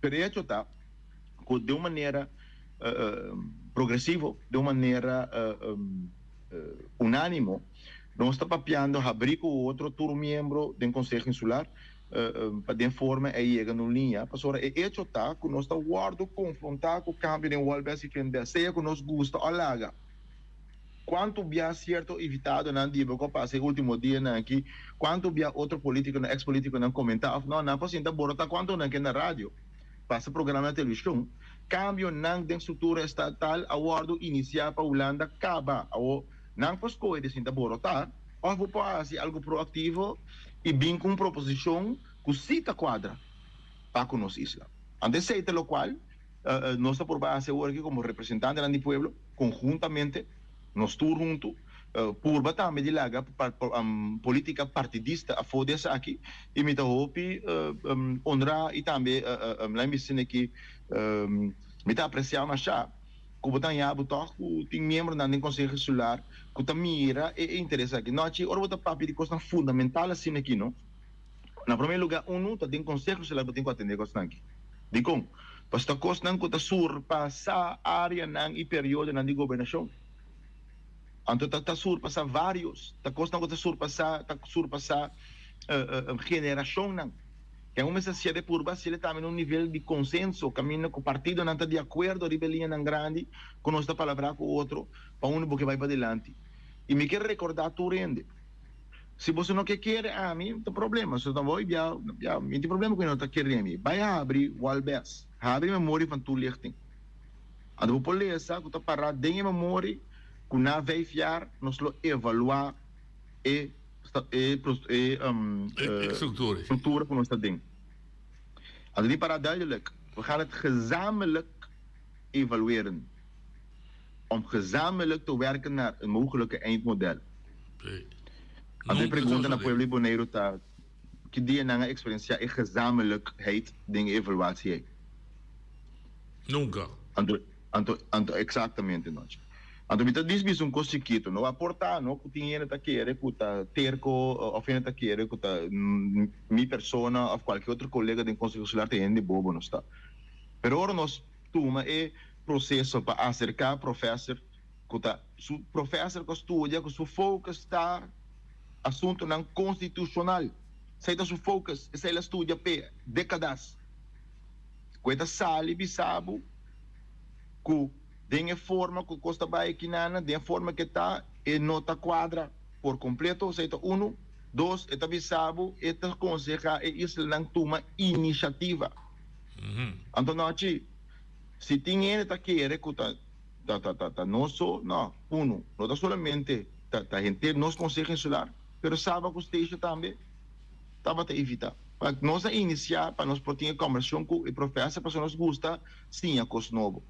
Pero e hecho ta ku den un manera progresivo, den un manera unánimo, Nos ta papiando habrí ku otro tur miembro den Konseho Insular pa den forma ei yega na un liña, pasobra e echo ta ku nos ta wòrdu konfrontá ku kambio den Walbes i Finbes, sea ku nos gusta o laga. Kuantu bia sierto invitadonan di bo ku a pasa e último dianan aki, kuantu bia otro polítikonan, eks polítikonan komentá òf no, nan por sinta borotá kuantu nan ke na radio, pasa programa na televishon. Kambionan den struktura estatal a wòrdu inisiá pa Hulanda kaba. Awor. Nan por skohe di sinta borotá òf bo por hasi algu proaktivo i bin ku un proposishon ku sí ta kuadra pa ku nos isla. Anto esei ta lokual nos ta purba hasi awor aki komo representantenan di pueblo, konhuntamente, nos tur huntu, purba tambe di laga polítika partidista afó di esaki i mi ta hopi honrá i tambe laimi bisina aki mi ta apresiá mashá. ku bo ta haña bo tòg ku tin miembronan den Konseho Insular ku ta mira e interes aki. Nochi, ora bo ta papia di kosnan fundamental asina aki no, na promé lugá unu ta den Konseho Insular bo tin ku atendé kosnan aki. Dikon? Pasobra ta kosnan ku ta surpasá áreanan i periodonan di gobernashon. Anto ta ta surpasá vários, ta kosnan ku ta surpasá ta surpasá generashonnan. Ken un mester hasié purba hasié tambe na un nivel di konsenso kaminda ku partidonan ta di akuerdo riba e liñanan grandi ku nos ta palabrá ku otro pa unda bo ke bai padilanti. I mi ke rekordá tur hende, si boso no ke kere ami, ta problema. So ta wou bia bia mi tin problema ku e no ta kere mi. Bai habri Walbes, habri memorie van toelichting. Anto bo por lesa ku ta pará den e memorie ku na vijf jaar nos lo evaluá e e e struktura ku nos ta den. Anto di pará duidelijk, we gaan het gezamenlijk evalueren om gezamenlijk te werken naar een mogelijke eindmodel. Anto e pregunta na pueblo di Boneiru ta, ki dia nan a eksperensiá e gezamenlijkheid den e evaluatie ei? Nunca. Anto, anto, anto, exactamente, Nochi. Anto mi ta dis bisa un cos chikito, no aporta no cu tin hende ta kere cu ta terco of hende ta kere cu ta mi persona of cualkier otro colega den Consejo Insular ta hende bobo nos ta. Pero ora nos tuma e proceso pa acerca professor cu ta su professor cu a studia cu su focus ta asuntonan constitucional, esey ta su focus, esey el a studia p'e decadas. Ku e ta sali bisa bo ku den e forma ku kos ta bai akinana, den e forma ku e ta, e no ta kuadra por kompleto, esei ta unu. Dos, e ta bisa bo, e ta konsehá e islanan tuma inishativa. Anto nochi, si tin hende ta kere ku ta ta ta ta nos so, no, unu, no ta solamente ta ta henter nos Konseho Insular, pero Saba ku Statia tambe tabata evitá. Pa nos a inisiá pa nos por tin e kòmbersashon ku e profèser pasobra nos gusta siña kos nobo.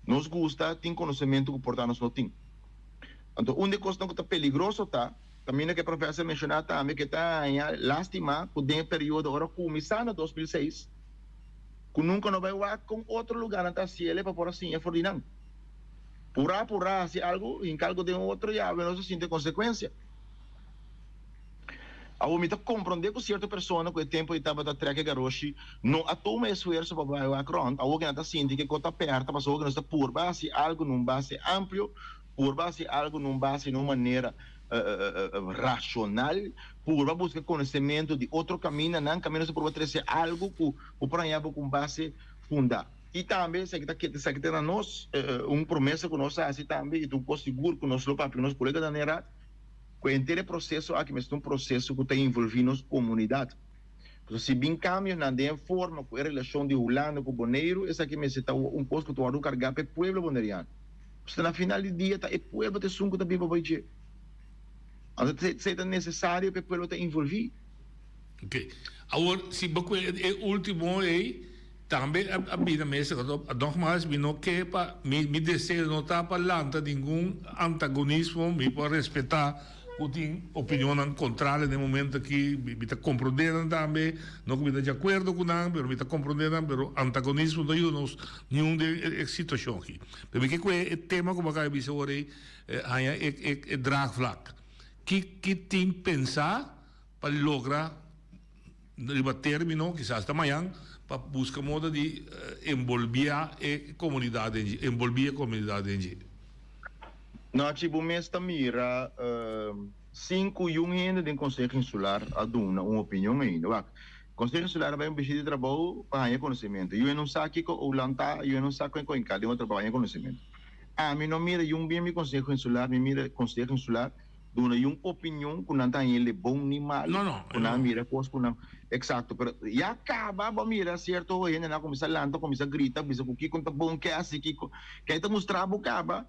Nos gusta tin konosementu ku por ta nos no tin. Anto un di e kosnan ku ta peligroso ta, kaminda ku e profèser menshoná tambe ku e ta haña lástima ku den e periodo ora kuminsá na 2006 ku nunka no bai wak kon otro lugánan ta hasiel pa por a siña for di nan. Purá purá hasi algu, hinka algu den otro i awe nos a sinti e konsekuensia. Awor mi ta komprondé ku sierto persona ku e tempu ei tabata trèk e garoshi no a tuma e esfuerso pa bai wak rònt. Awor ku nan ta sinti ku e kos ta pèrta pasobra ku nos ta purba hasi algu na un base amplio, purba hasi algu na un base na un manera rashonal, purba buska konosementu di otro kamindanan, kaminda nos ta purba trese algu ku bo por haña bo ku un base fundá. I tambe esaki ta esaki ta na nos un promesa ku nos a hasi tambe i ta un kos sigur ku nos lo papia ku nos koleganan den raad. Ku henter e proseso aki mester ta un proseso ku ta involví nos komunidat. Pasobra si bin kambionan den e forma ku e relashon di Hulanda ku Boneiru, esaki mester ta un kos ku ta wòrdu kargá pa e pueblo boneriano. Pasobra na final di dia ta e pueblo ta esun ku ta biba bai dje. Anto esei ta nesesario pa e pueblo ta involví. Oké. Awor, si bo kue e último ei, Tambe a bira mester anto nogmaals mi no ke pa mi mi deseo no ta pa lanta ningun antagonismo mi por respeta ku tin opinionnan kontrario den momento aki mi ta komprende nan tambe no ku mi ta di akuerdo ku nan pero mi ta komprende nan pero antagonismo no yuda nos niun den e situashon aki pero mi ke ku e tema ku bo a kaba di bisa awor ei haña e e draagvlak ki ki tin pensa pa logra Riba término, kisas ta mañan, pa buska moda di enbolbiá e komunidat den dje, enbolbí e komunidat den dje. Nachi, bo mes ta mira sin ku yun hende den Konseho Insular a duna un opinion ainda. Wak, Konseho Insular a bai un bishita di trabou pa haña konosementu. Yu e no sa kiko Oulan ta, yu e no sa kon e koinká den un trabou haña konosementu. Ami no mira yun bien mi Konseho Insular, mi mira Konseho Insular duna y un opinion cu nan ta hañele bon ni mal, No, no, cu nan a no. mira cos cu nan, exacto, pero ya caba bo a mira cierto hendenan a cuminsa lanta, cuminsa grita, bisa cu kico ta bon, ke haci kico, ke ta mustra bo caba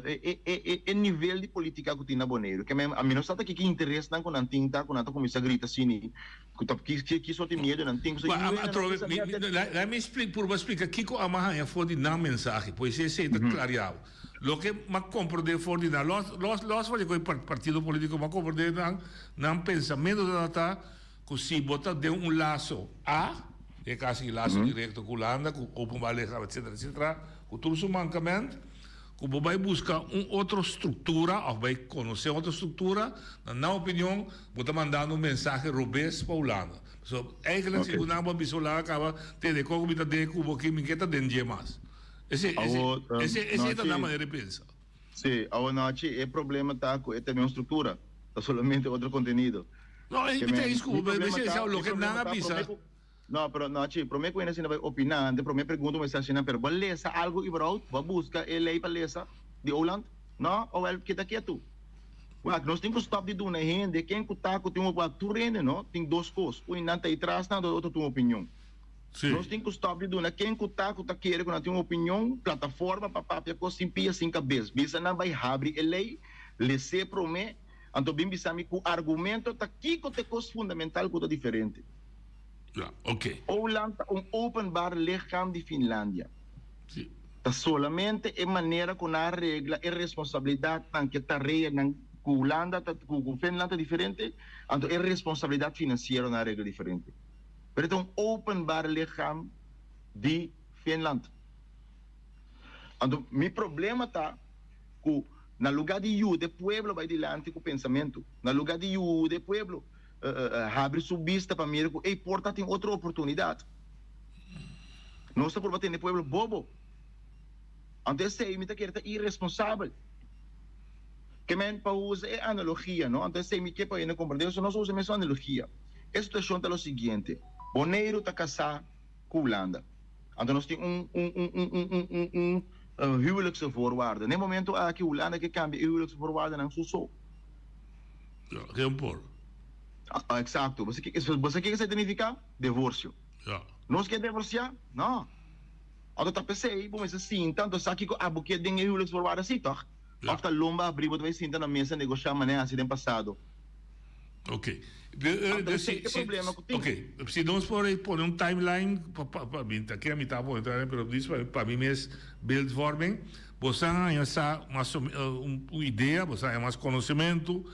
e e e e nivel di politica cu tin na Boneiru, ke men ami no sa ta kiko interesnan cu nan tin ta cu nan ta cuminsa grita asini, cu ta ki ki sorti miedo nan tin, Ba, am atrobe, mi, mi, laat mi spli, purba splica kico am a haña for di nan mensahe, pues esey ta clariao. Loke m'a komprondé for di nan, los, los, los for di ku e partido polítiko, m'a komprondé nan, nan pensamentu tabata ku si bo ta den un laso A, den e kaso aki laso direkto ku Hulanda, ku openbaar lichaam etsetera etsetera, Ku tur su mankament, ku bo bai buska un otro struktura òf bai konosé un otro struktura, na nan opinion bo ta mandando un mensahe robes pa Hulanda. So, eigenlijk si ku nan bo a bisa Hulanda kaba, tende kon ku mi ta den ku bo aki, mi ke ta den dje mas. Ese, ese, ese, ese ta nan manera di pensa. Sí, awonochi e problema ta ku e ta e struktura, ta solamente otro kontenido. No, e mi ta ku bo, loke nan a bisa. No, pero Nochi, prome cu hende asina bay opina, antes prome pregunta mester haci nan, pero bo a lesa algo überhaupt? Bo a busca e ley pa lesa di Oland? No? Oh wel, keda ketu. Wak, nos tin cu stop di duna hende, ken cu ta cu tin un, wak, tur hende no, tin dos cos, un nan ta y tras nan, otro tin un opinion. Nos tin cu stop di duna ken cu ta cu ta kere cu nan tin un opinion, plataforma pa papia cos sin pia sin cabes. Bisa nan bay habri e ley, les'e prome, anto bin bisa mi cu argumento ta kico ta e cos fundamental cu ta diferente. Ja, oké. Åland ta un openbaar lichaam di Finlandia. Sí. Ta solamente e manera ku nan a regla e responsabilidatnan ku e tareanan ku Hulanda ta ku ku Finland ta diferente, anto e responsabilidat finansiero nan a regla diferente. Pero e ta un openbaar lichaam di Finland. Anto mi problema ta ku na lugá di yuda e pueblo bai dilanti ku pensamentu, na lugá di yuda e pueblo habri su bista pa mira ku ey por ta tin otro oportunidat. Nos ta purba tene pueblo bobo. Anto esey mi ta kere ta iresponsabel. Ke men pa usa e analogia no, anto esey mi ke pa hende komprende, so nos usa e mesun analogia. E situashon ta lo siguiente, Boneiru ta kasá ku Hulanda. Anto nos tin un un un un un un un un huwelijkse voorwaarde. Na e momento aki Hulanda ke kambia e huwelijkse voorwaardenan su so. Ja, geen por. Ah, exacto. Bo sa ki, bo sa kiko esei ta nifiká? Divorcio. Ja. Nos ke divorciá? No. Anto ta p'esei bo mester sinta, anto sa kiko abo ke den e huwelijksvoorwaarden si, tòg? Ja. Òf ta lomba abrí bo ta bai sinta na mesa negoshá manera hasi den pasado. Ok. Anto esei ta e problema ku tin. Ok. Si nos por pone un timeline, pa, pa, pa, mi ta ke a mitad pone timeline, pero dis pa, pa mi mes beeldvorming. Bo sa haña sa mas o un idea, bo sa haña mas konosementu,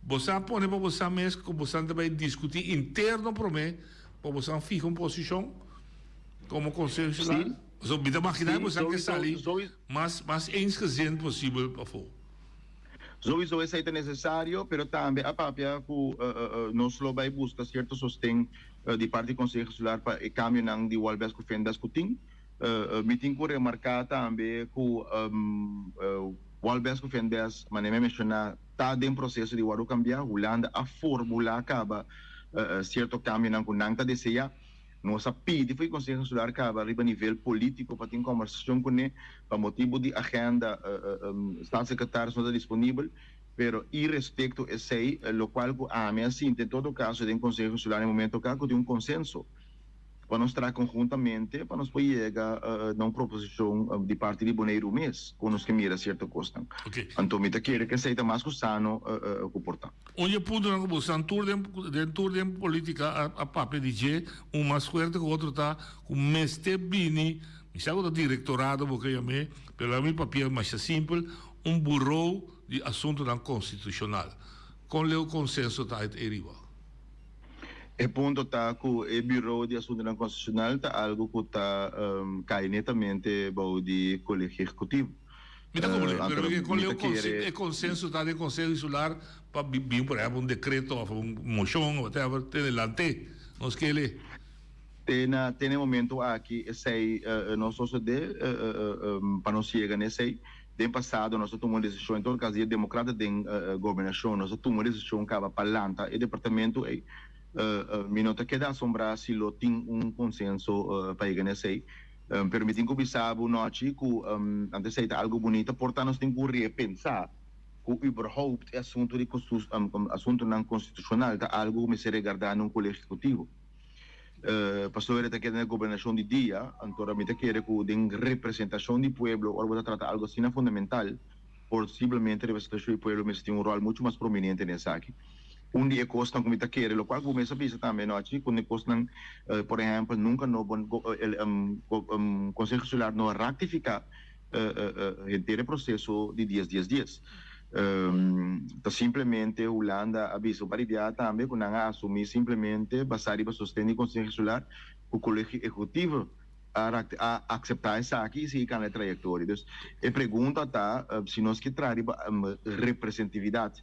bo sa pone pa bo sa mes ku bo sa ta bai diskutí interno promé pa bo sa fiha un posishon komo Konseho Insular? Pasobra mi ta maginá ku bo sa ke sali mas mas eensgezind posibel pafó. Souiso esei ta nesesario, pero tambe a papia ku nos lo bai buska sierto sosten di parti Konseho Insular pa e kambionan di Walbes ku Fenbes ku tin. Mi tin ku remarká tambe ku Walbes ku Fenbes, manera mi a menshoná, ta den proseso di wòrdu kambiá. Hulanda a formulá kaba sierto kambionan ku nan ta deseá. Nos a pidi for e Konseho Insular kaba riba nivel polítiko pa tin kòmbersashon kuné. Pa motibu di agenda Staatssecretaris no ta disponibel, pero irespekto esei, lokual ku ami a sinti en todo kaso den Konseho Insular na e momento ka ku tin un konsenso. Pa nos traha konhuntamente pa nos por yega na un proposishon di parti di Boneiru mes ku nos ke mira sierto kosnan. Anto mi ta kere ku esei ta mas ku sano ku por ta. Un di e puntonan ku bo san tur den den tur den politika a papia di dje un mas fuerte ku otro ta ku mester bini mi sa ku ta direktorado bo ke yam'é pero laga mi papia masha simpel un burou di asuntunan konstitushonal. Kon leu konsenso ta ei riba? E punto ta ku e Bureau di Asuntunan Konstitushonal ta algu ku ta kai netamente bou di Kolegio Ehekutivo. Mi ta komprende, pero mi ke kon leu e konsenso ta den Konseho Insular pa bin por ehempel un dekreto òf un moshon òf whatever te delante nos kele. Te na te na e momento aki esei no sosode pa nos yega na esei. Den pasado nos a tuma un desishon, en todo caso di e democrata den gobernashon, nos a tuma un desishon caba pa lanta e departamento ey. Mi no ta keda asombrá si lo tin un consenso pa yega na esey. Pero mi tin cu bisa bo nochi cu anto esey ta algo bunita, por ta nos tin cu repensá cu überhaupt e asunto di asuntonan constitucional ta algo cu mester regardá na un colegio ejecutivo. Pasobra e ta keda na gobernashon di dia, anto mi ta kere ku den representashon di pueblo ora bo ta trata algu asina fundamental, posiblemente representashon di pueblo mester tin un ròl muchu mas prominente den esaki. Un di e kosnan ku mi ta kere, lokual ku bo mes a bisa tambe anochi, ku e kosnan, por ehèmpel, nunka no bo Konseho Insular no a ratifiká henter e proseso di dies dies dies. Ta simplemente Hulanda a bisa un par di biaha tambe ku nan a asumí simplemente basá riba sosten di Konseho Insular ku Kolegio Ehekutivo. a a akseptá esaki i sigui kana e trayektoria. Dus e pregunta ta si nos ke traha riba representividat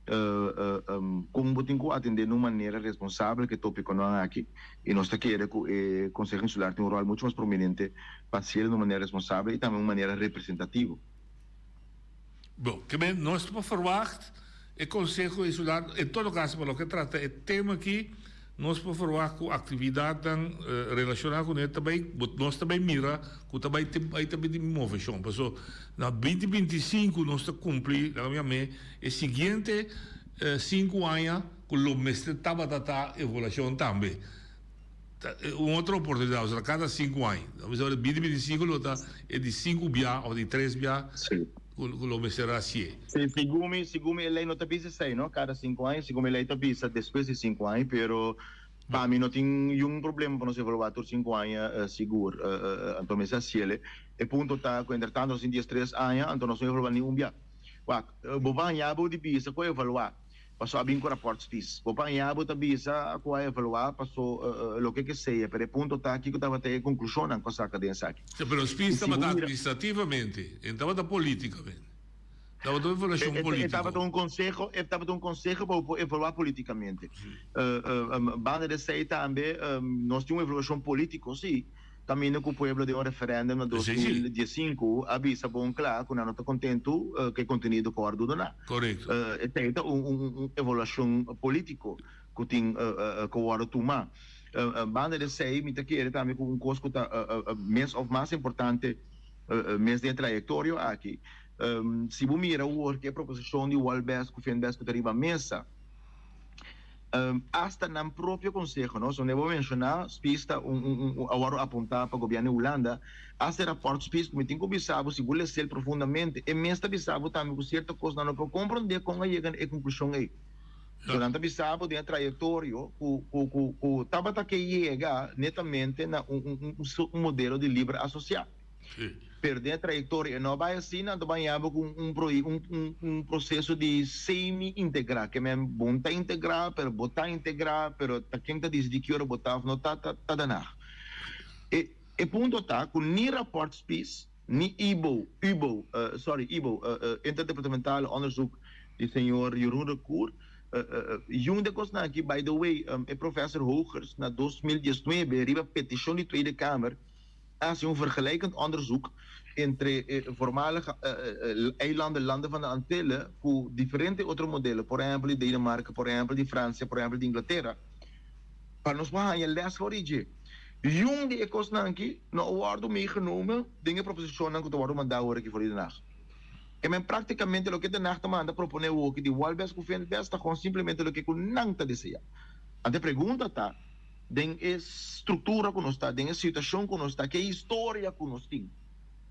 kon bo tin ku atendé na un manera responsabel ku e topikonan aki i nos ta kere ku e Konseho Insular tin un ròl muchu mas prominente pa hasiel na un manera responsabel i tambe un manera representativo. Bon, ke men nos por ferwagt e Konseho Insular, en todo kaso pa loke trata e tema aki, nos por ferwagt ku aktividatnan relashoná kuné ta bai, nos ta bai mira ku ta bai tin bai ta bin moveshon. Paso na binti 25 nos ta kumpli, laga mi yam'é, e siguiente sinku aña ku lo mester tabata ta evaluashon tambe. Ta un otro oportunidad, osea cada sinku aña. Lo mester ora binti 25 lo ta e di sinku bia of di tres bia ku lo mester hacié. Sí, segun mi, segun mi e ley no ta bisa esey no, cada sinku aña, segun mi e ley ta bisa despues di sinku aña, pero pa mi no tin yun problema pa nos evalua tur sinku aña sigur, anto mester haciele. E punto ta ku entretanto nos tin 13 aña, anto nos no evalua ni un bia. Wak, bo ban ya bo di bisa ku a evalua. Paso a bin ku rapòrt Spies. Bo paña bo ta bisa ku a evaluá paso loke ke sea, pero e punto ta kiko tabata e konklushonnan ku a saka den esaki. Sí, pero I Spies si bo tabata mira. administrativamente, e no tabata politikamente. Tabata un E evaluashon e polítiko. tabata un konseho, e tabata un konseho pa bo por evaluá politikamente. Banda di esei tambe nos tin un evaluashon polítiko, sí. Caminda cu pueblo den un referendum na 2015 a bisa bon cla cu nan no ta contento cu e contenido cu a wordo duna. Esey ta un evaluacion politico cu tin cu wordo tuma. Banda di esey mi ta kere tambe cu un cos cu ta mes of mas importante mes den e trayectorio aki, si bo mira awor cu e proposicion di Walbes cu Finbes cu ta riba mesa, Hasta nan propio conseho, no? Sonde bo menciona, Spies ta un, un, un, a worde apunta pa gobierno di Hulanda, hasta e rapport Spies cu mi tin cu bisa bo, si bo lesel profundamente, e mes ta bisa bo tambe cu cierto cosnan no por comprende con a yega na e conclusion ey. So nan ta bisa bo den e trayectorio cu, cu, cu, cu tabata ke yega netamente na un, un, un, un modelo di libre asocia. Pero den e trayectoria e no a bay asina, anto bay yaba cu un un un proceso di semi integra, ke men bo no ta integra, pero bo ta integra, pero ta ken ta dicidi ki ora bo ta of no ta, ta ta danag. E e punto ta cu ni rapport Spies, ni IBO, UBO, sorry IBO, Interdepartementale Onderzoek di señor Jeroen Recour, Yun de cosnan aki, by the way, e professor Hogers na 2019 riba peticion di Tweede Kamer, hasi un vergelijkend onderzoek entre e voormalige eilanden, landen van de Antillen, ku diferente otro modelo, por ehempel di Denemarken, por ehempel di Francia, por ehempel di Inglatera, pa nos por haña les for di dje. Yun di e kosnan aki no a wòrdu meegenomen den e proposishonnan ku ta wòrdu mandá awor aki for di Den Haag. E men praktikamente loke Den Haag ta manda proponé awoki di Walbes ku Vindbes ta gewoon simplemente loke ku nan ta deseá. Anto e pregunta ta. Den e struktura ku nos ta, den e situashon ku nos ta, ku e historia ku nos tin,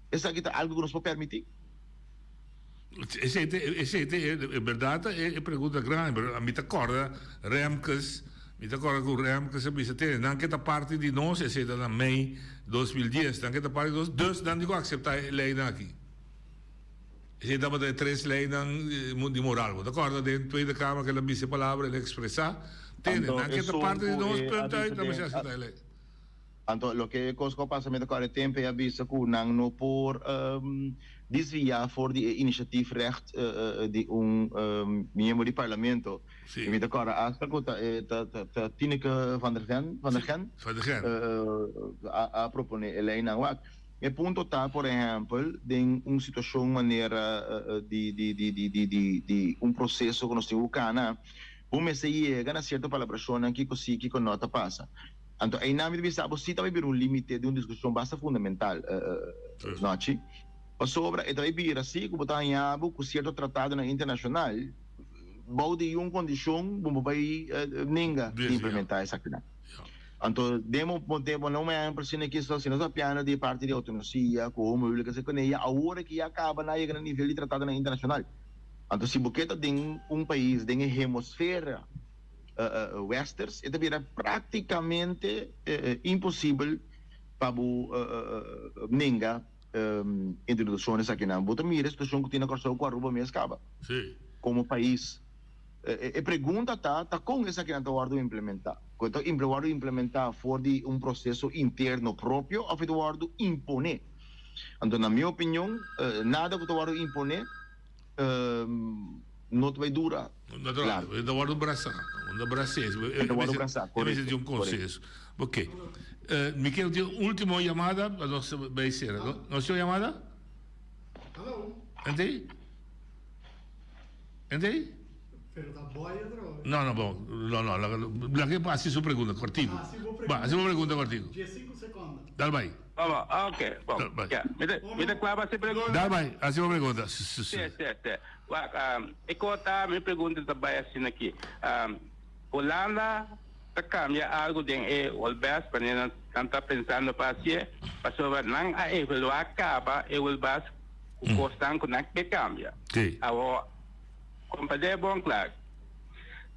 esaki ta algu ku nos por permití? Esei ta, esei ta e bèrdat ta e pregunta grandi, pero mi ta kòrda Remkes, mi ta kòrda ku Remkes a bisa tene, nan ke ta parti di nos, esei ta na mei 2010, nan ke ta parti di nos, dus nan di ku akseptá e leinan aki. Esei tabata e tres leinan di moral. Bo ta kòrda den Tweede Kamer ku el a bisa e palabra, el a ekspresá, Tene, Anto nan ke ta esun parti di ku nos e a punt bisa uit, nan den mester aseptá e lei. Anto loke e kos ku a pasa mi ta kòrda e tempu ei a bisa ku nan no por desviá for di e initiatiefrecht di un miembro di parlamento. I mi ta kòrda asta ku ta e ta ta Tineke van der Ven, van der Gen, Van der Gen. a a proponé e leinan. Wak, E punto ta, por ehèmpel, den un situashon manera di di di di di di di un proseso ku nos tin ku kana, bo mester yega na sierto palabrashonnan kiko si, kiko no ta pasa. Anto einan mi ta bisa bo si ta bai bira un límite di un diskushon basta fundamental, Nochi. Pasobra e ta bai bira si ku bo ta haña bo ku sierto tratadonan internashonal bou di un kondishon bo bai nenga di implementá esakinan. Anto den mo tempo no me impresiona ki so si nos a piano di e parti di autonosia ku homo huwelijk esei kuné ya awor aki ya kaba na yega na nivel di tratadonan internashonal. Anto si bo ke ta den un pais den e hemosfera westers e ta bira praktikamente imposibel pa bo nenga introdukshon esakinan. Bo ta mira e situashon ku tin na Kòrsou ku Aruba mes kaba komo pais. E pregunta ta, ta kon esakinan ta wòrdu implementá? Ku e ta wòrdu implementá for di un proseso interno propio òf e ta wòrdu imponé. Anto na mi opinion nada ku ta wòrdu imponé no ta bai dura Natural, largu. e ta wòrdu brasá, un ta bras'é, E ta wòrdu brasá, e mester korekto, di un korekto. konsenso. Oké, mi kier tin un último yamada pa nos bai sera. Nos tin un yamada? Ente? Ente? Pero ta boy otro. No, no, bon. No, no, laga, laga e hasi su pregunta kortiku. Hasi bo pregunta. Ba, hasi bo pregunta kortiku. Diesinku sekonda. Dal bai. Bon, bon, oké, bon. Dal bai. Ja, mi ta, mi ta kla pa hasi pregunta? Dal bai, hasi bo pregunta. Sí, sí, sí. Wak, e kota, mi pregunta ta bai asina aki. Hulanda ta kambia algu den e Wolbes wanneer nan ta pensando pa hasié, pasobra nan a evaluá kaba e Wolbes ku kosnan ku nan ke kambia. Sí. Awor, Comprendé bon kla.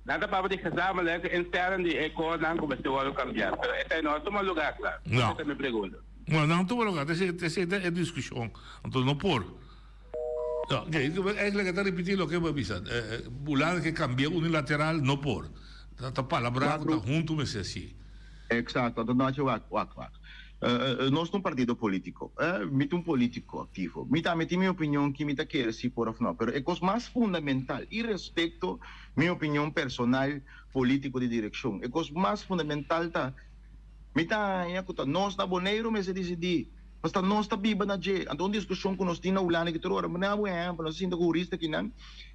Nan ta papia di gezamenlijk instellen di e kosnan ku mester wòrdu kambiá, pero esei no a tuma lugá kla. No. Esei ta mi pregunta. No, nan tuma lugá. Esei, esei ta e diskushon. Anto no por. No, oké, eigenlijk e ta ripití loke bo a bisa. Hulanda ke kambia unilateral, no por. Ta, ta palabrá ku ta huntu mester hasié. Eksakto. Anto Nacho, wak, wak, wak. Nos ta un partido politico. Mi ta un politico activo. Mi tambe tin mi opinion ki mi ta kere si por of no. Pero e cos mas fundamental, irrespecto mi opinion personal politico di direccion, e cos mas fundamental ta, mi ta haña cu ta nos na Boneiru mester dicidi. Pasobra ta nos ta biba na dje. Anto un discusion cu nos tin na Hulanda ki tur ora, mi daba un ehempel, nos a sinta cu hurista kinan,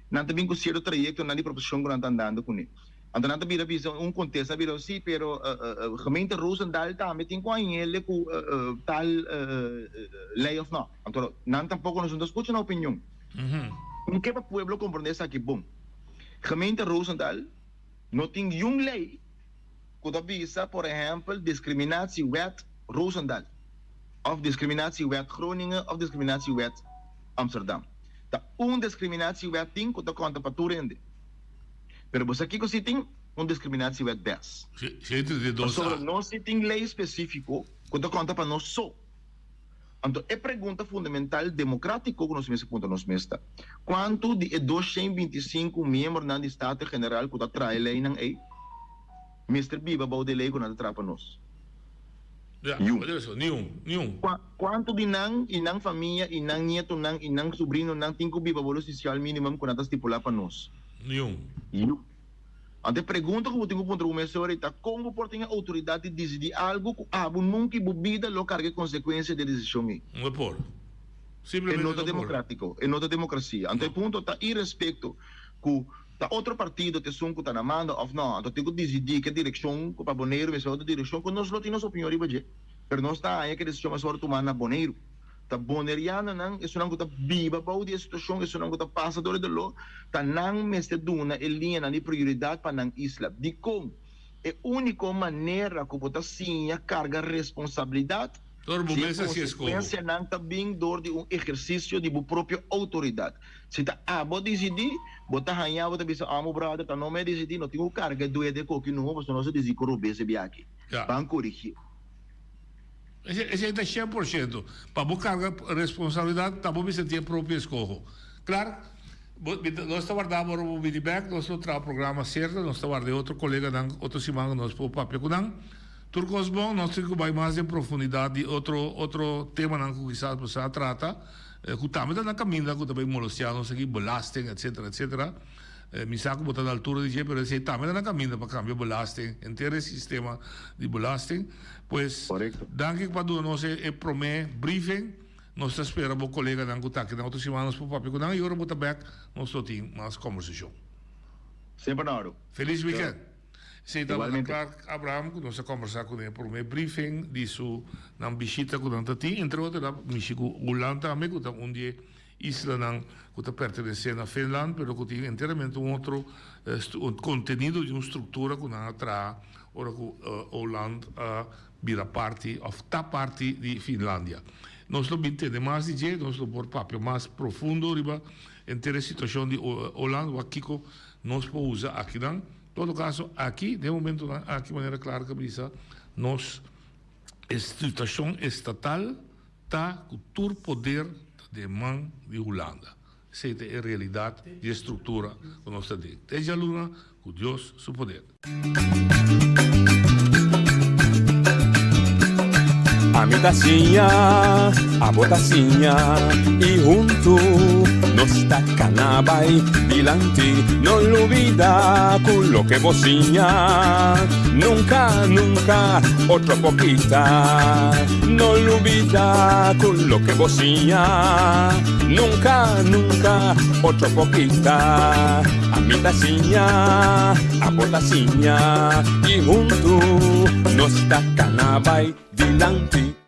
nan ta bin cu cierto trayectonan di proposicion cu nan ta andando cune. Anto nan ta bira bisa un kontesta a bira si pero gemeente Roosendaal tambe tin ku añele ku tal lei of no. Anto nan tampoko nos no ta skucha nan opinion. Mi ke pa pueblo komprende esaki bon. Gemeente Roosendaal no tin yun lei ku ta bisa por ehèmpel discriminatiewet Roosendaal of discriminatiewet Groningen of discriminatiewet Amsterdam. Ta un discriminatiewet tin ku ta konta pa tur hende. Pero bo sa kiko si tin un discriminatiewet bes? Pasobra nos si tin ley specifico cu ta conta pa nos so. Anto e pregunta fundamental democratico cu nos mester puntra nos mes ta, cuanto di e 225 miembronan di Staten General cu ta traha e leynan ey mester biba bou di e ley cu nan ta traha pa nos? Niun. Cuanto di nan y nan famia y nan nietonan y nan sobrinonan tin cu biba bou di e social minimum cu nan ta stipula pa nos? Niun. Niun. Anto e pregunta ku bo tin ku puntra bo mes ora ta, kon bo por tin e outoridat di disidí algu ku abo nunka i bo bida lo karga e konsekuensia di e desishon ei? No por. E Simplemente no ta no por. demokratiko, e no ta demokrasia. Anto e punto ta irespekto ku ta otro partido ta esun ku ta na manda òf no. Anto tin ku disidí ke direkshon ku pa Boneiru mester otro direkshon ku nos lo tin nos opinion riba dje. Pero nos ta haña ku e desishon mester wòrdu tumá na Boneiru. Ta bonerianonan, esunnan ku ta biba bou di e situashon, esunnan ku ta pasa dor e doló, ta nan mester duna e liñanan di prioridat pa nan isla. Dikon? E úniko manera ku bo ta siña karga responsabilidat Dor bo si e mes hasi e skoho. konsekuensianan ta bin dor di un ehersisio di bo propio outoridat. Si ta abo disidí, bo ta haña bo ta bisa, Amo brother, ta no mi a disidí, no tin ku karga e duede koki noho pasobra nos a disidí ku robes e biaha aki. Ban korigié. Esei ta 100%. Pa bo karga responsabilidat ta bo mester tin e propio eskoho. Klar, bo, mi ta, nos ta warda bo ora bo bini bèk, nos lo traha programa serta, nos ta warda e otro koleganan otro siman ku nos por papia ku nan. Tur kos bon, nos tin ku bai mas den profundidat di otro, otro temanan ku kisas bo sa trata, ku tambe ta na kaminda ku ta bai molestia nos aki, belasting, etsetera, etsetera. Mi sa ku bo ta na altura di dje, pero esei tambe ta na kaminda pa kambia belasting, henter e sistema di belasting. Pues, danki pa duna nos e promé briefing. Nos ta spera bo koleganan ku ta aki nan otro siman nos por papia ku nan i ora bo ta bèk nos lo tin mas kombersashon. Semper na oro. Felis wikènt. Esei tabata Clark Abraham ku nos a kombersá kuné e promé briefing di su nan bishita ku nan ta tin. Entre otro el a mishi ku Ulan tambe ku ta un di e Islanan ku ta pertenesé na Finland pero ku tin enteramente un otro kontenido di un struktura ku nan a traha ora ku Åland a bira parti òf ta parti di Finlandia. Nos lo bin tende mas di dje, nos lo por papia mas profundo riba henter e situashon di Åland wak kiko nos por usa akinan. Todo kaso aki den momentonan aki manera Clark a bisa nos e situashon estatal Ta ku tur poder ta den man di Hulanda. Esei ta e realidat di e struktura ku nos ta den. Te djaluna ku Dios su poder. Ami ta siña, abo ta siña i huntu nos ta kana bai dilanti. No lubida ku loke bo siña nunka, nunka otro por kita. No lubida ku loke bo siña nunka, nunka otro por kita. Ami ta siña, abo ta siña i huntu nos ta kana bai dilanti.